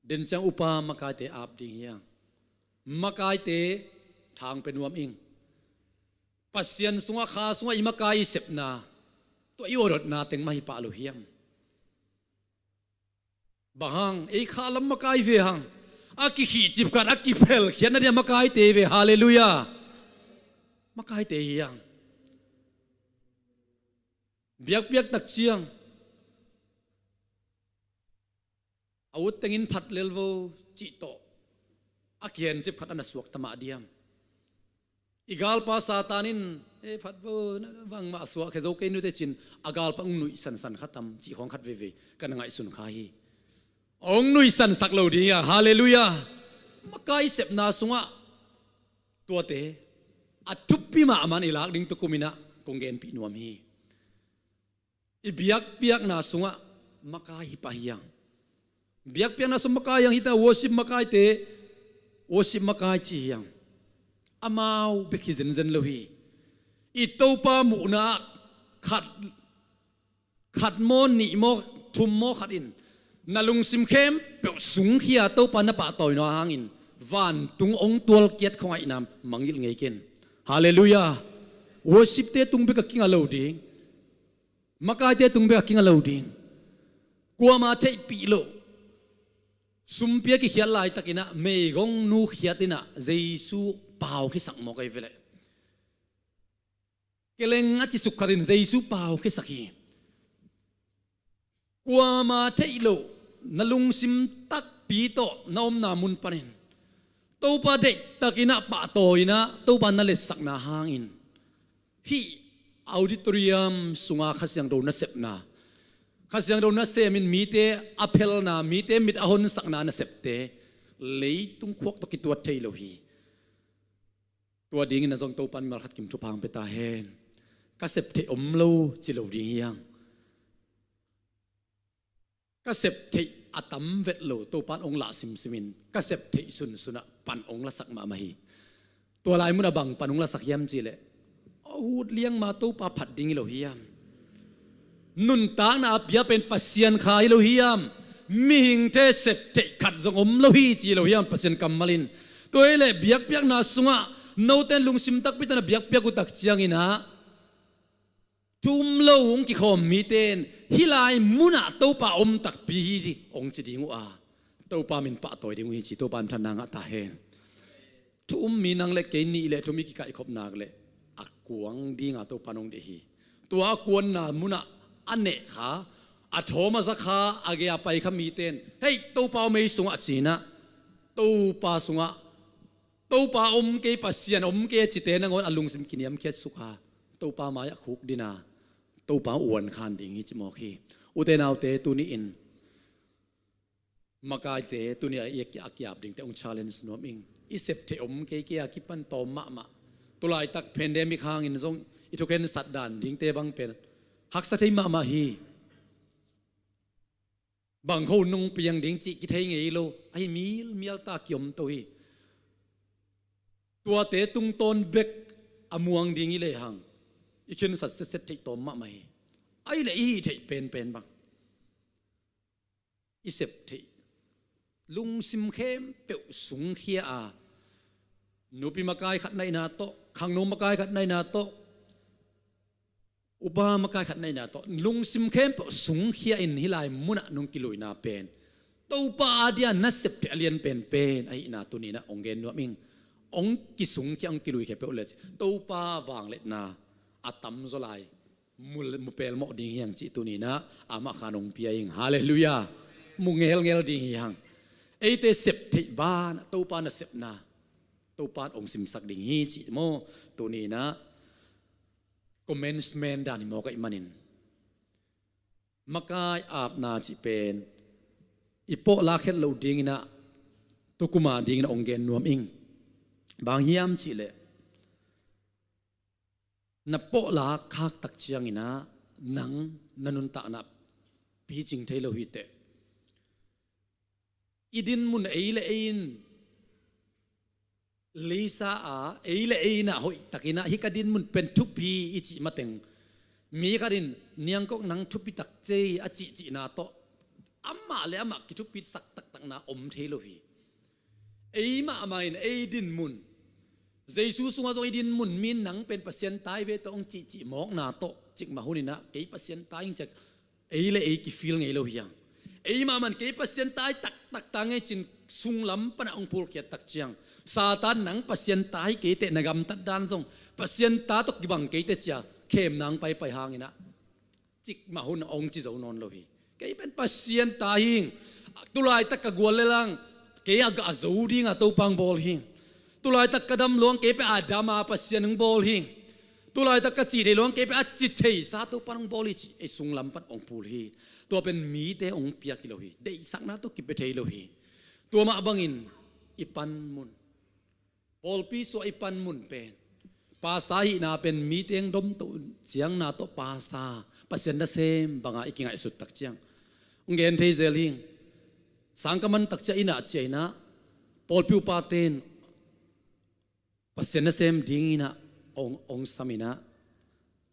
den ciang upa makaite ap ding hi hang. Makaite thang pia nuam ing. Pasian sungah, kha sungah i makai i sepna, tua i ototna teng mah hi pah lo hiam? Bang hang, ei kha lam makai ve hang. A kikhihcip khat, a kiphelkhiatna dia makaite ve. Halleluiah. Makaite hi hang. Biakpiak tak ciang, "A ut tengin phat lel vo," cih tawh a kihencip khat a na suak ta mah diam? I galpa Satan in, "E, phat vo, na bangmah suak khe zo kei nute," cin a galpa hong nuih sansan kha tam cih khawng khat veivei ka na ngaihsun kha hi. Hong nuih sansak lo ding hi a. Halleluiah. Makai sepna sungah tuate a thupi mahmah in i lak ding tukum in ah kong genpih nuam hi. I biakpiakna sungah makai hi pah hi hang. Biakpiakna sung makai hi hang, hita worship makaite, worship makai ci hi hang. Amau bek hi zenzen lo hi. I Topa muhna khat, khat maw, nih maw, thum maw, khat in na lungsim khempeuh sungkhia Topa na pahtawi nua hangin vantung hong tualkiat khong ahihna mangngilh ngei ken. Halleluiah. Worshipte tung bek a kinga lo ding. Makaite tung bek a kinga lo ding. Kuamah theihpih loh, sumpi a kikhiat laitakin ah meigong nu khiat in ah Jesu paukhiasak mawk ahi ve leh. Keleng a ci suk khat in Jesu paukhiasak hi. Kuamah theih loh, na lungsim takpi tawh na omna mun panin Topa deihtakin ah pahtawi in ah Topa na letsakna hangin hih auditorium sunga Kha Siangtho nasepna, Kha Siangtho nasemin mite a phelna, mite mit a honsakna nasepte leitung khuak tawh kituat thei lo hi. Tua dingin a zong Topa in mimal khat kim thupha hong pia ta hen. Ka sep theih om lo ci lo ding hi hang. Ka sep theih a tam vet lo, Topa in hong lah simsimin ka sep theih sunsunah pan hong lasak mahmah hi. Tua lai munah bang pan hong lasak hiam cih leh, a hut liang ma Topa phat ding hi lo hiam? Nuntakna a pia pen Pasian Kha hi lo hiam? Mihingte sep theih khat zong om lo hi ci hi lo hiam Pasian kammal in? Tua hi leh biakpiakna sungah note in lungsim takpi tawh na biakpiak uh tak ciangin ah thu um lo hong kikhawm mite in hih lai munah Topa om takpi hi hong ci ding uh a, Topa min pahtawi ding uh hi ci Topa in minthanna ngah ta hen. Thu um mi nang le kei nih le thum i kikaihkhop nak leh a kuang dinga Topa in hong deih hi. Tua a kuanna munah a neh kha, a thawm a za kha, a gei a pai kha mite in, "Hei, Topa om ei sungah," ci-in ah, Topa sungah, "Topa om kei, Pasian om kei," a cite nangawn a lungsim kiniamkhiat suk a, Topa mai-ah khukdin a, Topa uankhan ding hi ci mawk hi. Ute naute, tuni-in makaite tuni-a i a kiap dingte hong challenge nuam ing. I sep theih om kei kei a kipan tawm mahmah. Tulaitak pandemic hangin zong i thukhensat dan dingte bang pen haksa thei mahmah hi. Bang kho nong piang ding cih kithei ngei lo. Ahi mil mial ta kiom to hi. Tuate tungtawn bek a muang ding i lehang i khensat setset theih tawm mahmah hi. Ahi leh i hih theih penpen bang i sep theih lungsim khempeuh sungkhia a, nupi makai khat naihna tawh, khangno makai khat naihna tawh, upa makai khat naihna tawh lungsim khempeuh sungkhia in hih lai munah nong kiluina pen Topa a dia na sep theih a lian penpen ahihna tuni-in ah hong gen nuam ing. Hong kisungkhia, hong kiluikhia peuh le Topa vangliatna a tamzaw lai mu, mu pelmawh ding hi hang cih tuni-in ah amah khan hong pia ing. Halleluiah. Mu ngelngel ding hi hang. Eite sep theih banah Topa nasepna Topa in hong simsak ding hi cih maw? Tuni-in ah commencement dan hi mawk ahih manin makai apna cih pen i pawh lak het loh dingin ah tukum a dingin ah hong gen nuam ing. Bang hiam cih leh na pawh lak khak tak ciangin ah nang na nuntakna picing thei lo hi teh. I dinmun ei le ei in leisa a, ei le ei in ah hoih takin ah hih ka dinmun pen thupi i cih mateng mi khat in niangkok nang thupi tak cei a cihcihna tawh amah le amah kithupitsak taktakna om thei lo hi. Ei mahmah in ei dinmun, Jesu sungah zong ei dinmun mi in nang pen Pasian ta hi ve tawh hong cihcih mawkna tawh cikmah hunin ah kei Pasian ta ing ci-a ei le ei kifeel ngei lo hi hang. Ei mahmah in kei Pasian ta hi taktak ta ngei ci-in sunglam panah hong phulkhiat tak ciang Satan nang Pasian ta hi kei teh na gamtat dan zong Pasian ta tawh kibang kei teh ci-a khemna hong paipai hangin ah cikmah hun hong ci zo nawn lo hi. Kei pen Pasian ta hi ing. Tulaitak ka gual le lang kei a gah zo ding a Topa hong bawl hi. Tulaitak ka dam luang kei pen a dam a Pasian hong bawl hi. Tulaitak ka cih thei luang kei pen a cih theisa Topa hong bawl hi cih ei sunglam pan hong phul hi. Tua pen mite hong piak hi lo hi. Deihsakna tawh kipia thei lo hi. Tua mah bangin i panmun, pawlpi sungah i panmun pen pasa hihna pen mite hong domto ciangna tawh pasa, Pasian nasem banga i kingaihsut tak ciang hong gen thei zel hi. Sang ka man tak ciang i nah ciangin ah pawlpi upate in Pasian nasem dingin ah hong, hong samin ah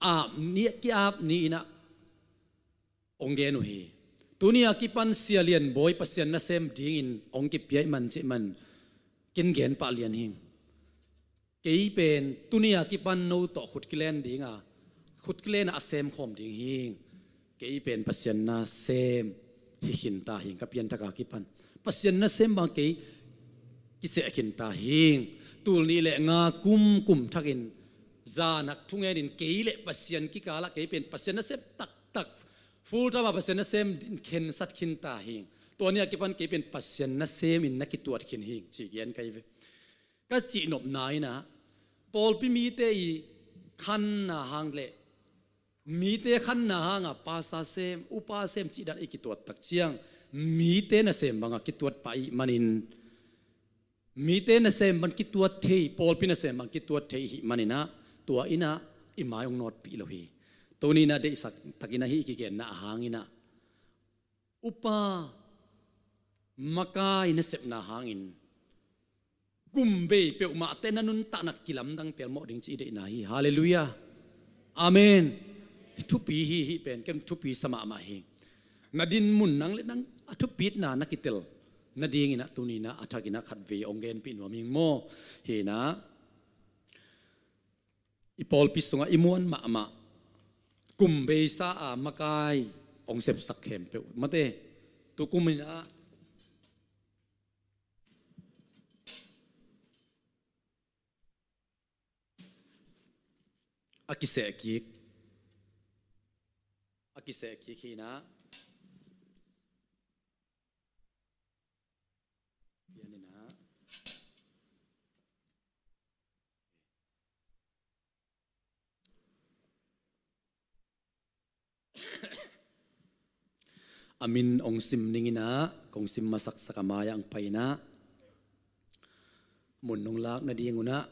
ap ni, ki-ap ni-in ah hong gen uh hi. Tuni a kipan Sia Lian Bawi Pasian nasem dingin hong kipia ahih man cih man kin gen pah lian hi. Kei pen tuni a kipan no tawh khut kilen ding a, khut kilen a sem khawm ding hi. Kei pen Pasian nasem hi khin ta hi, ka pianthak a kipan Pasian nasem bang kei kiseh khin ta hi. Tul nih le nga kum, kum thakin zan hak thungen in kei le Pasian kikal ah kei pen Pasian nasem taktak, full time a Pasian nasem in khensat khin ta hi. Tua ni a kipan kei pen Pasian nasem in na kituat khin hi ci gen ka hi ve. Ka cihnopna in ah pawlpi mite i khanna hang le mite khanna hanga pasa sem, upa sem cih dan i kituat tak ciang mite nasem banga kituat pah ahih manin, mite nasem bang kituat thei, pawlpi nasem bang kituat thei ahih manin ah tua in ah i mai hong nawtpih lo hi. Tuni in ah deihsak takin ah hih i kigenna a hangin ah upa makai nasepna hangin kum bei peuhmahte na nuntakna kilamdang pelmawh ding ci i deihna hi. Halleluiah. Amen. Thupi hi, hih pen ken thupi sa mahmah hi. Na dinmun nang le nang a thupitna na kitel nadingin ah tuni in ah a thakin ah khatvei hong genpih nuam ing maw? Hi in ah i pawlpi sungah i muan mahmah kum beisa a makai hong sepsak khempeuh mate, tukum in ah a kiseh kik, a kiseh kik hi in ah pian in ah A min ong sim ning inah, kong sim masaksak a mai-ah ong pai inah, mun nong lak nading unah,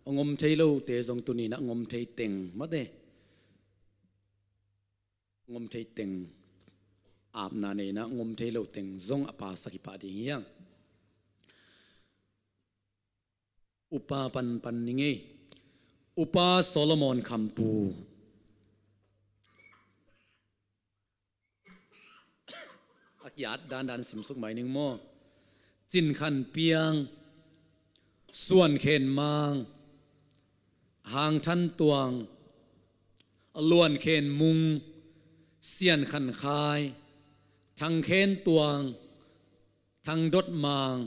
ong om thei lote zong tuni inah ong om thei teng mate, ong om thei teng, apna nei inah ong om thei lo teng zong a pasak hi pah ding hi hang. Upa panpan ning ei. Upa Solomon Khampu. A kiat dandan simsuk mai ning maw. Cin Khan Piang, Suan Khen Mang, Hang Than Tuang, Luan Khen Mung, Sian Khan Khai, Thang Khen Tuang, Thang Dot Mang,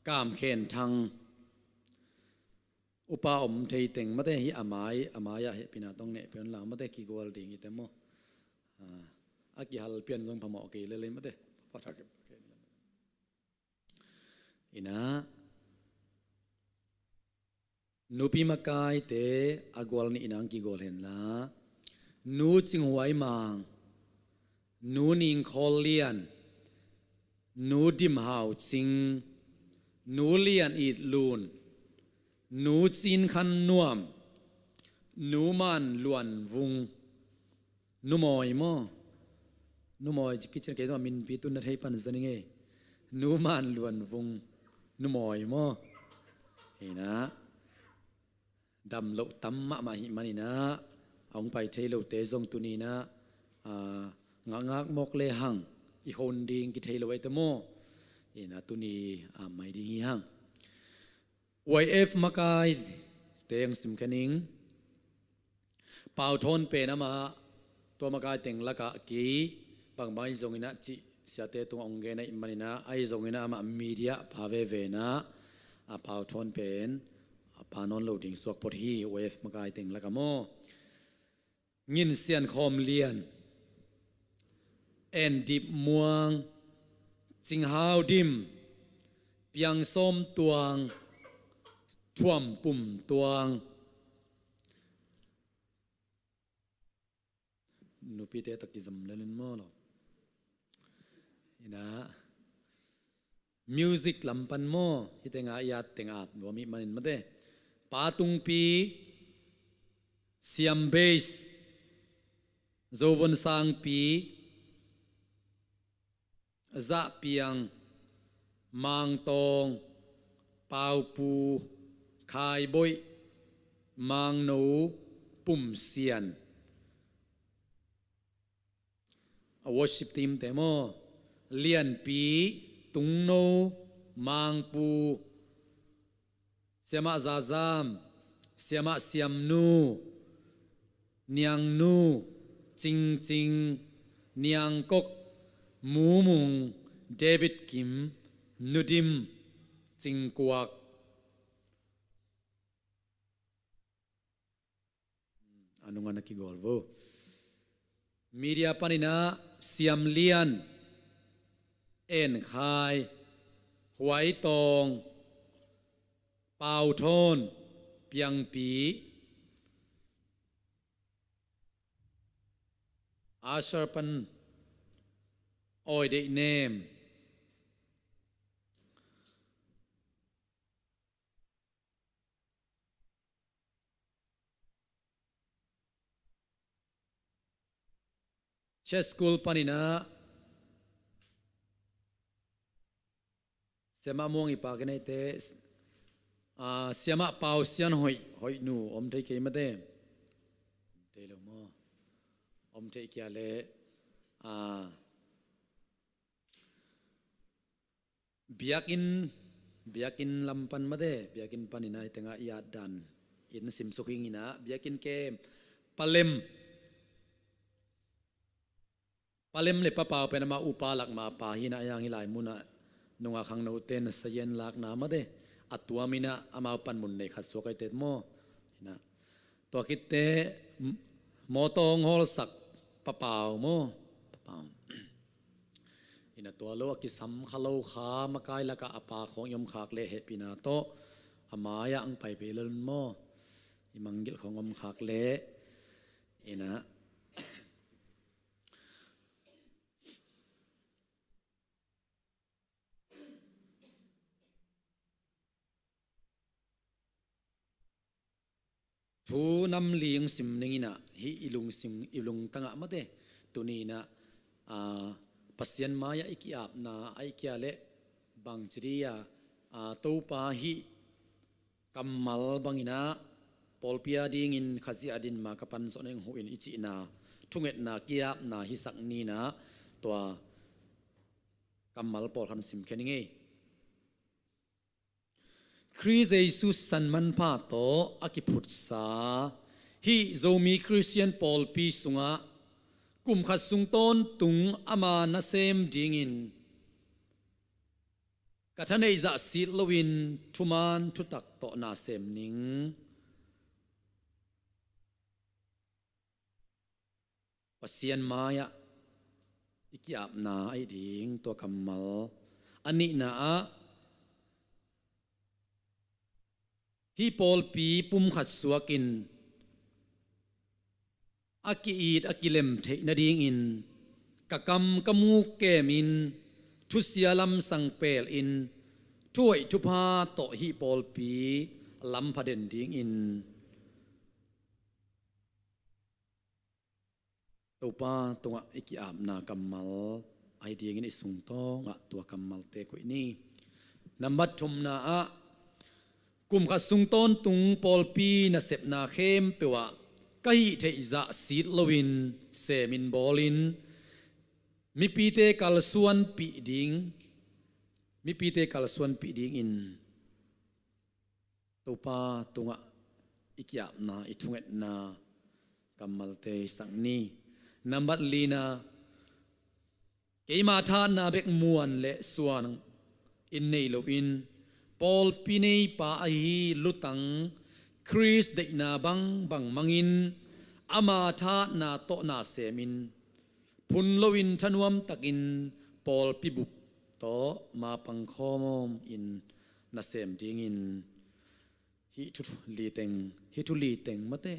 Kam Khen Thang. Upa om thei teng mate hi a mai, a mai-ah hehpihna tawh neh pian lang mate kigual ding hi te maw. A, a kihal pian zong phamawh kei lelei mate. Inah, nupi makaite a gual nih inah kigual henla, Nu Cing Huai Mang, Nu Ning Khawl Lian, Nu Dim Hau Cing, Nu Lian It Lun, Nu Cin Khan Nuam, Nu Man Luan Vung, Nu Mawi maw? Nu Mawi ci kicin kei zong a minpi tun na thei pan zaning ei. Nu Man Luan Vung, Nu Mawi maw? Inah, dam loh tam mahmah hi man inah, a hong pai thei lote zong tuni inah, a, ngakngak mawk le hang, i khon ding kithei lo ei te maw? Inah tuni a mai ding hi hang. Y F makaite ong sim kha ning. Pau Thawn pen amah tua makai teng lakah kei bangmah hi zong inah cih siate tungah ong gen ahih man inah, ahi zong inah amah media pa veve inah, a Pau Thawn pen a pa nawn lo ding suak phot hi, Y F makai teng lakah maw. Ngin Sian Khawm Lian, En Dip Muang, Cing Hau Dim, Piang Sawm Tuang, Thuam Pum Tuang. Nupite tawh kizom lel in maw lo. Inah, music lam pan maw, hih tengah i at tengah nuam ih manin mate. Pa Tungpi, Siam Bass, Zo Von Sangpi, Zah Piang, Mang Tawng, Pau Pu, Khai Boih, Mang No, Pum Sian. A worship team te maw, Lianpi, Tungno, Mangpu, Siamah Zazam, Siamah Siamnu, Niangnu, Cingcing, Niangkok, Mumung, David Kim, Nudim, Cingkuak. A nungah na kigawl vo. Media panin ah Siam Lian, En Khai, Huai Tawng, Pau Thawn, Piangpi, usher pan Awi Deih Nem. Church school panin ah Siamah Muang i pa kei neite, ah, Siamah Pau Sian Hoih, Hoih nu, om thei kei mate. Om thei lo maw? Om thei kia le, ah, Biakinn, biakinn lam pan mate, biakinn panin ah hih tengah i at dan in simsuk hing in ah, biakinn kem, Pa Lem. Pa Lem le Pa Pau pen amah upa lak ma pa hi in ah, a yang hih lai mun ah nungak khangnote na sayen lakna mate, a tuam in ah amau pan mun nei khat suak ai tet maw. In ah Tua khitte, m-, mawtaw hong hawlsak Pa Pau maw? Pa Pau. In ah tua lo a kisam kha lo kha makai lakah a pa khawng i om khak leh hehpihna tawh a mai-ah hong pai phei lel un maw? I manggilh khawng om khak leh. In ah Thu nam li hong sim ning in ah, hih i lungsim, i lungtang ah mate, tuni in ah, aa, Pasian mai-ah i ki-apna, ahih kei leh bangci ding a, aa, Topa hih kammal bang in ah, pawlpi a dingin Khazih a din ma ka pan zawh ning uh in i cihna, thungetna, ki-apna hisak ni in ah, tua kammal pawlkhat sim khia ning ei. Khrih Jesu sisan manpha tawh a kiphutsa hih Zomi Khristian pawlpi sungah kum khat sung tawntung ama nasem dingin ka thaneih zah sit loin thuman thutak tawh na sem ning. Pasian mai-ah i ki-apna ahi ding tua kammal. A nihna ah, hih pawlpi pumkhat suakin a ki-it a kilem theih nadingin ka kam ka muk kemin thusia lamsang pelin thuhoih thupha tawh hih pawlpi lampha den dingin Topa tungah i ki-apna kammal ahi dingin i sungtawngah tua kammalte koih ni. Nambat thumna ah, kum khat sung tawntung pawlpi nasepna khempeuh ah ka hih theih zah sit loin semin bawlin mipite kalsuanpih ding, mipite kalsuanpih dingin Topa tungah i ki-apna, i thungetna kammalte i sak ni. Nambat lina, keima thahatna bek muan le suan in nei loin pawlpi neipa ahi lutang Khrist deihna bangbang mangin ama thahatna tawh na semin phun loin thanuamtakin pawlpi bup tawh ma pangkhawm in nasem dingin hih thu liteng, hih thu liteng mate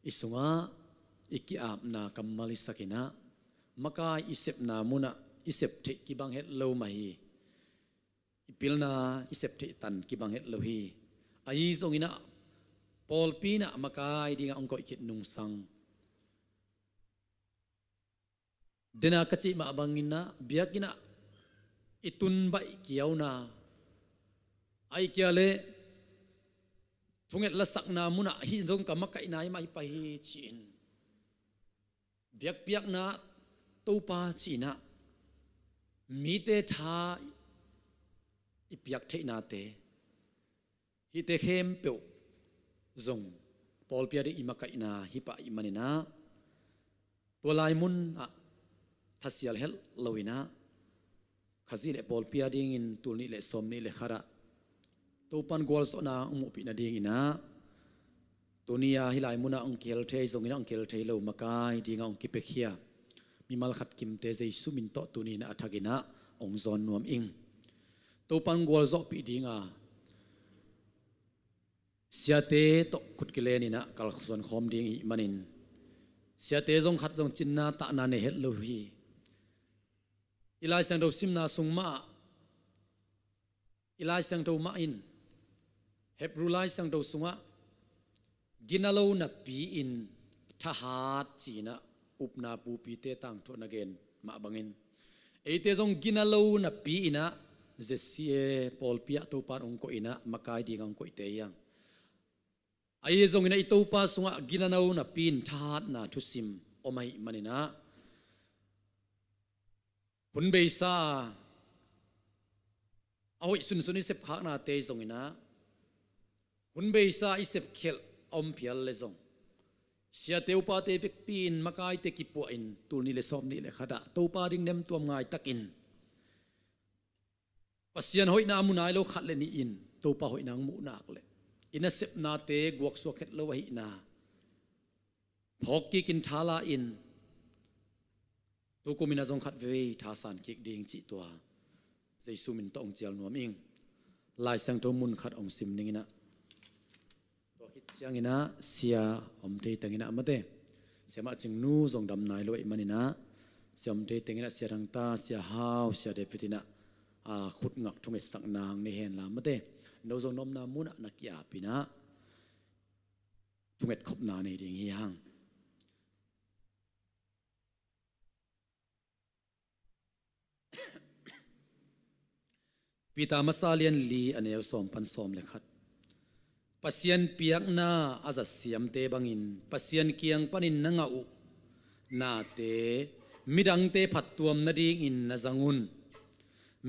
i sungah i ki-apna kammal i sak in ah, makai i sepna munah i sep theih kibang het lo mah hi. I pilna i sep theih tan kibang het lo hi. Ahi zongin ah pawlpi in ah makai dingah hong koih khit nungsang, dena ka cih mah bangin ah biakinn ah i tun baih kiauna, ahih kei leh thunget lasakna munah hih zong ka makaihna hi mah hi pah hi ci-in biakpiakna Topa ci-in ah mite tha i piak theihnate, hihte khempeuh zong pawlpi a ding i makaihna hi pah ahih manin ah, tua lai munah thasial het loin ah Khazih le pawlpi a dingin tul nih le sawm nih le khat ah Topan gualzawhna hong muhpih nadingin ah, tuni a hih lai munah hong kihel thei zongin ah hong kihel thei lo makai dingah hong kipiakhia mimal khat kimte Jesu min tawh tuni in ah a thakin ah hong zawn nuam ing. Topan gualzawhpih dinga siate tawh khut kilenin ah kalsuan khawm ding i hih manin, siate zong khat zong cinna tahna nei het lo hi. I Lai Siangtho simna sung mah ah, i Lai Siangtho mah in, Hebrew Lai Siangtho sungah gina lo napi-in thahat ci-in ah upna pupite tangthu a na gen mah bangin, eite zong gina lo napi-in ah Z C A pawlpi ah Topa in hong koih in ah makai dingah hong koihte hi hang. Ahi zongin ah i Topa sungah gina lo napi-in thahatna thusim om ahih manin ah, hun beisa a hoih sunsun i sepkhaknate zongin ah, hun beisa i sepkhialh a om phial le zong, siate upate vekpi-in makaite kipuahin tul nih le sawm nih le khat ah Topa ding nemtuam ngai takin Pasian hoihna mu nai lo khat le nih in Topa hoihna hong muh nak leh i nasepnate guaksuak het lo ahihna phawk kikin thala-in, tukum in ah zong khat vei thasan kik ding cih tua Jesu min tawh hong cial nuam ing. Lai Siangtho mun khat hong sim ning in ah, tua khit ciangin ah sia om thei teng in ah mate, Sia Mah Cing Nu zong dam nai lo ahih manin ah, sia om thei teng in ah Sia Thang Ta, Sia Hau, Sia David in ah, a, khut ngak thungetsakna hong nei hen la mate, no zong na omna munah na ki-ap in ah, thunget khopna nei ding hi hang. Peter masa lian li a neu sawm pan sawm le khat. Pasian piakna a zatsiamte bangin Pasian kiang panin na ngah uh nate midangte phattuam nadingin na zang un.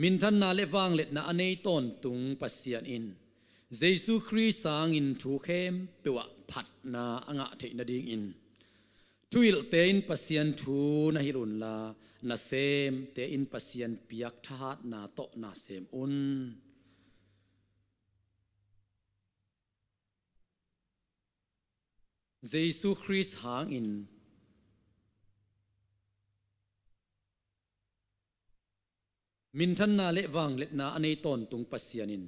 Minthanna le vangliatna a nei tawntung Pasian in Jesu Khrist hangin thu khempeuh ah phatna a ngah theih nadingin thuhilhte in Pasian thu na hilh unla, nasemte in Pasian piak thahatna tawh na sem un. Jesu Khrist hangin minthanna le vangliatna a nei tawntung Pasian in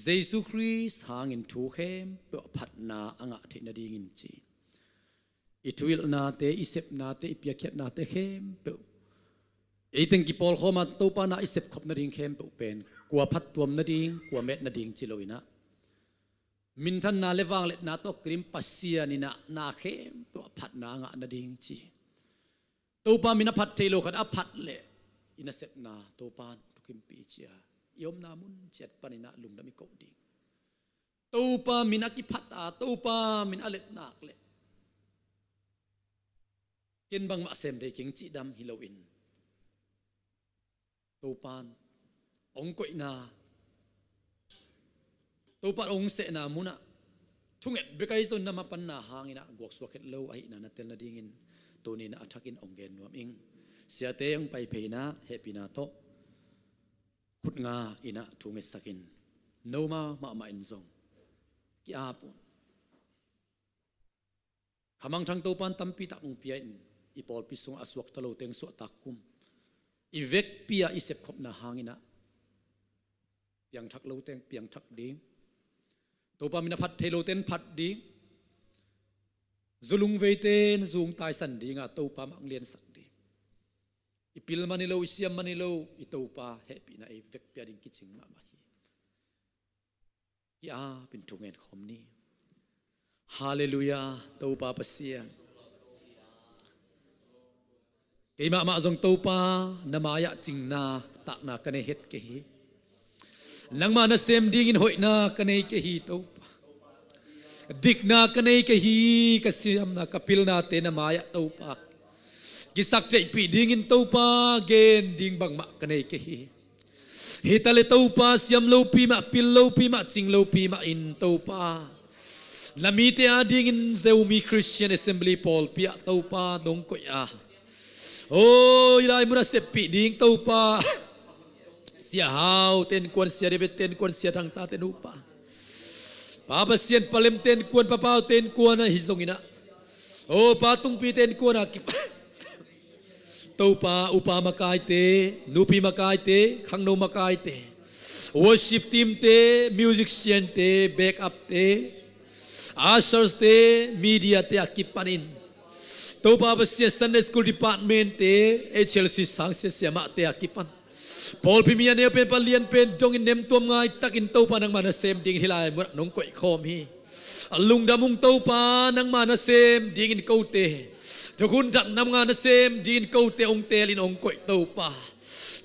Jesu Khrist hangin thu khempeuh ah phatna a ngah theih nadingin ci. I thuhilhnate, i sepnate, i piakkhiatnate khempeuh, ei teng kipawlkhawma Topa na i sepkhop nading khempeuh pen kua phattuam nading, kua met nading ci lo inah, minthanna le vangliatna tawh kidim Pasian inah na khempeuh ah phatna a ngah nading ci. Topa min a phat thei lo khat a phat leh i nasepna Topa in thukimpih cia, i omna mun ciat paninah lungdam i koh ding. Topa min a kiphat a, Topa min a letnak leh ken bangmah sem thei keng cihdam hi loin Topa in hong koihna, Topa in hong sehna munah thunget bek ahi zongin na mapanna hanginah guaksuak het lo ahihna na tel nadingin tuninah a thakin hong gen nuam ing. Siate hong pai phei inah hehpihna tawh khut nga inah thu ngetsak in, noma mahmah in zong ki-ap un. Khamangthang Topa in tampi tak hong pia in, i pawlpi sungah a suakta lo teng suahtak kum, i vekpi-a i sepkhopna hanginah piangthak lo teng piangthak ding, Topa min a phat thei lo ten phat ding, zu lungveite in zu hong taisan dinga Topa mah hong liansak ding, i pil man hi lo, i siam man hi lo, i Topa hehpihna ei vekpi-a ding kicing mahmah hi. Ki-ap in thu ngen khawm ni. Halleluiah, Topa Pasian. Kei mahmah zong Topa na mai-ah cingna takna ka nei het kei hi. Nangma nasem dingin hoihna ka nei kei hi Topa. Dikna ka nei kei hi, ka siamna, ka pilnate na mai-ah Topa kisak theihpih dingin Topa gen ding bangmah ka nei kei hi. Hi ta le Topa, siam lopi mah, pil lopi mah, cing lopi mah in Topa, na mite adingin Zomi Christian Assembly pawlpi ah Topa nong koih a, aw, i lai munah seppih ding Topa, Sia Hau tenkuan, Sia David tenkuan, Sia Thangta tenkuan, Pa Pasian, Pa Lem tenkuan, Pa Pau tenkuan ahi zonginah, aw, Pa Tungpi tenkuan a kip Topa, upa makaite, nupi makaite, khangno makaite, worship team-te, musician-te, backup-te, ushers-te, media-te a kipanin, Topa Pasian, Sunday School Department-te, H L C sangsia siamahte a kipan, pawlpi mi a neu pen, pa lian pen dongin nemtuam ngaitakin Topa nangma nasem dingin hih lai munah nong koihkhawm hi. A lungdam ung Topa, nangma nasem dingin kote, thukhun thak nangma nasem dingin kote hong teelin hong koih Topa.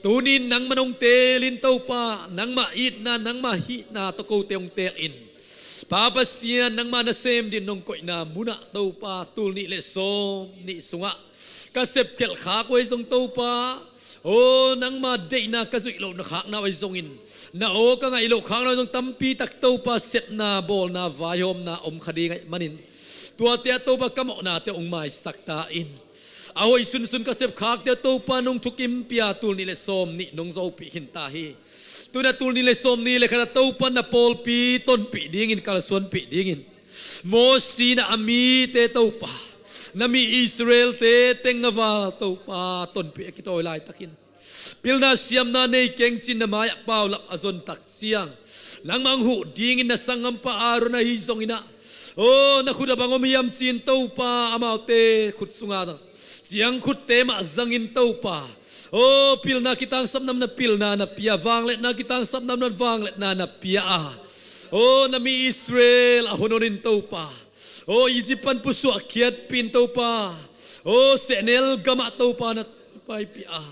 Tunin nangman hong teelin Topa, nangma itna, nangma hihna tawh kote hong teelin, Pa Pasian, nangma nasem dingin nong koihna munah Topa, tul nih le sawm nih sungah ka sepkhelh khak uh ahi zong Topa, aw, nangma deihna ka zuih loh na khakna uh ahi zongin, na aw ka ngaih loh khakna uh ahi zong tampi tak Topa, sepna, bawlna, vaihawmna om kha ding ahih manin, tuate ah Topa ka mawhnate hong maisak ta in. A hoih sunsun ka sepkhakte ah Topa nong thukimpih a, tul nih le sawm nih nong zopih khin ta hi. Tuna tul nih le sawm nih le khat ah Topa na pawlpi tonpih dingin, kalsuanpih dingin, Mawsi na a mite Topa, na mi Israel-te teng a val Topa tonpih a kitawi laitakin, pilna siamna nei keng cin na mai-ah paulap a zon tak ciang, nangmah hong huh dingin na sanggampa Aaron ahi zonginah, aw, na khut ah bang om hiam cin Topa, amaute khut sunga ciangkhutte mah zangin Topa, aw, pilna kitangsapna mun ah pilna na pia, vangliatna kitangsapna mun ah vangliatna na pia a, aw, na mi Israel a honhonin Topa, Aw Egypt pan pusuah khiatpih in Topa, aw sehnel gamah Topa na paipih a,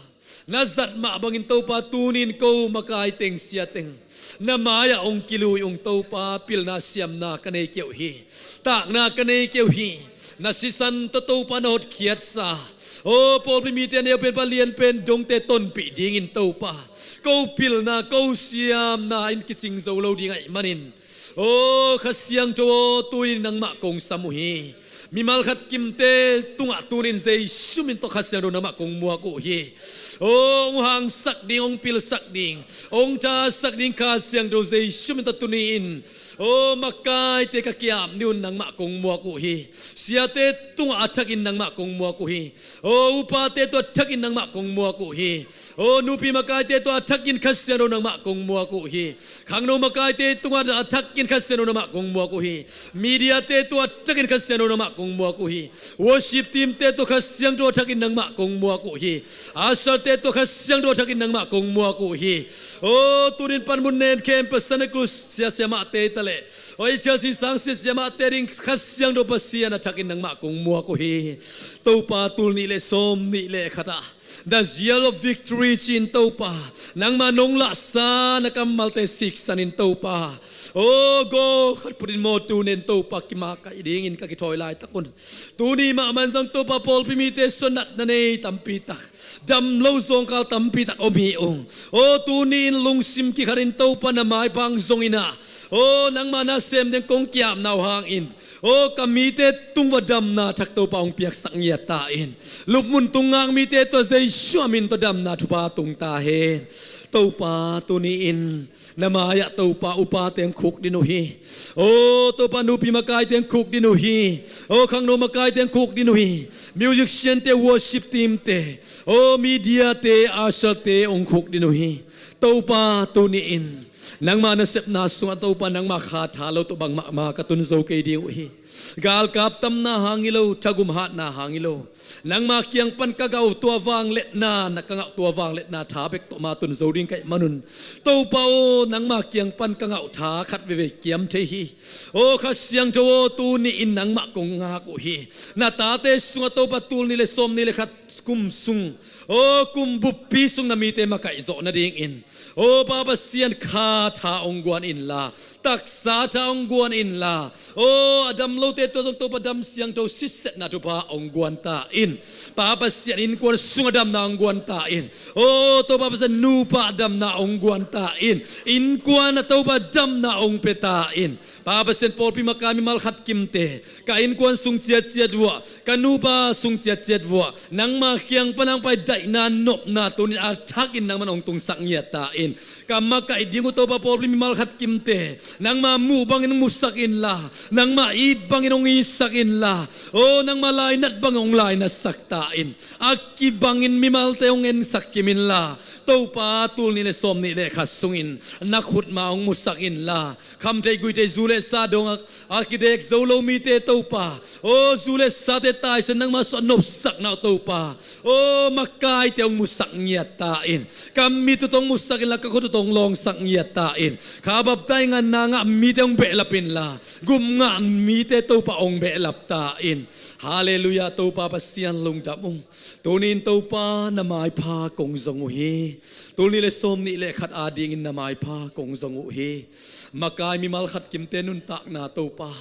na zat mah bangin Topa tuni-in ko makai teng sia teng na mai-ah hong kilui ung Topa, pilna siamna ka nei kei uh hi. Takna ka nei kei uh hi. Na sisan tawh Topa na hotkhiatsa, aw pawlpi mite a neu pen pa lian pen dongte tonpih dingin Topa, ko pilna ko siamna in kicing zo lo ding ahih manin, aw Kha Siangtho aw, tuni-in nangmah kong sam uh hi. Mimal khat kimte tungah tuni-in Jesu min tawh Kha Siangtho nangmah kong muak uh hi. Aw hong hangsak ding, hong pilsak ding, hong thasak ding Kha Siangtho Jesu min tawh tuni-in, aw makaite ka ki-ap ni un nangmah kong muak uh hi. Siate tungah a thakin nangmah kong muak uh hi. Aw upate tawh a thakin nangmah kong muak uh hi. Aw nupi makaite tawh a thakin Kha Siangtho nangmah kong muak uh hi. Khangno makaite tungah a thakin Kha Siangtho nangmah kong muak uh hi. Mediate tawh a thakin Kha Siangtho nangmah kong muak uh hi. Worship teamte tawh Kha Siangtho a thakin nangmah kong muak uh hi. Usher-te tawh Kha Siangtho a thakin nangmah kong muak uh hi. Aw tuni-in panmun nen khempeuh Sunday School sia siamahte ta leh, aw i cial sinsang sia siamahte ding Kha Siangtho Pasian a thakin nangmah kong muak uh hi. Topa tul nih le sawm nih le khat ah The Zeal of Victory ci-in Topa, nangmah nong lahsa na kammalte siksan in Topa, aw gawl khat put in maw, tuni-in Topa kimakaih dingin ka kithawi laitak un, tuni mahmah in zong Topa pawlpi mite sungah natna nei tampi tak, dam lo zawngkhal tampi tak om hi ung. Aw tuni-in lungsim kikhatin Topa na maipha hong zong in ah, aw nangmah nasem ding kong ki-apna uh hangin, aw ka mite tung uah damna thak Topa hong piaksak ngiat ta in. Lupmun tung ngak mite tawh Jesu a min tawh damna thupha tung ta hen. Topa tuni-in na mai-ah Topa upate hong khukdin uh hi. Aw Topa nupi makaite hong khukdin uh hi. Aw khangno makaite hong khukdin uh hi. Musician-te, worship team-te, aw media-te, usher-te hong khukdin uh hi. Topa tuni-in nangmah nasepna sungah Topa nangmah kha tha lo tawh bangmah ka tun zo kei ding uh hi. Galkap tamna hang hi lo, thagum hatna hang hi lo, nangmah kiang pan ka ngah uh tua vangliatna, na ka ngah uh tua vangliatna tha bek tawh mah tun zo ding ka hih manun, Topa aw nangmah kiang pan ka ngah uh tha khat veivei kiam thei hi. Aw Kha Siangtho aw, tuni-in nangmah kong ngak uh hi. Na tate sungah Topa tul nih le sawm nih le khat kum sung, aw kum buppi sung na mite makaih zawh nadingin, aw Pa Pasian kha tha hong guan inla, taksa tha hong guan inla, aw a dam lote tawh zong Topa dam siangtho sitsetna thupha hong guan ta in. Pa Pasian innkuan sungah damna hong guan ta in. Aw Topa Pasian nupa damna hong guan ta in. Innkuan ah Topa damna hong pia ta in. Pa Pasian pawlpi makai mimal khat kimte ka innkuan sung ciatciat uah, ka nupa sung ciatciat uah nangmah kiang pan hong pai daihna nopna tuni-in a thakin nangman hong tungsak ngiat ta in. Ka makaih ding uh Topa pawlpi mimal khat kimte nangmah muh bangin hong musak inla, nangmah it bangin hong itsak inla, aw nangmah lainat bangin hong lainatsak ta in. A kibangin mimalte hong ensak kim inla, Topa tul nih le sawm nih le khat sungin na khutma hong musak inla, khamtheih guihtheih zu le sa dong a, a kidek zo lo mite Topa, aw zu le sate taisan nangmah sungah nopsakna uh Topa, aw makaite hong musak ngiat ta in. Ka mit uh tawh hong musak inla, ka khut uh tawh hong lawngsak ngiat ta in. Kha baptaih nganna ngah mite hong behlap inla, gum ngah mite Topa hong behlap ta in. Halleluiah, Topa Pasian lungdam ung. Tuni-in Topa na maipha kong zong uh hi. Tul nih le sawm nih le khat adingin na maipha kong zong uh hi. Makai mimal khat kimte nuntakna Topa,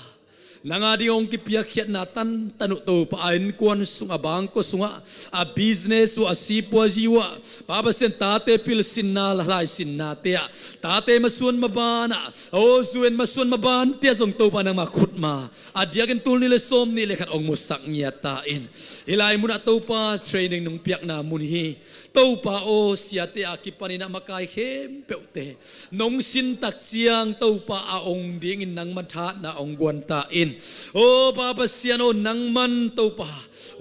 nang ading hong kipiakkhiatna tantan uh Topa, a innkuan sungah, bangkua sungah, a business uh, a sipuazi uh ah, Pa Pasian tate pilsinna, laisinnate ah, tate masuan maban ah, aw zu en masuan mabante ah zong Topa nangmah khutma a diakin tul nih le sawm nih le khat hong musak ngiat ta in. Hih lai munah Topa training nong piakna mun hi. Topa aw, siate a kipanin a makai khempeuhte nong sin tak ciang Topa a ong dingin nangmah thahatna ong guan ta in. Aw Pa Pasian aw, nangman Topa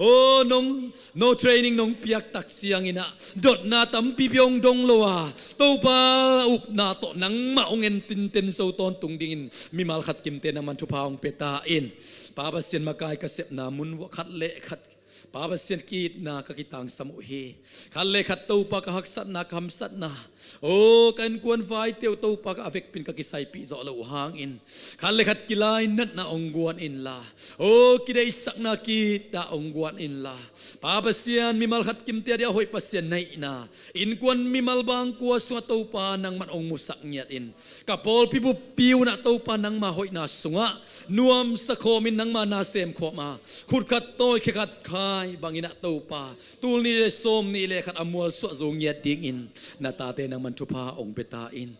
aw, nong, no training nong piak tak ciangin ah dotna tampipi ong dong lo a, Topa upna tawh nangmah ong en tinten zo tawntung dingin mimal khat kimte nangman thupha ong pia ta in. Pa Pasian, makai ka sepna mun vuah khat le khat Pa Pasian, ki-itna ka kitangsam uh hi. Khat le khat Topa ka haksatna, ka hamsatna, aw, ka innkuan vaite uh Topa ka a vekpin ka kisaipih zawh loh uh hangin, khat le khat kilainatna hong guan inla, aw, kideihsakna ki-itna hong guan inla, Pa Pasian, mimal khat kimte a dia hoih Pasian na hihna, innkuan mimal bangkua sungah Topa nangman hong musak ngiat in, ka pawlpi buppi unah Topa nangma hoihna sungah nuamsa khawmin nangma na sem khawm a, khut khat tawi khe khat khai banginah Topa, tul nih le sawm nih le khat a mualsuah zo ngiat dingin na tate nangman thupha hong pia ta in.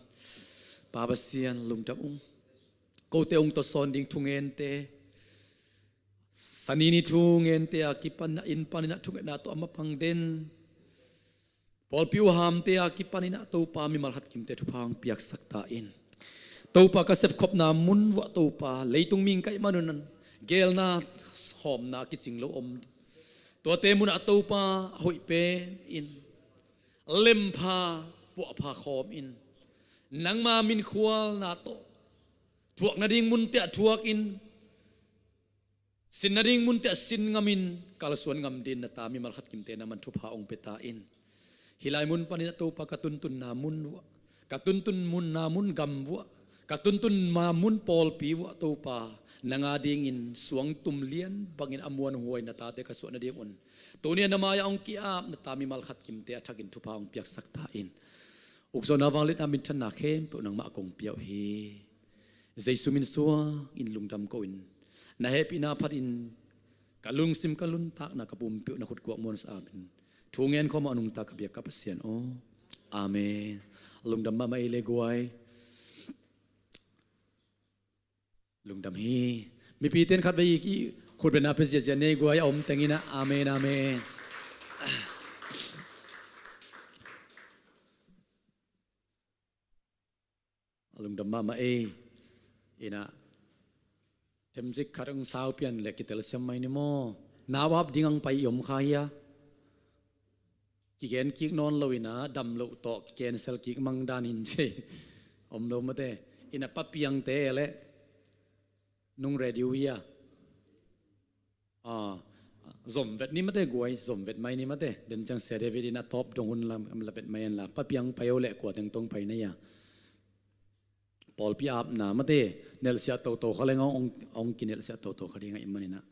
Pa Pasian, lungdam ung. Kote hong tawsawn ding thungente, Sani ni thungente a kipan a inn paninah thungetna tawh a mapang den pawlpi uh hamte a kipaninah Topa, mimal khat kimte thupha hong piaksak ta in. Topa, ka sepkhopna mun vuah Topa, leitung ming ka hih manun gelna hawmna a kicing lo om. Tuate munah Topa, a hoih pen in lempha puahpha khawm in, nangma min khualna tawh thuak nading munte ah thuak in, sin nading munte ah sin ngamin kalsuan ngam dingin na ta mimal khat kimte nangman thupha hong pia ta in. Hih lai mun panin a Topa, ka tuntunna mun vuah, ka tuntun munna mun gam vuah, ka tuntunna mun pawlpi vuah Topa, nang a dingin suangtum lian bangin a muanhuai na tate ka suah nadingun tuni a na mai-ah hong ki-ap na ta mimal khat kimte a thakin thupha hong piaksak ta in. Ukzawhna, vangliatna, minthanna khempeuh nangmah kong pia uh hi. Jesu min suangin lungdam ko-in, na hehpihna phatin ka lungsim, ka nuntakna, ka pumpi uh na khutkuak muan sa-apin thu ngen khawm a nungta ka biak ka Pasian aw. Amen. Lungdam mahmah ei le guai. Lungdam hi. Mipite in khatvei i khutbetna pia ziahziah ni ei guai, a om teng inah. Amen, amen. A lungdam mahmah ei. Inah themzik khat hong sau pian le kitelsiam mai ni maw? Nau ap ding hong pai i om kha hia? Kigen kik nawn lo inah, dam loh tawh kikensel kik mang dan in cei om lo mate. Inah Pa Piangte le nung ready uh hia? Ah, zom vet ni mate guai, zom vet mai ni mate. Den ciang Sia David inah tawp dong hun la, la vet mai an la. Pa Piang pai o le kua teng tong pai na hia? Pawlpi apna mate, nelsiah toto kha leng hong, hong kinelsiah toto kha ding ahih maninah.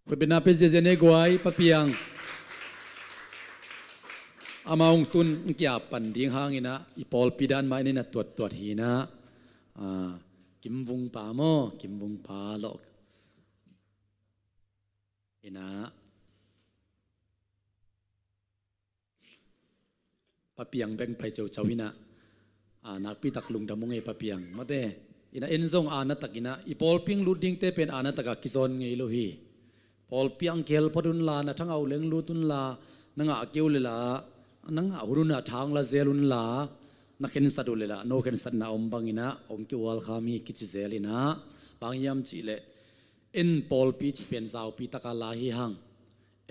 Khutbetna pia ziahziah ni ei guai, Pa Piang. Amah hong tun hong ki-ap pan ding hanginah, i pawlpi dan mah inah tuattuat hinah. Ah, Kim Vung Pa maw, Kim Vung Pa lawh. Inah Pa Piang beng pai ceucau inah, a, nakpitak lungdam ung ei Pa Piang mate. Inah en zong a na tak inah, i pawlpi hong lut dingte pen a na takah kizawn ngei lo hi. Pawlpi ah hong kihel phot unla, na thangau leng lut unla, na ngah kei uh lela, na ngah hun unah tha hong la zel unla, na khensat uh lela no khensatna om banginah hong ki-ualkham hi kici zel inah. Bang hiam cihleh, en pawlpi cih pen zaupi taka la hi hang.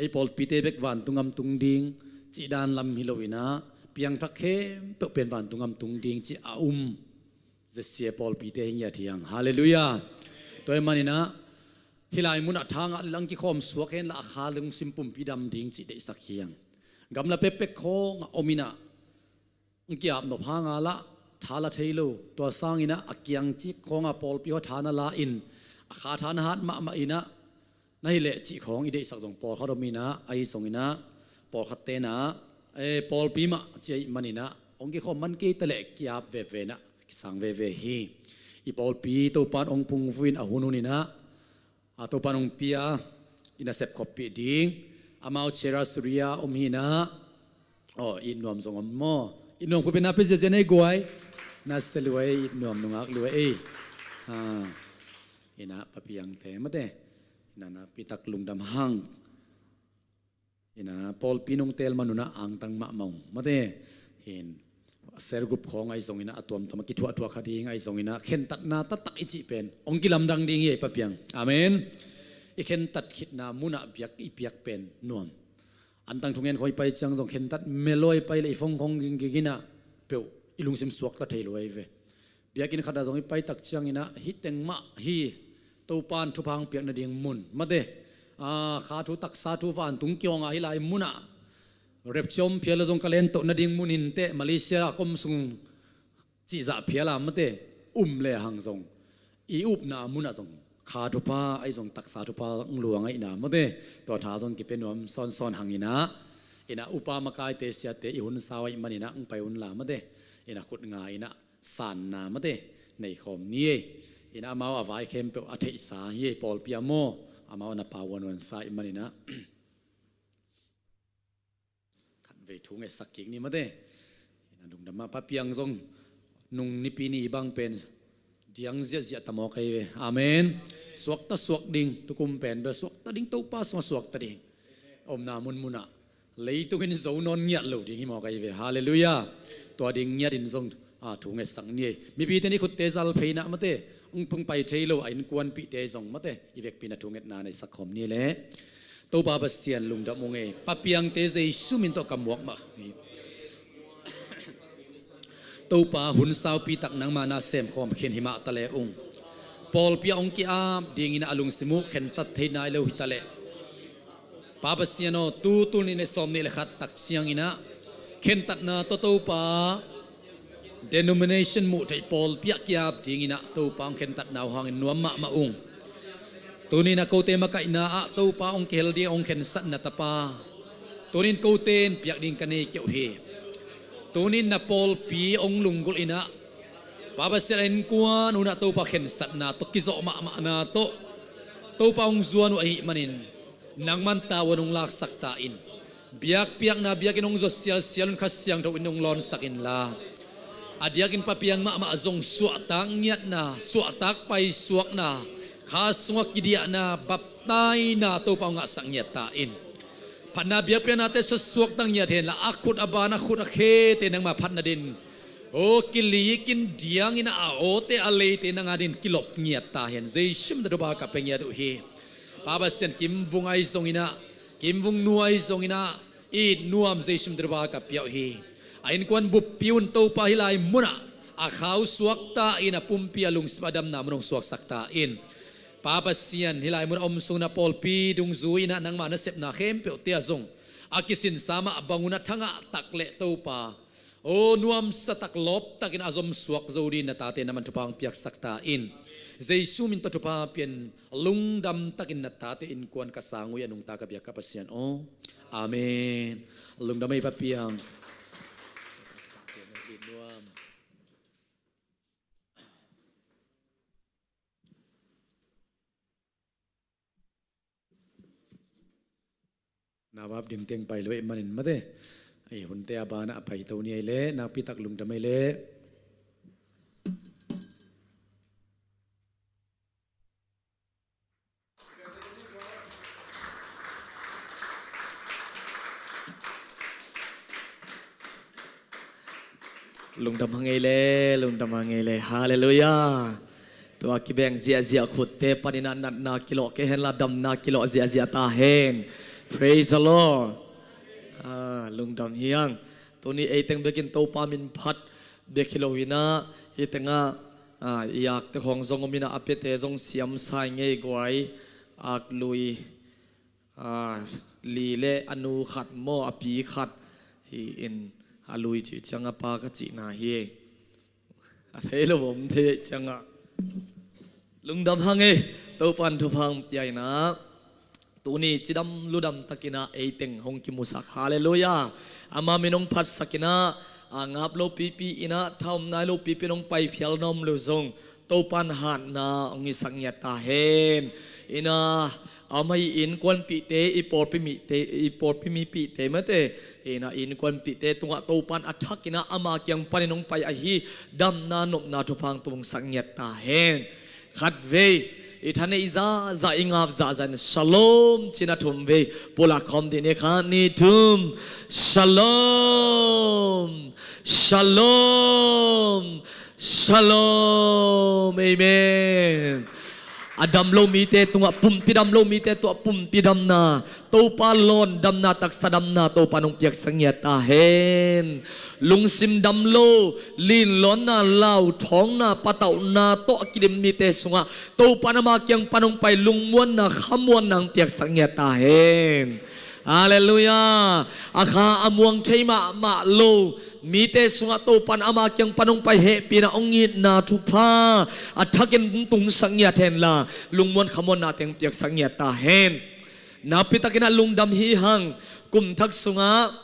Ei pawlpite bek vantung gam tung ding cih dan lam hi lo inah, piangthak khempeuh pen vantung gam tung ding cih a um zesia pawlpite hi ngiat hi hang. Halleluiah. Tua ahih maninah hih lai munah tha ngah le hong kikhawm suak henla, a kha lungsim pumpi dam ding cih deihsak hi hang. Gamla pekpek khawngah om inah, hong ki-ap nop hanga lah tha la thei lo. Tua sanginah a kiangcik khawnga pawlpi haw tha na la in, a kha tha na hat mahmah inah, na hi leh cih khawng i deihsak zong pawlkhat om inah, ahi zonginah pawlkhat tenah, e, pawlpi mah ci ahih maninah hong kikhawm man kei taleh ki-ap veve inah kisang veve hi. I pawlpi Topan hong phungvuh in a hun hun inah, a, Topan hong pia, i nasep khoppih ding. Amau Chera Suria om hinah. Aw, it nuam zong om maw? It nuam khutbetna pia ziahziah ni ei guai. Na sia lua ei, it nuam nungak lua ei. A, inah Pa Piangte mate. Inah nakpitak lungdam hang. Inah pawlpi nong teel manunah angtang mahmah ung mate. In cell group khawng ahi zonginah a tuamtuam a kithuahthuah kha ding ahi zonginah khentatna taktak i cih pen hong kilamdang ding hi ei Pa Piang. Amen. I khentat khitna munah biak i piak pen nuam. Antang thungen khawng i pai ciang zong khentat mel aw i pai le i phone khawng gingginginah peuh i lungsim suakta thei lua hi ve. Biakinn khatah zong i paitak cianginah hih teng mah hi Topan thupha hong piak nading mun mate. Aa, kha thu taksa thu vantung kiawngah hih lai munah rapture om phial a zong ka lento nading mun inteh Malaysia a ka om sung cihzah phial a mate um le hang zong i upna munah zong kha thupha ahi zong taksa thupha luang ahihna mate tua tha zong kipia nuam sawnsawn hanginah inah upa makaite siate i hun sau ahih maninah hong pai unla mate inah khutnga inah sanna mate neikhawm ni ei. Inah amau a vai khempeuh a theihsa hi ei pawlpi a maw amau na pau uansa ahih maninah khatvei thu ngetsak kik ni mate. Inah lungdam ah Papiang zong nung nipi ni bang pen diang ziahziah ta mawk ahi ve. Amen. Suakta suak ding tukum pen bel suakta ding Topa sungah suakta ding. Omna munmunah leitung in zo nawn ngiat lo ding hi mawk ahi ve. Halleluiah. Tua ding ngiat in zong a thu ngetsak ni ei. Mipite ni khutte zal pheinah mate hong pung pai thei lo a innkuanpihte zong mate i vekpi na thu ngetna neisak khawm ni leh Topa Pasian lungdam ung ei. Papiangte Jesu min tawh ka muak mah hi. Topa hun saupi tak nangma na semkhawm khin himah ta le ung. Pawlpi a hong ki-ap dingin a lungsim uh khentat thei nai lo hi ta leh Pa Pasian aw, tu tul nih le sawm nih le khat tak cianginah khentatna tawh Topa denomination muh theih pawlpi ah ki-ap dinginah Topa hong khentatna uh hangin nuam mahmah ung. Tuninah kote makaihna ah Topa hong kihel ding hong khensatna tapa tunin kote in piak ding ka nei keuh hi. Tunin na pawlpi hong lunggulh inah Pa Pasian a innkuan unah Topa khensatna tawh kizawh mahmahna tawh Topa hong zuan uh ahih manin nangman tavuan hong laksak ta in. Biakpiakna biakinn hong zot sialsial un Kha Siangtho in hong lawnsak inla a diakin Papiang mahmah zong suahtak ngiatna suahtak paisuakna kha sungah kidiahna baptaina Topa hong ngahsak ngiat ta in. Phatna biakpiaknate suaksuak ta ngiat henla a khut a ban a khut a khete nangma phatna din aw kilikin diangin a awte a leite nang adin kilop ngiat ta hen. Jesu min tawh thupha ka pia ngiat uh hi. Pa Pasian kimvung ahi zonginah kimvung nu ahi zonginah it nuam Jesu min tawh thupha ka pia uh hi. A innkuan buppi un Topa hih lai munah a khau suak ta in a pumpi a lungsim a damna mun hong suaksak ta in. Pa Pasian hih lai munah om sungin a pawlpi dungzui inah nangma nasepna khempeuhte ah zong a kisinsa mah bangun a thangah tak leh Topa aw nuamsa tak lawp takin a zom suak zo din na tate na man thupha hong piaksak ta in. Jesu min tawh thupha pian lungdam takin na tate innkuan ka sang uh hi a nungta ka biak ka Pasian aw. Amen. Lungdam ei Papiang. Na vap dimteng pai lo eh manin mate. Ei hunte a banah a paito ni ei leh nakpitak lungdam ei leh. Lungdam hang ei le, lungdam hang ei le. Halleluiah. Tua kibeng ziahziah khutte panin a natna kilawh kei henla damna kilawh ziahziah ta hen. Praise the Lord. Ah, lungdam hiang. Tuni ei teng bekin Topa min phat bek hi lo inah hi tengah ah, i akte khawng zong om inah a piate zong siamsai ngei guai aklui ah, li le a nu khat maw a pi khat hi in a lui cih ciangah pa ka cihna hi. A thei lo om thei ciangah lungdam hang ei. Topan thupha hong pia inah tuni cidam ludam takinah ei teng hong kimusak. Halleluiah. Ama min hong phatsak inah a ngap lo pipi inah thaum nai lo pipi in hong pai phial na om lo zong Topan hatna hong hisak ngiat ta hen. Inah amah i innkuanpihte i pawlpi mite i pawlpi mipihte mate inah i innkuanpihte tungah Topan a thak inah ama kiang panin hong pai ahi damna nopna thupha hong tungsak ngiat ta hen. Khatvei i thaneih zahzah i ngap zahzah in shalom cina thum vei pulak khawm dih ni. Khat nih thum. Shalom. Shalom. Shalom. Amen. A dam lo mite tungah pumpi, dam lo mite tungah pumpi damna, Topa lawn damna, taksa damna Topa nong piaksak ngiat ta hen. Lungsim dam lo, linlawnna, lauthawngna, patauhna tawh a kidim mite sungah Topa in ama kiang pan hong pai lungmuanna, khamuanna hong piaksak ngiat ta hen. Halleluiah. A kha a muang thei mahmah lo mite sungah Topa in ama kiang pan hong pai hehpihna, hong itna thupha a thakin hong tungsak ngiat henla, lungmuan khamuanna teng piaksak ngiat ta hen. Nakpi takin a lungdam hi hang. Kum thak sungah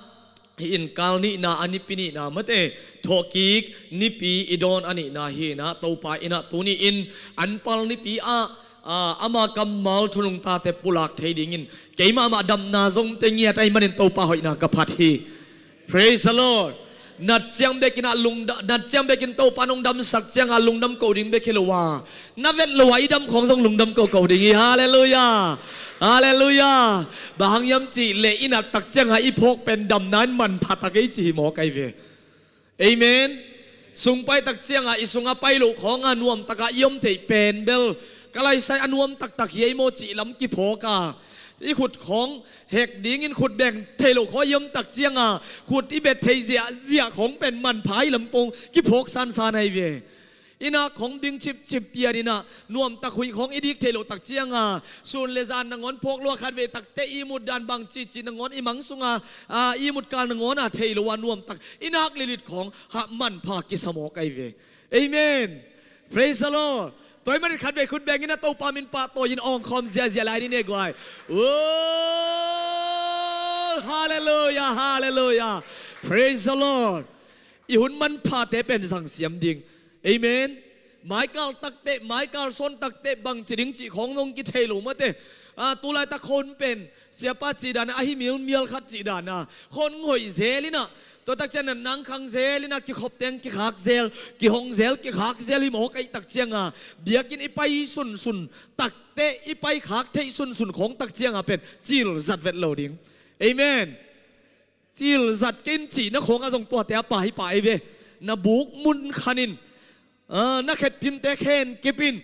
hih in kal nihna, a nipi nihna mate, thawhkik nipi i dawn a nihna hi inah, Topa in ah tuni in anpal nipi ah, aa, ama kammal thu nungtate pulak thei dingin keimah mah damna zong pia ngiat ahih manin Topa hoihna ka phat hi. Praise the Lord. Nat ciang bekin ah lungda-, nat ciang bekin Topa nong damsak cianga lungdam ko ding bek hi lo a, na vet lo a i dam khawng zong lungdam ko ko ding hi. Halleluiah. Halleluiah. Bang hang hiam cih leh i nat tak cianga i phawk pen damna in manpha tak ei ci hi mawk ahi ve. Amen. Sung pai tak cianga i sunga pai loh khawnga nuamtaka i om theih pen bel ka laisai a nuam taktak hi ei maw cih lam kiphawk a, i khut khawng hek dingin khut beng thei loh khawng i om tak cianga khut i bet thei ziahziah khawng pen manpha i lam pong kiphawk sansan ahi ve. I nak khawng bing cipcip pian inah nuamtak huih khawng i dik thei loh tak cianga sun le zan nangawn phawk lua khat vei takte i mut dan bang cici nangawn i mang sunga, aa, i mut kal nangawn a thei lo a nuamtak i nak lilit khawng hah manpha kisa mawk ahi ve. Amen. Praise the Lord. Tua ahih manin khat vei khut beng inah Topa min pahtawi in awngkhawm ziahziah lai ni ne guai. Oh, halleluiah, halleluiah. Praise the Lord. I hun manphate pen zangsiam ding. Amen. Maikal takte, maikal sawn takte bang ci ding cih khawng zong kithei lo mate. Ah, tulaitak khawng pen siapa cih dana ahi milmial khat cih dana khawng hoih zel inah, tua tak ciang nang khang zel inah kikhop teng kikhak zel, kihong zel kikhak zel hi mawk ahi tak cianga biakinn i pai sunsun takte, i pai khak theih sunsun khawng tak cianga pen cil zat vet lo ding. Amen. Cil zat kei in cihna khawngah zong tuate a pha hi pah ei ve. Na buk mun khanin, ah, na khetphimte khen kipin,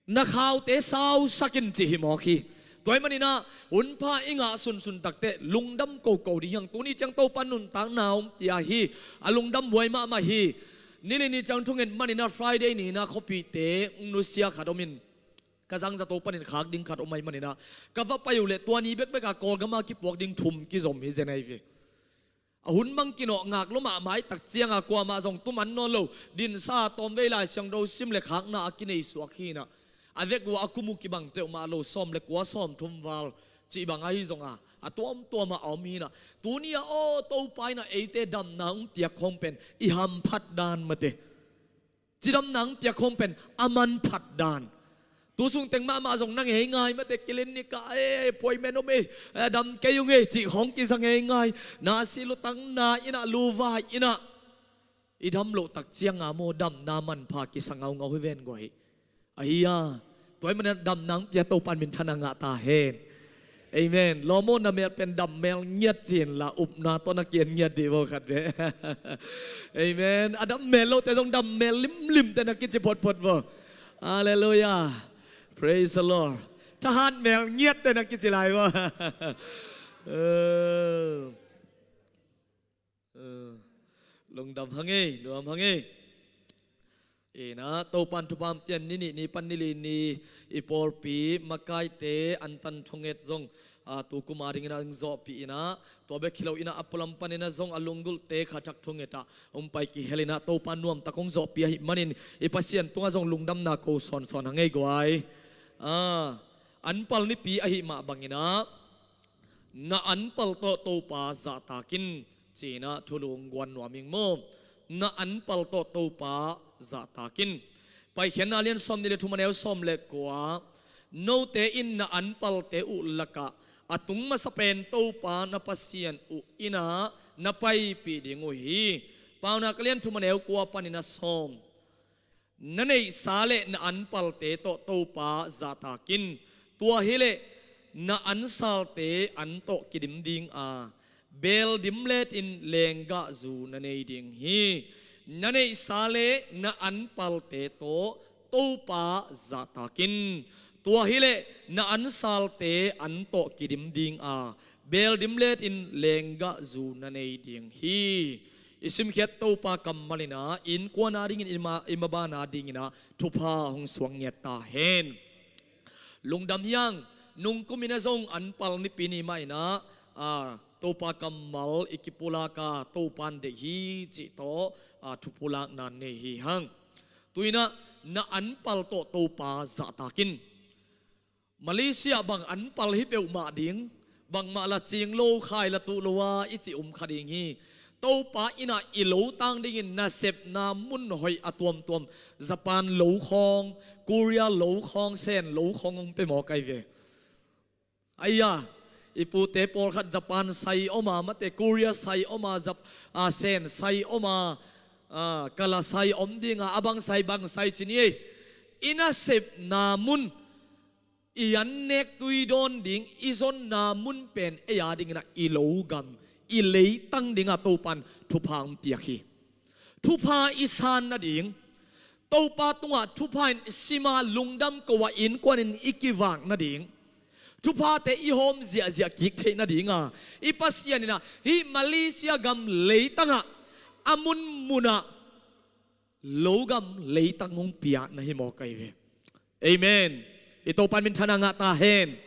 na khaute sausakin cih hi mawk hi. Tua ahih maninah hunpha i ngah sunsun takte lungdam koko ding hiang. Tuni ciang Topa nuntakna om tia hi. A lungdam huai mahmah hi. Nili ni ciang thungen maninah Friday ninah khuapihte nusia khat omin ka zangzato panin khak ding khat om ahih maninah ka va pai uh leh tua ni bekbeka Kawlgama kipuak ding thum kizom hi zen ahi ve. A hun mang kinawh ngak lua mahmah i tak cianga kuamah zong tuman nawn lo. Dinsa tawmvei Lai Siangtho sim le khakna a kinei suak hinah a vek uh a kum uh kibang teuh mah lo, sawm le kua sawm thum val cih bang ahi zonga a tuamtuamah a om hinah tuni-ah aw Topa inah eite damna hong piak khawng pen i hamphat dan mate. Cidamna hong piak khawng pen a manphat dan. Tu sung teng mahmah zong na ngeingai mate, clinic ah, eh, appointment om ei, eh, dam kei ung ei cih khawng kiza ngeingai. Na si lutang na inah luvai inah i dam loh tak cianga maw damna manpha kisa ngaungau hi ven guai. Ahi a, tua ahih manin damna hong pia Topa in minthanna ngah ta hen. Amen. Lawm aw, na mel pen dam mel ngiat ci inla upna tawh na ki-en ngiat dih vo khat ve. Amen. A dam mel lote zong dam mel limlimte na kici photphot vo. Halleluiah. Praise the Lord. Thahat mel ngiatte na kici lai vo. Eh. Eh, lungdam hang ei, nuam hang ei. Inah Topan thupha hong pia in ni nih ni pan ni li ni i pawlpi makaite antan thunget zong, ah, tu kum a dingin a hong zawhpih inah tua bek hi lo inah a pualam paninah zong a lunggulhte kha thak thungetah hong pai kihel inah Topa nuamtak hong zawhpih ahih manin i Pasian tungah zong lungdamna ko sawnsawn hang ei guai. Ah, anpal nipi ahih mah banginah na anpal tawh Topa zahtak in ci-inah thulu hong guan nuam ing maw? Na anpal tawh Topa zahtak in. Paikhiatna lian sawm nih le thum a neu sawm le kua. Note in na anpalte uh lakah a tung masa pen Topa na Pasian uh innah na paipih ding uh hi. Paunak lian thum a neu kua panin a sawm. Na neihsa le na anpalte tawh Topa zahtak in. Tua hileh na ansalte an tawh kidim dinga beel dimletin lenggahzu na nei ding hi. Na neihsa le na anpalte tawh Topa zahtak in. Tua hileh na ansalte an tawh kidim ding a, beel dim letin lenggahzu na nei ding hi. I simkhiat Topa kammal in ah, innkuan adingin, i ma, i maban adingin ah thupha hong suak ngiat ta hen. Lungdam hi hang. Nungkum in ah zong anpal nipi ni mah in ah, a, Topa kammal i kipulak a, Topa in deih hi cih tawh, a, thupulakna nei hi hang. Tu in ah na anpal tawh Topa zahtak in. Malaysia bang anpal hi peuhmah ding, bangmah la cing lo, khai la tuh lo a i cih um kha ding hi. Topa in ah i lo tang dingin nasepna mun hoih a tuamtuam, Japan lo khawng, Korea lo khawng, Sen lo khawng hong pia mawk ahi ve. Aia, i pute pawlkhat Japan sai om a, mate Korea sai om a, Jap-, a, Sen sai om a, a, Kala sai om ding a, a bang sai bang sai ci ni ei. I nasepna mun, i an nek tui dawn ding, i zonna mun pen ei adingin ah i lo gam, i leitang ding a Topa in thupha hong piak hi. Thupha i san nading, Topa tungah thupha in sim a, lungdam ko a, innkuan in i kivak nading, thuphate i hawm ziahziah kik theih nading a, i Pasian in ah hih Malaysia gam leitang ah, a munmun ah lo gam leitang hong pia na hi mawk ahi ve. Amen. I Topa in minthanna ngah ta hen.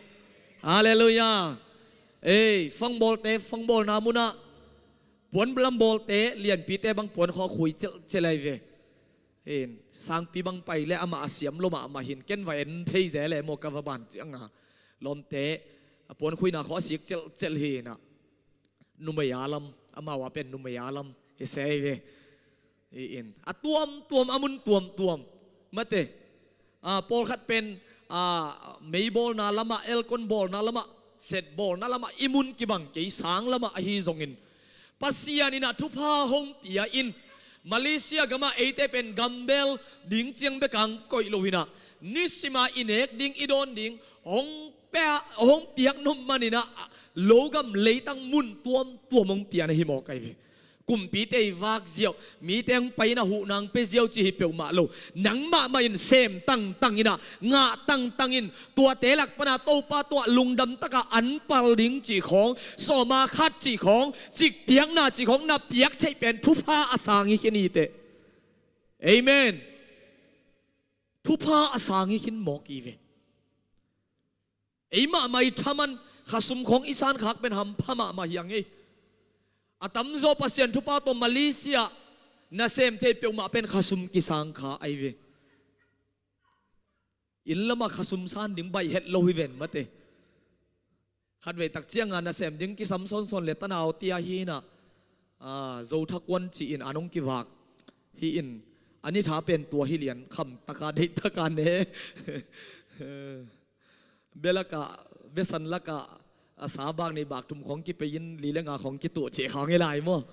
Halleluiah. Ei, fangbawlte fangbawlna mun ah, puan lam bawlte, lianpite bang puan khawh khui celhcelh ahi ve. Hin, sangpi bang pai leh amah a siam lo mahmah hin, ken va en thei zel e maw, ka va ban ciang a. Lawmte, a puan khuina khawh a sik celhcelh hi in ah. Numei a lam, amau a pen numei a lam hi se ahi ve. Hi in, a tuamtuam, a mun tuamtuam, mate. A, pawlkhat pen, a, mei bawlna lamah, aircon bawlna lamah, set bawlna lamah, i mun kibang kei, sang lamah ahi zongin, Pasian in ah thupha hong pia in, Malaysia gamah eite pen gambel ding ciang bek a hong koih lo hi in ah, nisim a i nek ding, i dawn ding hong pia, hong piak nop man in ah, lo gam leitang mun tuamtuam hong pia na hi mawk ahi ve. Kumpite i vak ziau, mite hong pai in ah huhna hong pia ziau ci hi peuhmah lo. Nang mahmah in sem tangtang in ah, ngah tangtang in, tuate lak pan a Topa tungah lungdam tak a anpal ding cih khawng, sawm a khat cih khawng, cik piakna cih khawng na piak theih pen thupha a sang hi khin hi teh. Amen. Thupha a sang hi khin mawk hi ve. Ei mahmah i thaman, khasum khawng i san khak pen hampha mahmah hi hang ei. A tamzaw Pasian thupha tawh Malaysia nasem thei peuhmah pen khasum kisang kha ahi ve. Inn lamah khasum san ding baih het lo hi ven mate. Khatvei tak ciang a nasem ding kisam sawnsawn leh tanau tia hi in ah, a, Zotha kuan ci-in an hong kivak. Hi in, a ni tha pen tua hi lian, kham tak a, deih tak a ne. Bia lak ah, biasan lak ah, a sa bak nih bak thum khawng kipei in, li le nga khawng kituh cih khawng hi lai maw.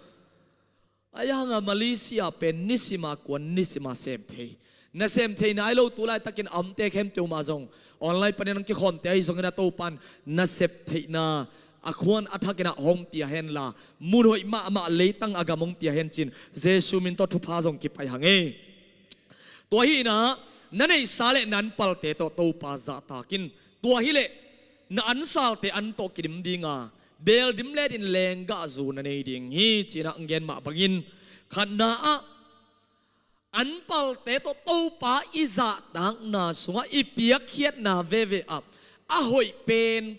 Ahi hang a Malaysia pen nisim a kuan, nisim a sem thei. Nasem thei nai lo, tu laitakin a omte khempeuh mah zong online panin hong kikhawmte ahi zongin a Topa in nasep theihna a khuan a thak in ah hong pia hen la, mun hoih mahmah leitang a gam hong pia hen ci-in Jesu min tawh thupha zong kipai hang ei. Tua hi in ah, na neihsa le na anpalte tawh Topa zahtak in. Tua hileh na ansalte an tawh kidim ding a, beel dim letin lenggahzu na nei ding hi, ci-in ah hong gen mah bangin, khatna ah, anpalte tawh Topa i zahtakna sungah i piakkhiatna veve ah a hoih pen,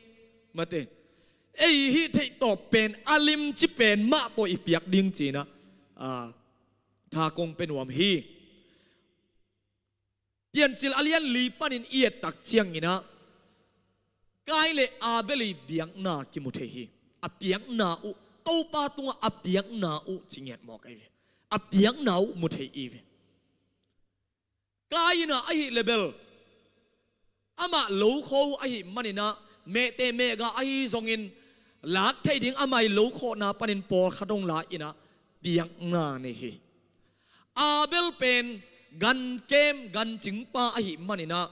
mate, ei hih theih tawp pen, a limci pen mah tawh i piak ding ci-in ah, a, tha kong pia nuam hi. Piancil a lian li panin i et tak ciangin ah, Kain le Abel i biakna kimu thei hi. A piakna uh, Topa tungah a piakna uh ci ngiat mawk ahi ve. A piakna uh mu thei i ve. Kain ah ahih leh bel, amah lokhawh uh ahih manin ah, mehte mehgah ahi zongin, lak theih ding amah i lokhawhna panin pawlkhat hong la in ah, piakna nei hi. Abel pen gankem gancingpa ahih manin ah,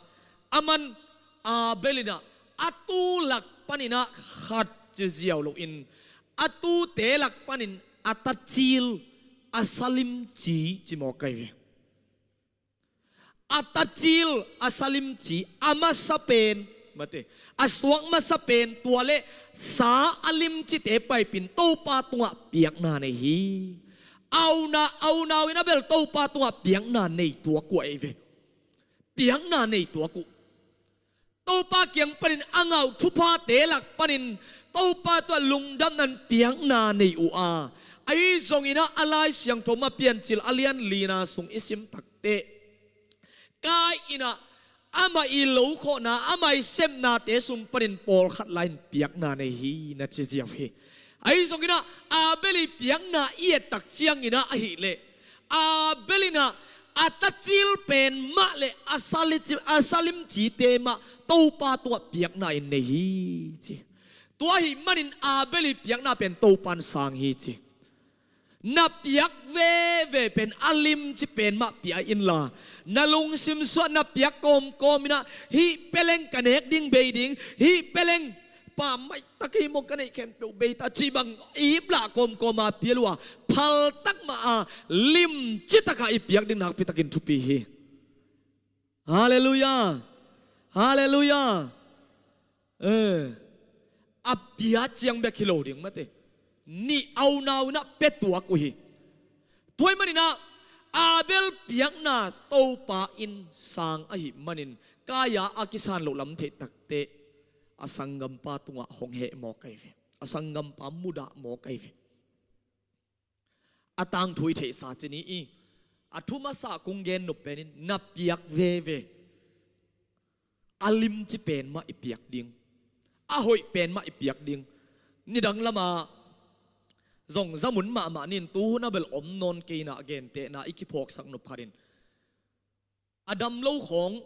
aman, Abel in ah, a tu lak panin ah khat ci ziau loin, a tute lak panin a tacil, a salimci ci mawk ahi ve. a tacil, a sa limci, a masa pen, mate, a suak masa pen, tua le sa a limcite paipin Topa tungah piakna nei hi. Auna, aunau in a bel Topa tungah piakna nei tuak uh ahi ve. Piakna nei tuak uh. Topa kiang panin a ngah uh thuphate lak panin Topa tungah lungdamna in piakna nei uh a, ahi zongin ah a Lai Siangtho mah Piancil a lian lina sung i sim takteh, Kain in ah amah i lo khawhna, amah i sepnate sung panin pawlkhat lai-in piakna nei hi, na ci ziau hi. Ahi zongin ah Abel i piakna i et tak ciangin ah ahih leh, Abel in ah a tacil pen mah le a sa li-, a sa limcite mah Topa tungah piakna in nei hi, ci. Tua ahih manin Abel i piakna pen Topa in sang hi, ci. Na piak veve pen a limci pen mah pia inla, na lungsim suah na piak kawmkawm in ah, hih peleng ka nek ding bei ding, hih peleng pa maita kei maw, ka neih khempeuh bei ta, cih bang ip lah kawmkawm a pia lo a, phaltak mah a limci tak a i piak ding nakpi takin thupi hi. Halleluiah. Halleluiah. Eh, a pia ciang bek hi lo ding, mate. Nih aunau in ah pia tuak uh hi. Tua ahih manin ah Abel piakna Topa in sang ahih manin, Kain a kisan loh lam theih takteh a sanggampa tungah hong heh mawk ahi ve. A sanggampa mudah mawk ahi ve. A tangthu i theihsa ci ni i, a thu masa kong gen nop pen in, na piak veve, a limci pen mah i piak ding, a hoih pen mah i piak ding. Nidang lamah zong zamun mahmah ni in, tu hun a bel om nawn kei in ah gentehna i kiphawksak nop khat in, a dam lo khawng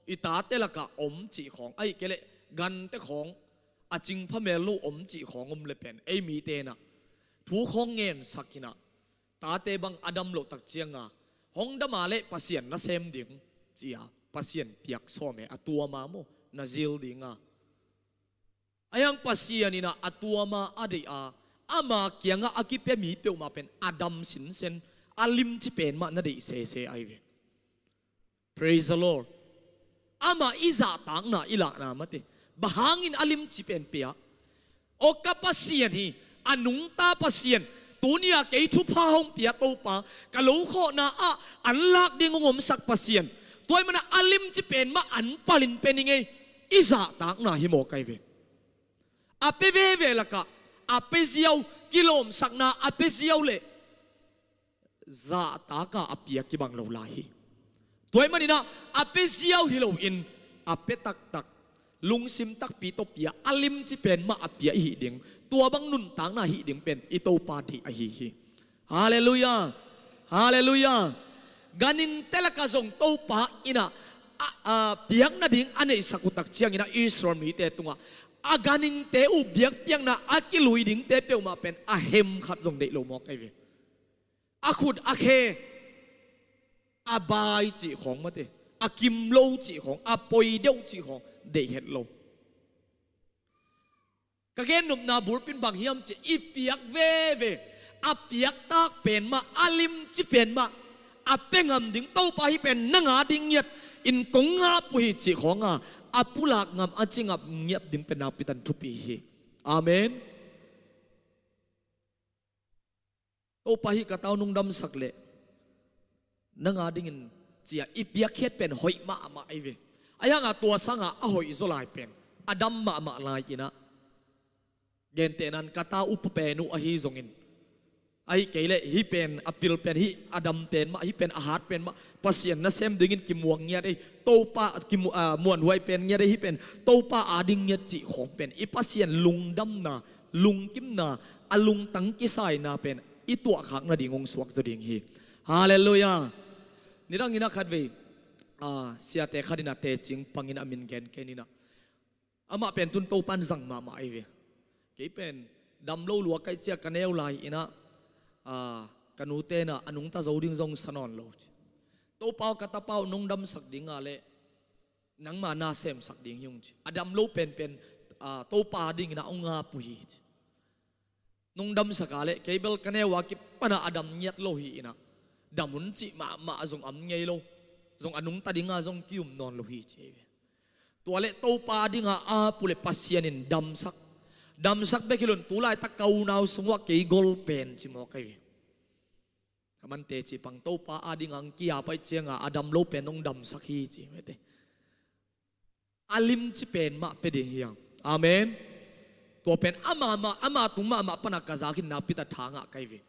i tate lakah om cih khawng, ahih kei leh gante khawng a cingpha mel lo om cih khawng om le pen, ei mite in ah thu khawng ngensak in ah, tate bang a dam loh tak ciang a, hong dam a leh Pasian na sem ding, ci a, Pasian piak sawm e, a tuam a maw, na zil ding a. Ahi hang Pasian in ah a tuam a a deih a, ama kiangah a kipia mi peuhmah pen a dam sinsen, a limci pen mah na deih sese ahi ve. Praise the Lord. Amah i zahtakna i lahna mate. Bang hangin a limci pen pia? Aw, ka Pasian hi, a nungta Pasian, tuni-a kei thupha hong pia Topa, ka lo khawhna ah an lak ding hong omsak Pasian. Tua ahih manin a limci pen mah an palin pia ning ei, i zahtakna hi mawk ahi ve. A pia veve lakah a pia ziau, kilawmsakna a pia ziau leh zahtak a a pia kibang lo lai hi. Tua ahih manin ah a pia ziau hi loin, a pia taktak, lungsim takpi tawh pia, a limci pen mah a pia i hih ding, tua bang nuntakna hih ding pen i Topa deih ahi hi. Halleluiah. Halleluiah. Ganhingte lakah zong Topa in ah, a, a, piak nading a neihsak uh tak ciangin ah Israel mite tungah a ganhingte uh biakpiakna a kilui dingte peuhmah pen a hem khat zong deih lo mawk ahi ve. A khut a khe, a bai cih khawng mate, a kim lo cih khawng, a poi deuh cih khawng deih het lo. Ka gen nopna bulpi in bang hiam cih leh, i piak veve, a piaktak pen mah, a limci pen mah, a pia ngam ding Topa, hih pen nang a ding ngiat in kong ngap uh hi cih khawng a, a pulak ngam, a ci ngap ngiat ding pen nakpi takin thupi hi. Amen. Topa, hih ka tau nong damsak leh nang a dingin, ci a i piakkhiat pen hoih mahmah ahi ve. Ahi hang a tua sangin a hoih zaw lai pen, a dam mahmah lai in ah, gentehna in ka tau upa pen uh ahi zongin, ahih kei leh hih pen a pil pen, hih a dam pen mah, hih pen a hat pen mah Pasian nasem dingin kimuang ngiat ei, Topa kimu-, a, muanhuai pen ngiat ei, hih pen Topa a ding ngiat cih khawng pen, i Pasian lungdamna, lungkimna, a lungtang kisaina pen i tuahkhak nading hong suak zaw ding hi. Halleluiah. Nidangin ah khatvei, a, siate khat in ah tecing pangin a min gen kei ning ah, amah pen tun Topa in zang mahmah ahi ve. Kei pen dam lo lua ka hih ciang ka neu lai in ah, a, ka nute in ah a nungta zo ding zong sa nawn lo, ci. Topa aw, ka tapa uh nong damsak ding a leh nangma na semsak ding hi ung, ci. A dam lo penpen, a, Topa dingin ah hong ngap uh hi, ci. Nong damsak a leh kei bel ka neu a kipan ah a dam ngiat lo hi in ah, dam un cih mahmah zong om ngei lo. zong a nungta dinga zong ki-um nawn lo hi ci hi ve. Tua leh Topa dinga ap uh leh Pasian in damsak, damsak bek hi lo in tu laitak ka unau sungah kei gol pen ci mawk ahi ve. A man teci pang Topa a dinga ang ki-ap ahih cianga a dam lo pen hong damsak hi ci mete. A limci pen mah pia ding hi hang. Amen. Tua pen ama mah, ama tung mahmah pana ka zak in nakpi tak tha ngah ka hi ve.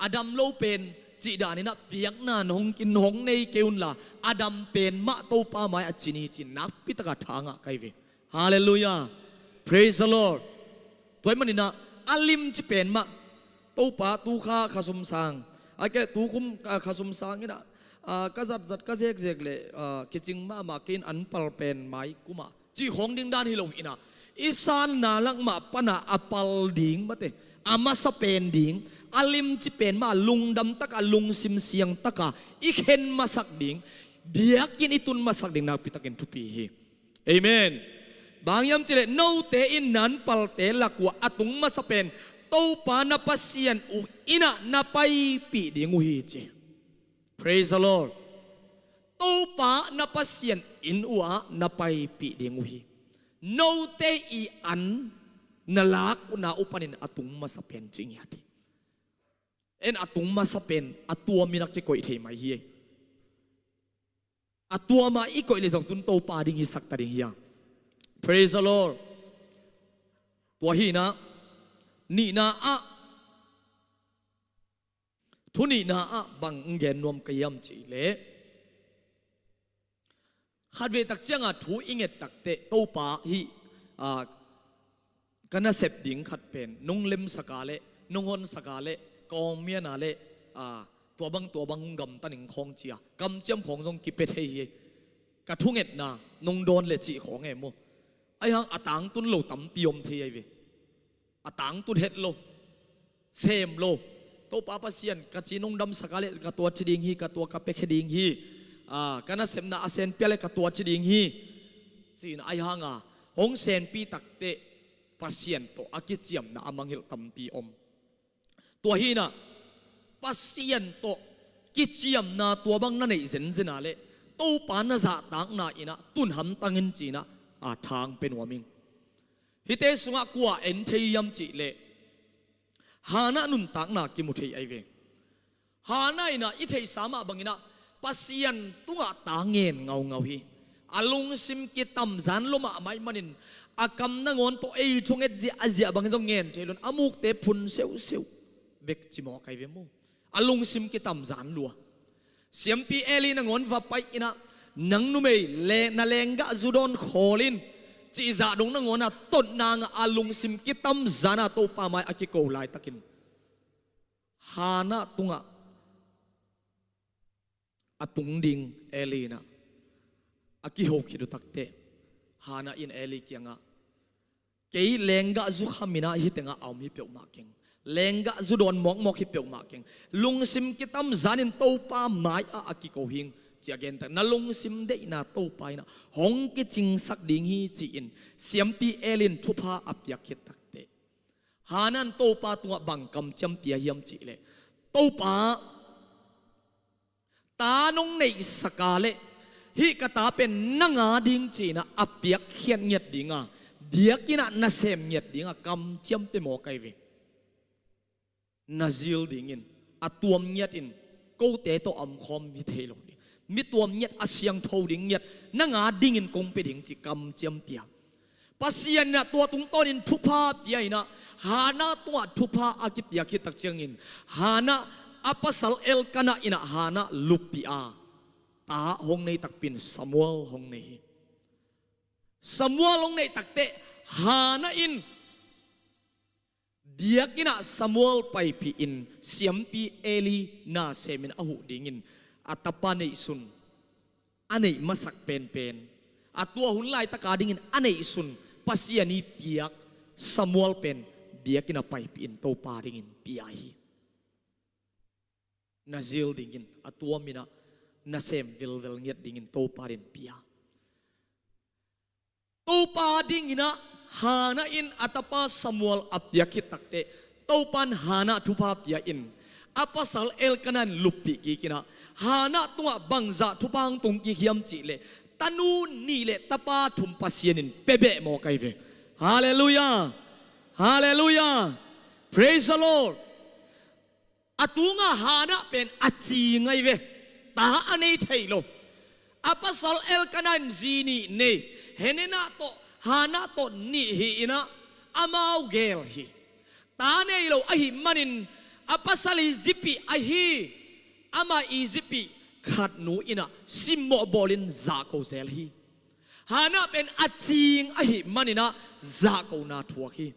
A dam lo pen cih danin ah biakna in hong kin hong nei kei unla, a dam pen mah Topa mai-ah ci ni ci-in nakpi taka tha ngah ka hi ve. Halleluiah. Praise the Lord. Tua ahih manin ah a limci pen mah Topa tu kha kha sum sang, a ke tu kum, ah, kha sum sang in ah, ah, ka zatzat ka zekzek leh, ah, kicing mahmah kei in an pal pen mai kum ah cih khawng ding dan hi lo in ah, i sanna lak mah pana a pal ding mate, a masa pen ding, a limci pen mah lungdam taka, lungsim siang taka i khen masak ding, biakinn i tun masak ding nakpi takin thupi hi. Amen. Bang hiam cih leh note in na an palte lak uh ah a tung masa pen Topa na Pasian uh inn ah na paipih ding uh hi ci. Praise the Lord. Topa na Pasian inn uh ah na paipih ding uh hi. Note i an na lak uh na uh panin a tung masa pen ci ngiat hi. En, a tung masa pen a tuam in ah kikoih thei mai hi. A tuam ah i koih leh zong tun Topa ding hi sak ta ding hi a. Praise the Lord. Tua hi in ah, nihna ah, thu nihna ah bang hong gen nuam ka hiam cih leh, khatvei tak cianga thu i nget takteh Topa hih, ah, ka nasep ding khat pen nong lemsak a leh, nong honsak a leh, ka awngmian a leh, ah, tua bang tua bang hong gamta ning khawng ci-a kamciam khawng zong kipia thei hi. Ka thungetna nong dawn leh cih khawng e maw. Ahi hang a tangtun lo tampi om thei ahi ve. A tangtun het lo, sem lo. Topa Pasian, ka ci nong damsak a leh ka tua ci ding hi, ka tua ka piakhia ding hi. Ah, ka nasepna a senpi a leh ka tua ci ding hi, ci-in ahi hanga hong senpi takteh Pasian tawh a kiciamna a mangngilh tampi om. Tua hi in ah, Pasian tawh kiciamna tua bang na neih zenzen a leh Topa na zahtakna in ah tun hamtang in ci-in ah, a thang pe nuam ing. Hihte sungah kua en thei hiam cih leh, Hannah nuntakna kimu thei ahi ve. Hannah in ah i theihsa mah bangin ah Pasian tungah ta ngen ngaungau hi. A lungsim kitamzan lua mahmah ahih manin a kam nangawn tawh ei thunget ziahziah bangin zong ngen thei lo in a mukte phun seuhseuh bek ci mawk ahi ve maw. A lungsim kitamzan lua. Siampi Eli nangawn va pai in ah, nang numei le na lenggah zu dawn khawl in, cih zah dong nangawn a totna ngah a lungsim kitamzan a Topa mai a kiko laitakin Hannah tungah a tung ding Eli in ah a kiho khit uh takteh, Hannah in Eli kiangah, kei lenggah zu kham in ah hih tengah a om hi peuhmah keng, lenggah zu dawn mawkmawk hi peuhmah keng, lungsim kitamzan in Topa mai-ah a kiko hi ing, ci-a gen tak, na lungsim deihna Topa in ah hong kicingsak ding hi, ci-in Siampi Eli in thupha a piak khit takteh, Hannah in Topa tungah bang kamciam pia hiam cih leh, Topa, ta nong neihsak a leh hih ka ta pen nang a ding ci-in ah a piakkhiat ngiat dinga, biakinn ah nasem ngiat dinga kamciam pia mawk ahi ve. Nazir dingin, a tuam ngiatin, kote tawh a omkhawm hi thei lo ding, mi tuam ngiat, a siangtho ding ngiat nang a dingin kong pia ding, ci kamciam pia. Pasian in ah tua tungtawnin thupha pia in ah, Hannah tungah thupha a kipia khit tak ciangin, Hannah a pasal Elkanah in ah Hannah luppih a, ta hong nei takpi in Samuel hong nei hi. Samuel hong neih takteh, Hannah in biakinn ah Samuel paipih in, Siampi Eli na semin a huh dingin a tapa neihsun, a neih masak penpen, a tua hun laitak a dingin a neihsun Pasian ii piak Samuel pen biakinn ah paipih in Topa dingin pia hi. Nazir dingin, a tuam in ah nasem vilvel ngiat dingin Topa dingin pia. Topa dingin ah Hannah in a tapa Samuel a piak khit takteh, Topa in Hannah thupha pia in, A pasal Elkanah in luppih kik in ah, Hannah tungah bangzah thupha hong tung kik hiam cih leh, tanu nih le tapa thum Pasian in pia beh mawk ahi ve. Halleluiah. Halleluiah. Praise the Lord. A tungah Hannah pen a cing ahi ve. Ta a nei thei lo. A pasal Elkanah in zi nih nei. Peninnah tawh, Hannah tawh nih hi in ah, amau gel hi. Ta nei lo ahih manin, a pasal Egypt-ih ahi, amah Egypt-ih khat nu in ah simmawh bawlin zahko zel hi. Hannah pen a cing ahih manin ah zahkona thuak hi.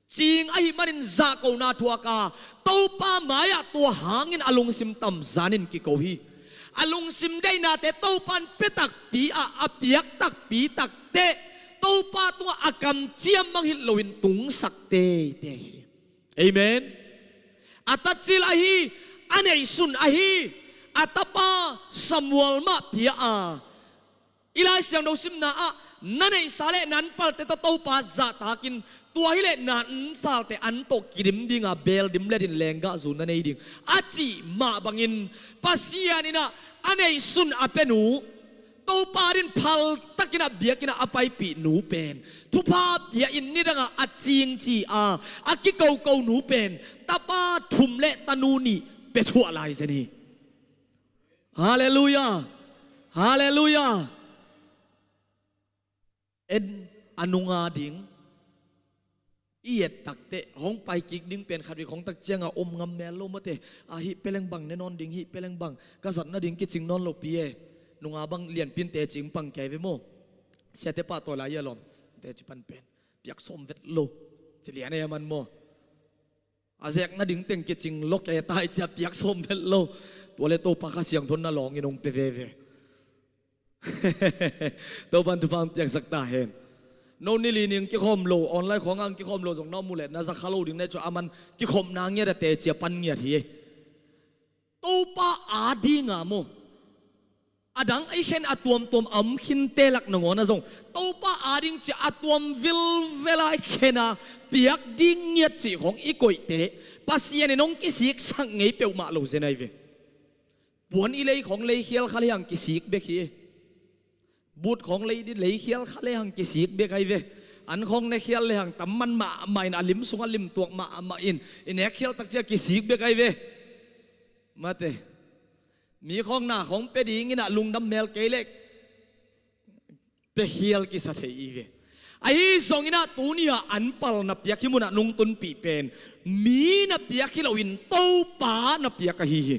Cing ahih manin zahkona thuak a, Topa mai-ah tua hangin a lungsim tamzanin kiko hi. A lungsim deihnate Topa in pia takpi a, a piak takpi takteh, Topa tungah a kamciam mangngilh loin tungsak teitei hi. Amen. A tacil ahi, a neihsun ahi, a tapa Samuel mah pia a, i Lai Siangtho simna ah, na neihsa le na anpalte tawh Topa zahtakin, tua hileh na ansalte an tawh kidim dinga, beel dim le din lenggahzu na nei ding, a cih mah bangin, Pasian in ah a neihsun a pia nu, Topa din phaltakin ah biakinn ah a paipih nu pen, thupha pia in nidangah a cing ci a, a kikoko nu pen, tapa thum le tanu nih pia thuah lai zen hi. Halleluiah. Halleluiah. En, a nunga ding i et takteh, hong pai kik ding pen khat vei khong tak cianga om ngam mel lo mate. A hih peleng bang ne nawn ding, hih peleng bang ka zat nading kicing nawn lopi e. Nunga bang lianpin teci pang kei ve maw. Siate pahtawi lai a lawm, teci pan pen piak sawm vet lo, ci lian e a man maw. A zek nading teng kicing lo kei ta i cia, piak sawm vet lo. Tua le Topa Kha Siangtho in na lawngin hong pia veve. Topa in thupha hong piaksak ta hen. No ni li ning kikhawm lo, online khawngah kikhawm lo zong na om uh leh, na za kha lo ding na hih ciang, a man kikhopna ngiat a, teci a pan ngiat hi. Topa adinga maw, a dang i khen a tuamtuam a om khinte lak nangawn ah zong, Topa ading ci a, a tuam vilvel a i khen a, piak ding ngiat cih khong i koihte, Pasian in hong kisiksak ngei peuhmah lo zen ahi ve. Puan i lei khong leikhial kha lehang kisik bek hi. But khong lei di leikhial kha lehang kisik bek ahi ve. An khong nekhial lehang tam man mahmah in, a lim sungah lim tuak mahmah in, i nekkhial tak ciang kisik bek ahi ve. Mate. Mi khong na khong pia dingin ah lungdam mel kei leh, piakhial kisa thei i ve. Ahi zongin ah tuni-ah anpal na piak hi munah nong tunpih pen, mi na piak hi loin Topa na piak ahi hi.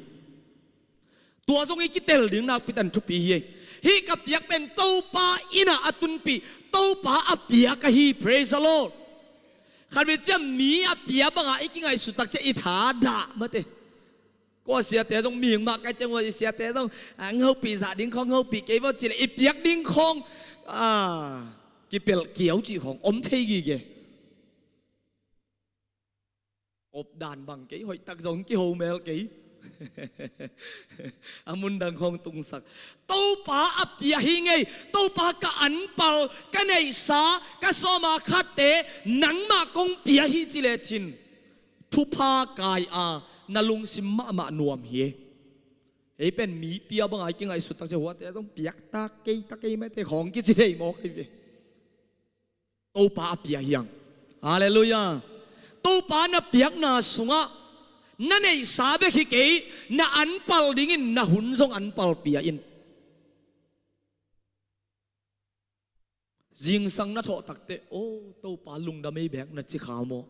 Tua zong i kitel ding nakpi tan thupi hi. Hih ka piak pen Topa in ah a tunpih, Topa a piak ahi. Praise the Lord. Khat vei ciang mi a pia bangah i kingaihsut tak ciang i thadah mate. Kua siate zong mihing mah kai ciang ua, i siate zong, ah, hong hopih zah ding khong hopih kei vaw ci leh, i piak ding khong, ah, kipelh kiau cih khong om thei gige. Opdan bang kei hoihtak zong kiho mel kei. A mundang khong tungsak. Topa a pia hi ngei. Topa, ka anpal, ka neihsa, ka sawma khatte nangmah kong pia hi ci lecin, thupha kai a, na lungsim mahmah nuam hi. Ei pen mi pia banga i kingaihsut tak ciang, huate zong piak ta kei, ta kei mate khong kici thei mawk hi ve. Topa a pia hi hang. Halleluiah. Topa na piakna sungah na neihsa bek hi kei, na anpal dingin na hun zong anpal pia in. Zingsang na thawh takteh, o, Topa lungdam ei bek na ci kha maw?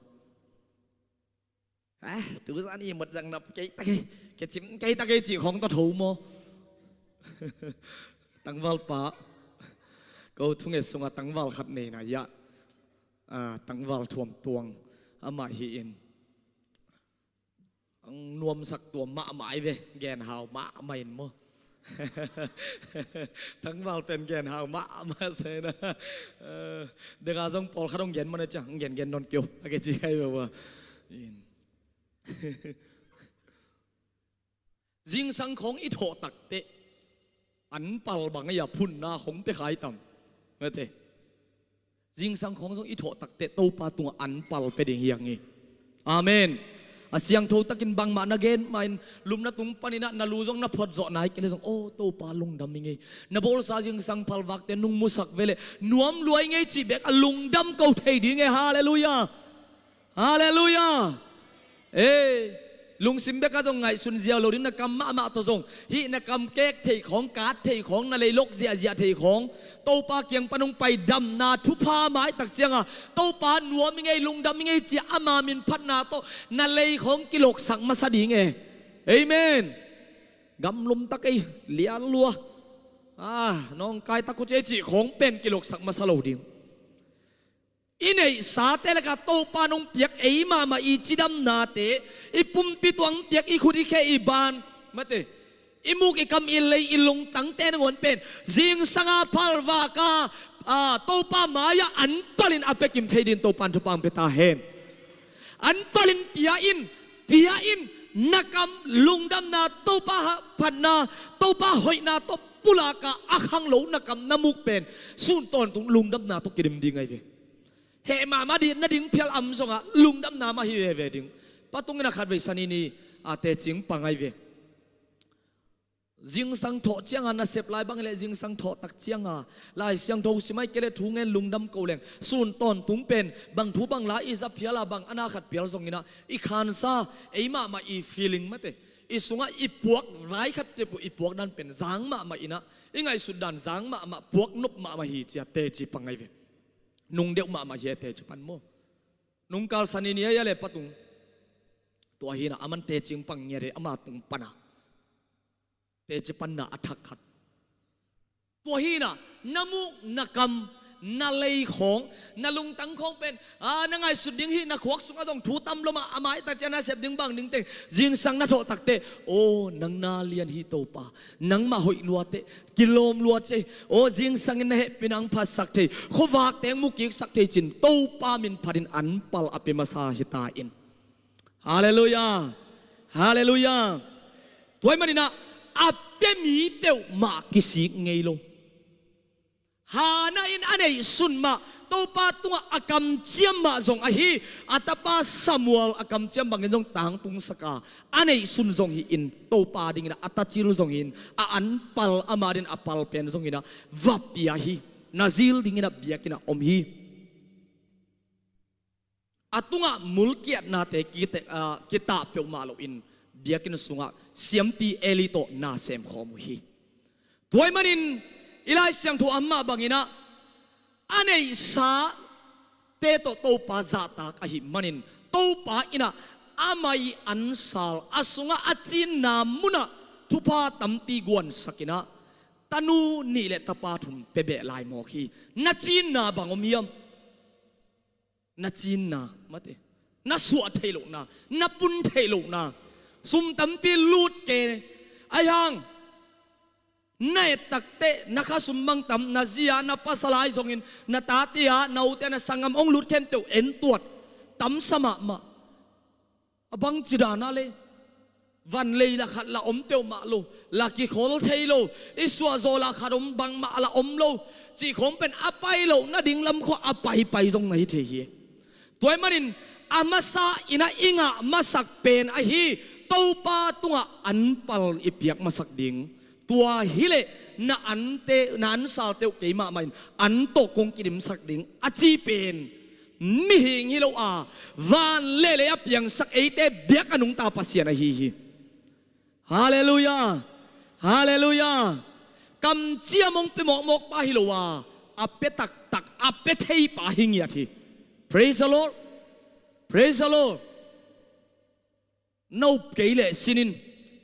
Eh, tuzan i mot zang nap kei ta kei, kei cim kei ta kei cih khong tawh tho maw? Tangvalpa, ko thunget sungah tangval khat nei na hiah, ah, tangval thuam tuang amah hi in. Ang nuamsak tua mahmah i ve, genhau mahmah in maw? Tangval pen genhau mahmah saina. Eh, dega zong pawlkhat hong gen mana ciang, hong gengen nawn kei o, a kei ci khai ve ua. In. Zingsang khawng i thawh takteh, anpal bang ei a phunna khawng pia khai tam. Mate. Zingsang khawng zong i thawh takteh Topa tungah anpal pia ding hi hang hi. Amen. A siangtho takin bangmah na gen mahin lupna tung paninah na lu zong na phot zawh nai kei le zong, aw Topa lungdam i ngei. Na bawlsa zingsang phalvakte nung musak veleh nuam lua i ngei cih bek a lungdam ko thei ding e. Halleluiah. Halleluiah. Ei, lungsim beka zong ngaihsun ziau lo ding, na kam mahmah tawh zong hih na kam kek theih khawng, kat theih khawng, na leilok ziahziah theih khawng Topa kiang pan hong pai damna thupha maitak cianga Topa nuam i ngei, lungdam i ngei cia ama min phatna tawh na lei khawng kiloksak masa ding e. Amen. Gamlum tak ei, lian lua, a nawngkai tak uh ci ei cih khawng pen kiloksak masa lo ding. I neihsate lakah Topa nong piak ei mahmah i cidamnate, i pumpi tuang piak, i khut i khe, i ban, mate, i muk i kam, i lei, i lungtangte nangawn pen zingsanga phalvaka, a, Topa mai-ah an palin a pekim thei din Topa in thupha hong pia ta hen. An palin pia in, pia in. Na kam lungdamna, Topa phatna, Topa hoihna tawh pulaka a khanglo na kam na muk pen sun tawntung lungdamna tawh kidim ding ahi ve. Heh mahmah dih na ding phial am zongah lungdamna mah hi veve ding. Pa tungin a khatvei sani ni a teci pang ahi ve. Zingsang thawh cianga nasep lai bang hileh zingsang thawh tak cianga Lai Siangtho sim ahi kei le thu ngen lungdam ko leng sun tawntung pen bang thu bang la i za phiala bang a na khat phial zonginah i khansa, ei mahmah i feeling mate, i sungah i puak vai khat tep uh i puak dan pen zang mahmah inah, i ngaihsut dan zang mahmah, puak nop mahmah hi cia teci pang ahi ve. Nung deuh mahmah hi e teci pan maw. Nungkal sani ni ahi a le patung. Tua hinah aman teci pang ngiat e, ama tung pana teci panna a thak khat. Tua hinah na muk na kam, na lei khawng, na lungtang khawng pen, a, na ngaihsut ding hih na khuak sungah zong thu tam lomah a maitak ciah na sep ding bang dingte zingsang na thawh takte, aw nang na lian hi Topa, nangmah hoih luate, kilawm luat cei, aw zingsangin na hehpihna hong phatsak thei, khuavakte hong mukiksak thei cin Topa min phatin an pal a pia masa hi ta in. Halleluiah. Halleluiah. Tua ahih maninah a pia mi peuhmah kisik ngei lo. Hannah in a neihsun mah Topa tungah a kamciam mah zong ahi, a tapa Samuel a kamciam bangin zong tangtungsaka a neihsun zong hi-in Topa dinginah a tacil zong hi-in a an pal ama din a pal pen zonginah va pia hi. Na zil dinginah biakinnah om hi. A tungah mulkiatnate kite-, a, kitah peuhmah loin biakinn sungah siampi Eli tawh na semkhawm uh hi. Tua ahih manin i Lai Siangtho a mah banginah a neihsate tawh Topa zahtak ahih manin Topa innah amah i ansal a sungah a cinna munah thupha tampi guansakinah tanu nih le tapa thum pia beh lai mawk hi. Na cinna bang om hiam? Na cinna, mate, na suah theih lohna, na pun theih lohna, sum tampi lut ke, ahi hang na et takteh na khasum bang tam, na zi-a, na pasal ahi zongin na tate-a, na ute-a, na sanggam hong lut khempeuh en tuat tamsa mahmah. A bangci danah le van lei la khat la om peuhmah lo, la kikhol thei lo, i suahzaw la khat om bangmah la om lo cih khawng pen a pai loh nading lam khawh a paipai zong na hi thei hi. Tua ahih manin a masa innah i ngah masak pen ahi Topa tungah anpal i piak masak ding. Tua hileh na ante, na ansalte uh keimahmah in an tawh kong kidimsak ding a ci pen mihing hi lo a, van le lei a piangsak eite biak a nungta Pasian ahi hi. Halleluiah. Halleluiah. Kamciam hong pia mawkmawk pa hi lo a, a pia taktak, a pia thei pa hi ngiat hi. Praise the Lord. Praise the Lord. Na up kei leh sin in.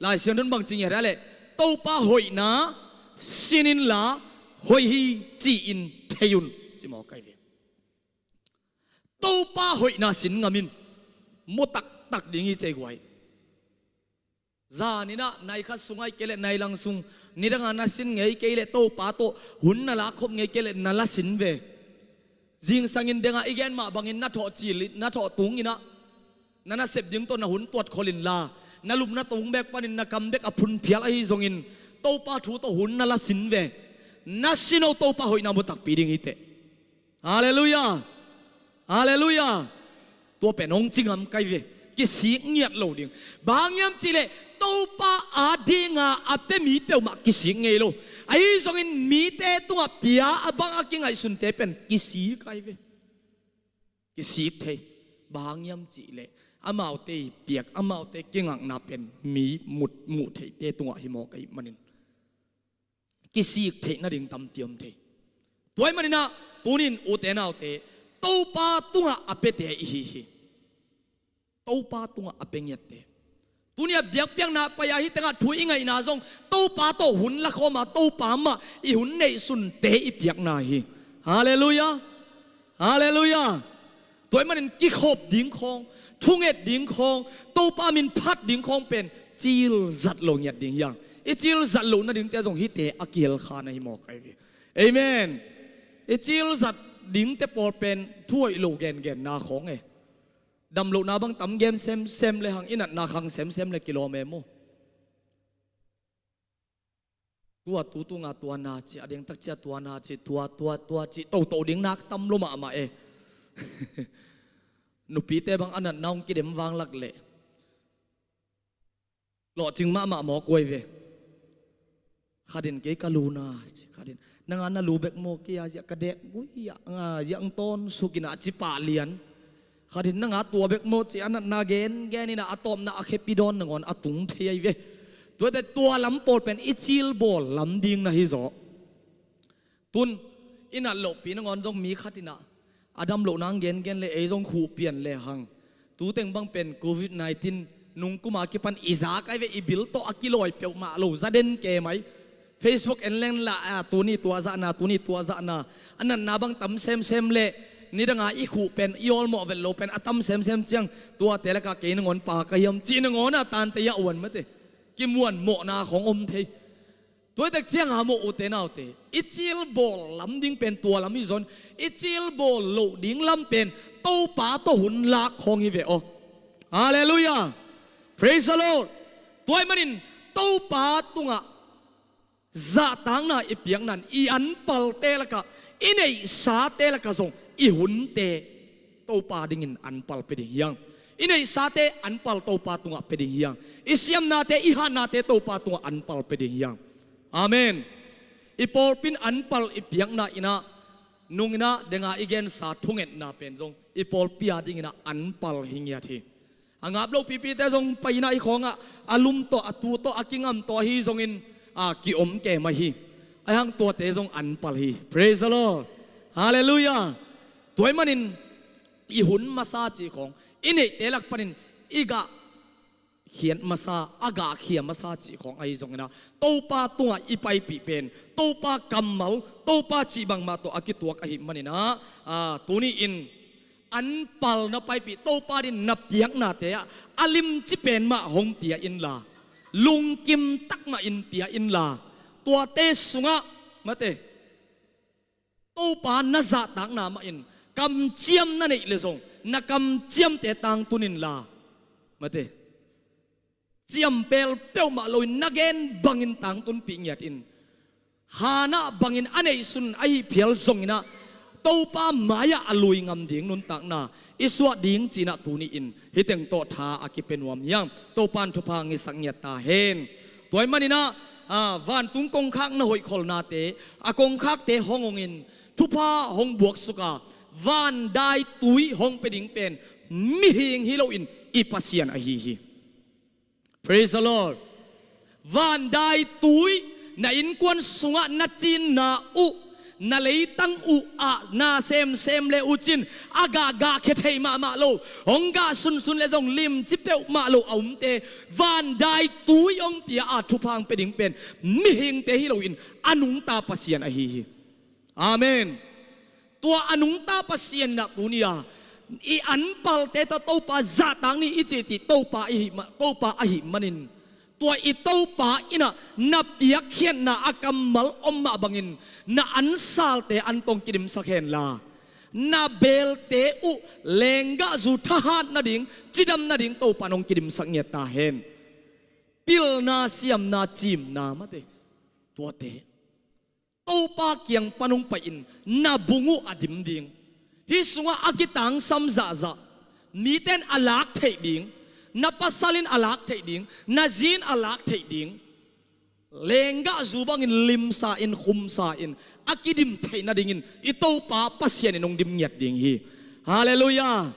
Lai Siangtho in bangci ngiat hiam leh, Topa hoihna sin inla hoih hi ci-in thei un, ci mawk ahi ve. Topa hoihna sin ngam in, mu taktak ding hi cei guai. Zaninah nai khat sung ahi kei leh nai lang sung, nidanga na sin ngei kei leh Topa tawh hun na la khop ngei kei leh na la sin ve. Zingsangin denga i gen mah bangin na thawh cil, na thawh tunginah na nasep ding tawh na hun tuat khol inla, na lupna tung bek panin na kam bek a phun phial ahi zongin Topa thu tawh hun na la sin ve. Na sin uh Topa hoihna mu takpi ding hi teh. Halleluiah. Halleluiah. Tua pen hong ci ngam kai ve. kisik ngiat lo ding. Bang hang hiam cihleh Topa adinga a pia mi peuhmah kisik ngei lo. Ahi zongin mite tungah pia a bang a kingaihsunte pen kisik ahi ve. Kisik thei. Bang hang hiam cihleh amaute i piak, amaute kingakna pen mi mut, muh theite tungah hi mawk ahih manin kisik theih nading tampi om thei. Tua ahih manin ah tunin ute naute, Topa tungah a piate i hi hi. Topa tungah a pia ngiatte. Tuni a biakpiakna pai-a hih tengah thu i ngaihna zong Topa tawh hun lakhawm a, Topa mah i hun neihsunte i piakna hi. Halleluiah. Halleluiah. Tua ahih manin kikhop ding khawng, thunget ding khawng, Topa min phat ding khawng pen cil zat lo ngiat ding hi hang. I cil zat loh nadingte zong hihte a kihel kha na hi mawk ahi ve. Amen. I cil zat dingte pawl pen thu hoih lo gengenna khawng e. Damlohna bang tam gen semsem le hang, i natna khang semsem le kilawm e maw. Tua tu tunga tua na ci, a dengtak cia tua na ci, tua, tua, tua ci, toto ding nak tam lo mahmah e. Nupite bang a natna hong kidem vanglak leh lawhcing mahmah mawk uh ahi ve. Khatin kei ka lu na ci, khatin nanga na lu bek maw, kei a ziah ka dek gui a, nga ziah ang tawn suk in a ci pah lian. Khatin nanga tua bek maw ci, a natna gengen in a, a tawpna a khepi dawn nangawn a tung thei ahi ve. Tuate tua lam pawl pen i cilbawl lam ding na hi zaw. Tun i nat lohpi nangawn zong mi khat in a, a dam loh nang gengen le ei zong khuh pian le hang. Tuteng bang pen covid nineteen nungkuma kipan i zak ahi ve, i bil tawh a kilawi peuhmah lo, za den ke mai. Facebook en leng la, a, tuni tua zahna, tuni tua zahna. A natna bang tam semsem le nidanga i khuh pen, i awlmawh vet lo pen a tam semsem ciang, tuate lakah kei nangawn pa ka hiam cih nangawn a tante a uan mate. Kimuan mawhna khawng om thei. Tuaitak cianga maw ute naute, i cilbawl lam ding pen tua lam hi zawn, i cilbawl loh ding lam pen Topa tawh hun lak khawng hi ve aw. Halleluiah. Praise the Lord. Tua ahih manin Topa tungah zahtakna i piakna in i anpalte lakah, i neihsate lakah zong i hunte Topa dingin anpal pia ding hi hang. I neihsate anpal Topa tungah pia ding hi hang. I siamnate, i hatnate Topa tungah anpal pia ding hi hang. Amen. I pawlpi in anpal i piakna in a, nung in a, denga i gensa thungetna pen zong i pawlpi a dingin a anpal hi ngiat hi. A ngap lo pipite zong pai in a, i khawngah a lum tawh, a tu tawh, a kingam tawh ahi zongin, a, kiom kei mah hi. Ahi hang tuate zong anpal hi. Praise the Lord. Halleluiah. Tua ahih manin i hun masa cih khawng, i neihte lak panin i gah khiat masa, a gah khia masa cih khawng ahi zongin a, Topa tungah i paipih pen Topa kammal, Topa cih bangmah tawh a kituak ahih manin a, a, tuni in anpal na paipih, Topa dingin na piaknate ah a limci pen mah hong pia inla, lungkim tak mah in pia inla, tuate sungah mate, Topa na zahtakna mah in kamciam na neih le zong na kamciamte tangtun inla, mate, ciampel peuhmah loin na gen bangin tangtunpih ngiat in. Hannah bangin a neihsun ahi phial zongin a, Topa mai-ah a lui ngam ding nuntakna i suah ding ci-in a, tuni in hih teng tawh tha a kipia nuam hi hang. Topa in thupha hong hisak ngiat ta hen. Tua ahih manin a, a, vantung kongkhak na hoih kholnate, a kongkhakte hong hongin thupha hong buaksuk a, vandaitui hong pia ding pen mihing hi loin i Pasian ahi hi. Praise the Lord. Vandaitui, na innkuan sungah na cinna uh, na leitang uh ah na semsem le uh cin, a gah gahkhia thei mahmah lo, hong gah sunsun le zong limci peuhmah lo a omte vandaitui hong pia a, thupha hong pia ding pen mihingte hi loin a nungta Pasian ahi hi. Amen. Tua a nungta Pasian in a, tuni a i anpalte tawh Topa zahtak ni i cih cih Topa i hih ma-, Topa ahih manin, tua i Topa in a na piakkhiatna a kammal om mah bangin na ansalte an tawh hong kidimsak henla, na belte uh lenggahzu thahat nading, cidam nading Topa in hong kidimsak ngiat ta hen. Pilna, siamna, cimna mate, tuate Topa kiang pan hong pai-in na bung uh a dim ding, hih sungah a kitangsam zahzah mite in a lak theih ding, Na pasal in a lak theih ding, na zi in a lak theih ding, lenggahzu bangin limsa in, khumsa in, a kidim theih nadingin i Topa Pasian in hong dim ngiat ding hi. Halleluiah.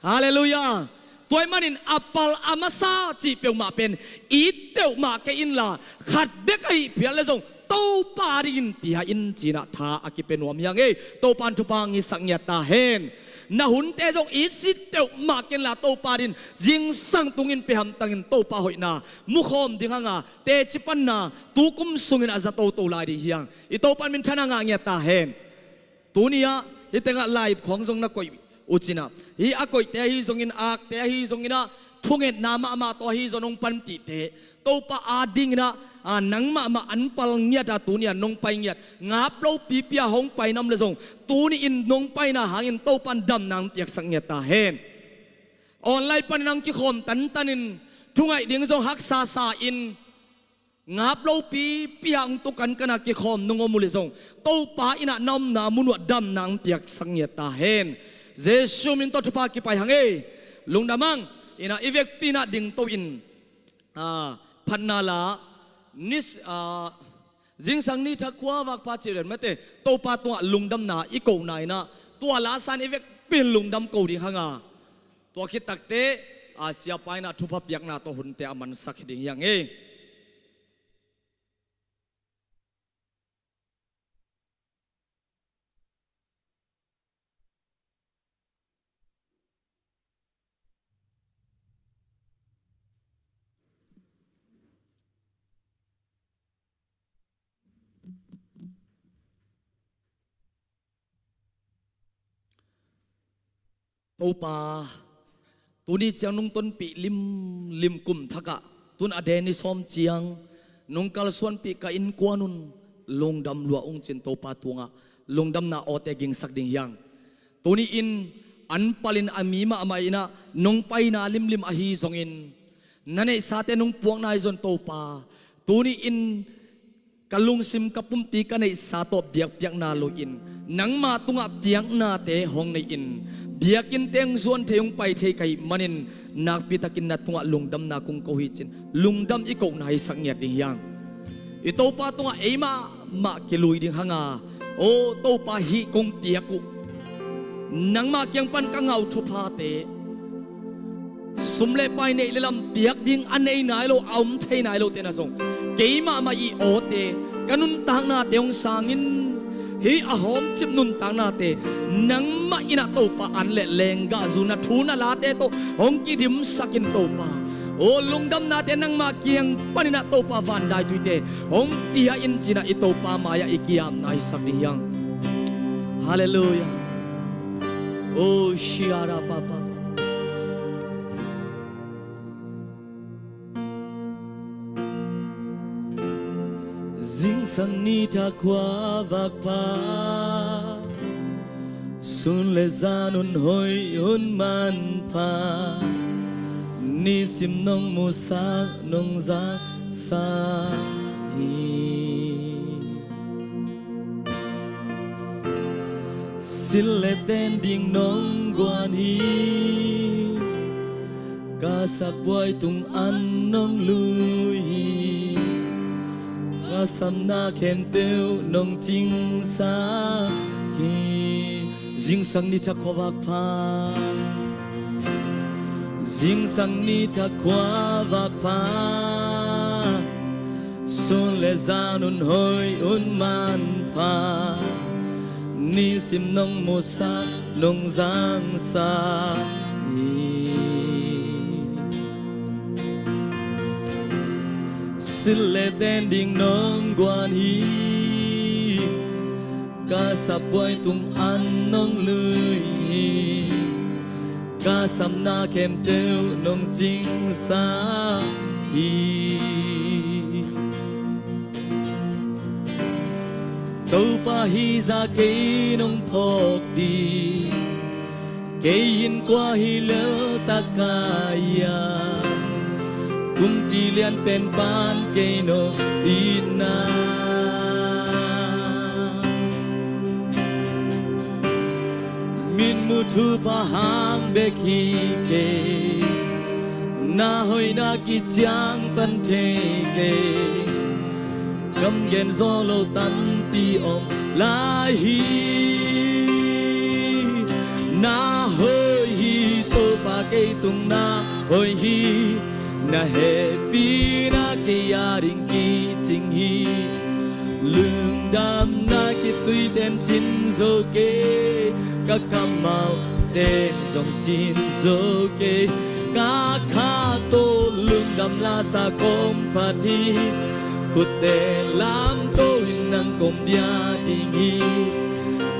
Halleluiah. Tua ahih manin a pal a masa cih peuhmah pen it peuhmah kei inla, khat bek ahih phial le zong Topa dingin pia in ci-in ah tha a kipia nuam hi hang ei. Topa in thupha hong hisak ngiat ta hen. Na hunte zong it sit peuhmah kei inla, Topa dingin zingsang tungin pia hamtangin Topa hoihna mukhawm ding hang a, teci panna tukum sungin a za toto lai ding hi hang. I Topa in minthanna ngah ngiat ta hen. Tuni-ah hih tengah live khawng zong na koih uh cin ah, hih a koihte ahi zongin, akte ahi zongin ah, thungetna mahmah tawh ahi zong hong panpihte, Topa adingin ah, a, nang mahmah an pal ngiat a, tuni-ah nong pai ngiat, ngap lopi pi-a hong pai nam le zong, tuni-in nong paina hangin Topa in damna hong piaksak ngiat ta hen. Online panin hong kikhawm tantanin, thungaih ding zong haksasa in, ngap lopi pi-a hong tukan kana kikhawm nong om uh le zong, Topa in ah na omna mun uah damna hong piaksak ngiat ta hen. Jesu min tawh thupha kipai hang ei. Lungdam hang. In ah i vekpi in ah dingto in, a, phatna la, nis, a, zingsang ni thak khua vakpha cih rian mate, Topa tungah lungdamna i kohna in ah, tua la san i vekpi in lungdam ko ding hang a, tua khit takteh, a, siapa in ah thupha piakna tawh hunte a mansak hi ding hi hang ei. Topa, tuni ciang nong tonpih limlim kum thakah, tun a den ni sawm ciang nong kalsuanpih ka innkuan un lungdam lua ung cin Topa tungah lungdamna awte gingsak ding hi hang. Tuni-in an palin a mi mahmah in ah nong paina limlim ahi zongin, na neihsate nong puakna ahi zong Topa, tuni-in ka lungsim ka pumpi ka neihsa tawh biakpiakna loin, nangma tungah piaknate hong nei-in, biakinnte hong zuan thei hong pai thei ka hih manin, nakpitakin na tungah lungdamna kong ko hi cin lungdam i kohna hisak ngiat ding hi hang. I Topa tungah ei mahmah kilui ding hang a, aw Topa, hih kong piak uh nangma kiang pan ka ngah uh thuphate, sum le pai, neih le lam, piak ding a nei nai lo, a om thei nai lote na zong, kei mahmah i awte, ka nuntaknate hong sangin, hih a hawmcip nuntaknate nangmah in ah Topa an le lenggahzu na thu na late tawh hong kidimsakin Topa, aw lungdamnate nangma kiang panin ah Topa vandaituite hong pia in cin ah i Topa mai-ah i ki-apna hisak ding hi hang. Halleluiah. Oh, shiara papa. Zingsang ni thak khua vakpha, sun le zan hun hoih hun manpha, nisim nong musak nong zangsak hi. Silh le ten ding nong guan hi. Ka sapbuai tung an nong lui hi. Ka sapna khempeuh nong cingsak hi. Zingsang ni thak khua vakpha. Zingsang ni thak khua vakpha. Sun le zan hun hoih hun manpha, nisim nong musak nong zangsak hi. Silh le ten ding nong guan hi. Ka sapbuai tung an nong lui hi. Ka sapna khempeuh nong cingsak hi. Topa hih zah kei nong phawk ding. Kei in kua hi lel tak ka hiam? Kumpi lian pen pan kei nong itna. Mitmuh thupha hang bek hi kei. Na hoihna kiciangtan thei kei, kam gen zaw lo tampi om lai hi. Na hoih hi, Topa kei tung na hoih hi. Na hehpihna kei a ding kicing hi. Lungdamna kituite'n cin zo kei, ka kammalte zong cin zo kei. Ka kha tawh lungdam lasa kong phat hi. Khutte lamto in nang kong bia ding hi.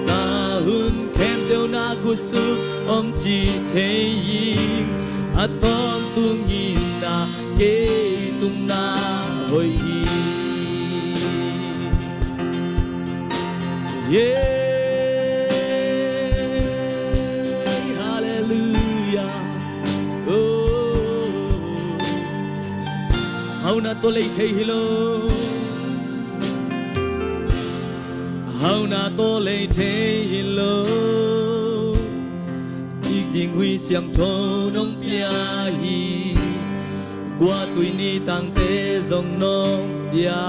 Ka hun khempeuh na khutsung om ci thei hi. A tawntung in na kei tung na hoih hi. Yeah, hallelujah. Oh, hau na tawh lei thei hi lo. Hau na tawh lei thei hi lo. Kik ding hui siangtho nong pia hi. Guahtui ni tangte zong nong pia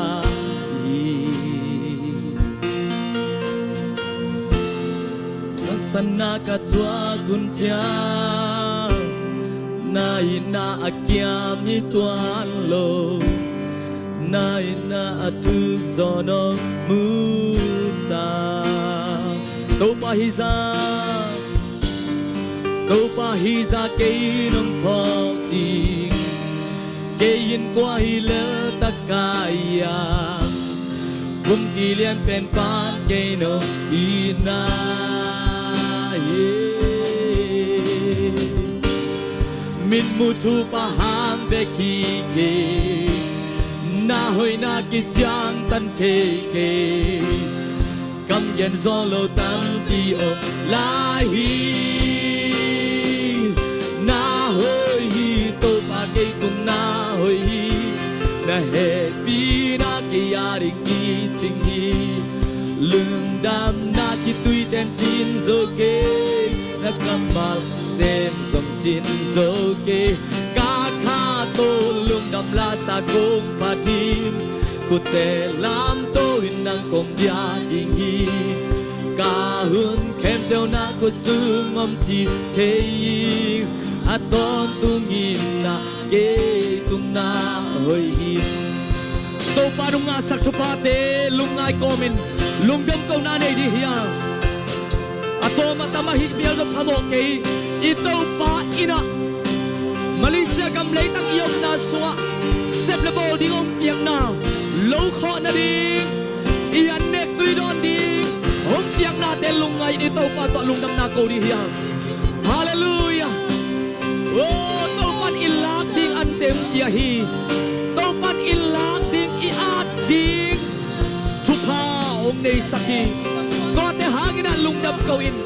hi. Taksanna ka tuak hun ciang, na itna a kiam hi tuan lo. Na itna a thuk zaw nong musak. Topa hi zah, Topa hi zah kei nong phawk ding. Kei in kua hi lel tak ka hiam? Kumpi lian pen pan kei nong itna hi. Mitmuh thupha ham bek hi kei. Na hoihna kiciangtan thei kei. Kam gen zaw lo tampi om lai hi. Na hoih hi, Topa kei tung na hoih hi. Na hehpihna kei a ding kicing hi. Lungdamna kituite'n cin zo kei. Na kammalte'n zong cin zo kei. Ka kha tawh lungdam lasa kong phat hi. Khutte lamto in nang kong bia ding hi. Ka hun khempeuh na khutsung om ci thei hi. A tawntung in na kei tung na hoih hi. Topa nong ngahsak thuphate lungngai kawmin lungdam kohna nei ding hi a. A tawm a tam ahi phial zong phamawh kei. I Topa in ah Malaysia gam leitang i omna sungah sep le bawl ding hong piakna, lo khawh nading, i an nek tui dawn ding hong piaknate lungngai in i Topa tawh lungdamna ko ding hi a. Halleluiah. Oh, Topa'n i lak ding ante hong pia hi. Topa'n i lak ding, i at ding thupha hong neisak hi. Tuate hangin ah lungdam ko in.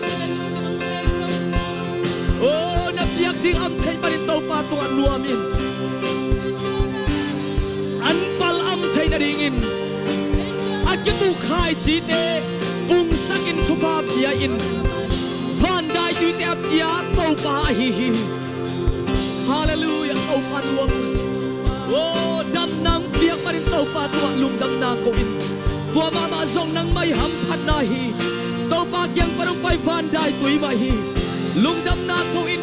Oh, na piak ding am theih panin Topa tungah nuam in. An pal am theih nadingin a kituh khaici te pungsakin thupha pia in. Van daituite a pia Topa ahi hi. Halleluiah, Topa nuam. Oh, damna hong piak panin Topa tungah lungdamna ko in. Tua mahmah zong nangmah i hamphatna hi. Topa kiang pan hong pai van daitui mah hi. Lungdamna ko in.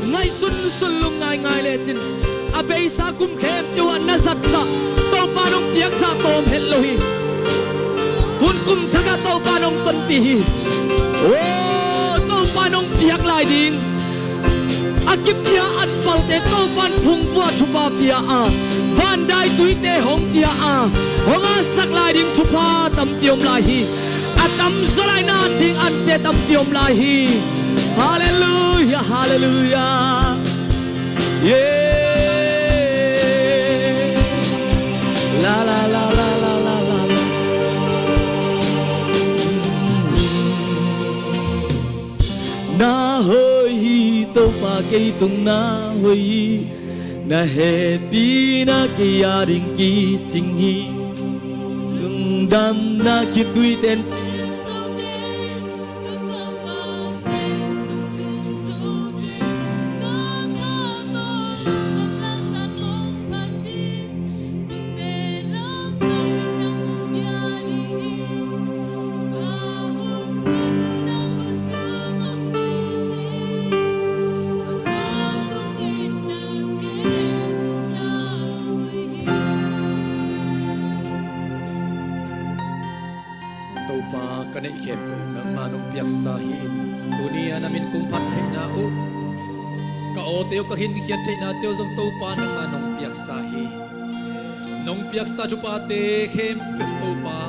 Ngaihsun sun lungngaingai lecin a beisa kum khempeuh ah na zatzah Topa nong piakzah tawm het lo hi. Tun kum thakah Topa nong tonpih hi. Oh, Topa nong piak lai ding a kipia an palte Topa'n phungvua thupha pia a, van daituite hong pia a, hong ngahsak lai ding thupha tampi om lai hi. A tamzaw lai na ding ante tampi om lai hi. Halleluiah, halleluiah. Yeah. La, la, la, la. Na hoih hi, Topa kei tung na hoih hi. Na hehpihna kei a ding kicing hi. Lungdamna khitui ten cin zo kei. Ka kammal ten zong cin zo kei. Ka kha Topa, ka neih khempeuh nangma nong piaksa hi. Tuni a na min kong phat theihna uh, ka awte uh, ka khinkhiat theihnate uh zong Topa nangma nong piaksa hi. Nong piaksa thuphate khempeuh Topa,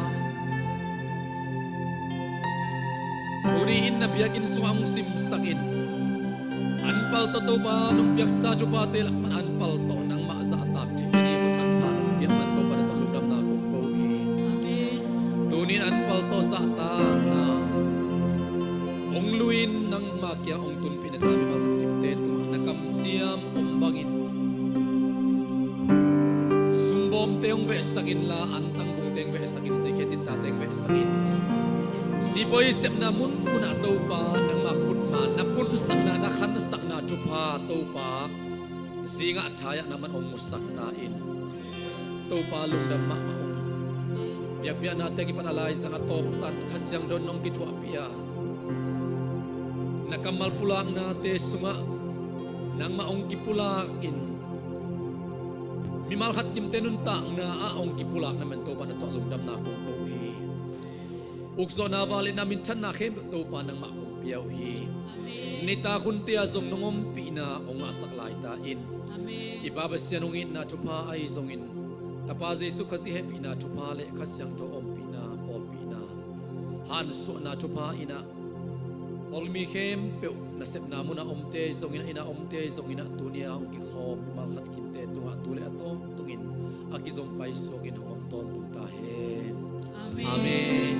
tuni in na biakinn sungah hong simsak in. An paltawh Topa nong piaksa thuphate lakah an paltawh nangmah zahtak theih nading hun manpha nong piak man Topa na tawh lungdamna kong ko hi. Amen. Tuni in an paltawh zahtakna hong lui in nangma kiang hong tunpih na ta mimal khat kimte tungah na kamciam om bangin sumbawmte hong vehsak inla, antang bungte hong vehsak in, zikhe dittate hong vehsak in. Sipuai sepna munmunah Topa nangma khutma na punsakna, na khansakna thupha Topa zingah thaiah nangman hong musak ta in. Topa lungdam mahmah ung. Biakpiaknate kipat a laizang a tawptan Kha Siangtho in nong kithuahpih a, na kammal pulaknate sungah nangmah hong kipulak in, mimal khat kimte nuntakna ah hong kipulak na man Topa na tawh lungdamna kong ko hi. Ukzawhna, vangliatna, minthanna khempeuh Topa nangmah kong pia uh hi. Amen. Nitak hunte ah zong nong ompihna hong ngahsak lai ta in. Amen. I Pa Pasian hong itna thupha ahi zongin, Tapa Jesu Khazih hehpihna thupha le Kha Siangtho ompihna, pawlpihna, hansuahna thupha in ah, pawlmi khempeuh nasepna munah omte zongin ah, inn ah omte zongin ah, tuni a hong kikhawm mimal khat kimte tungah tu le a tawntungin a kizom paisuak in hong om tawntung ta hen. Amen. Amen.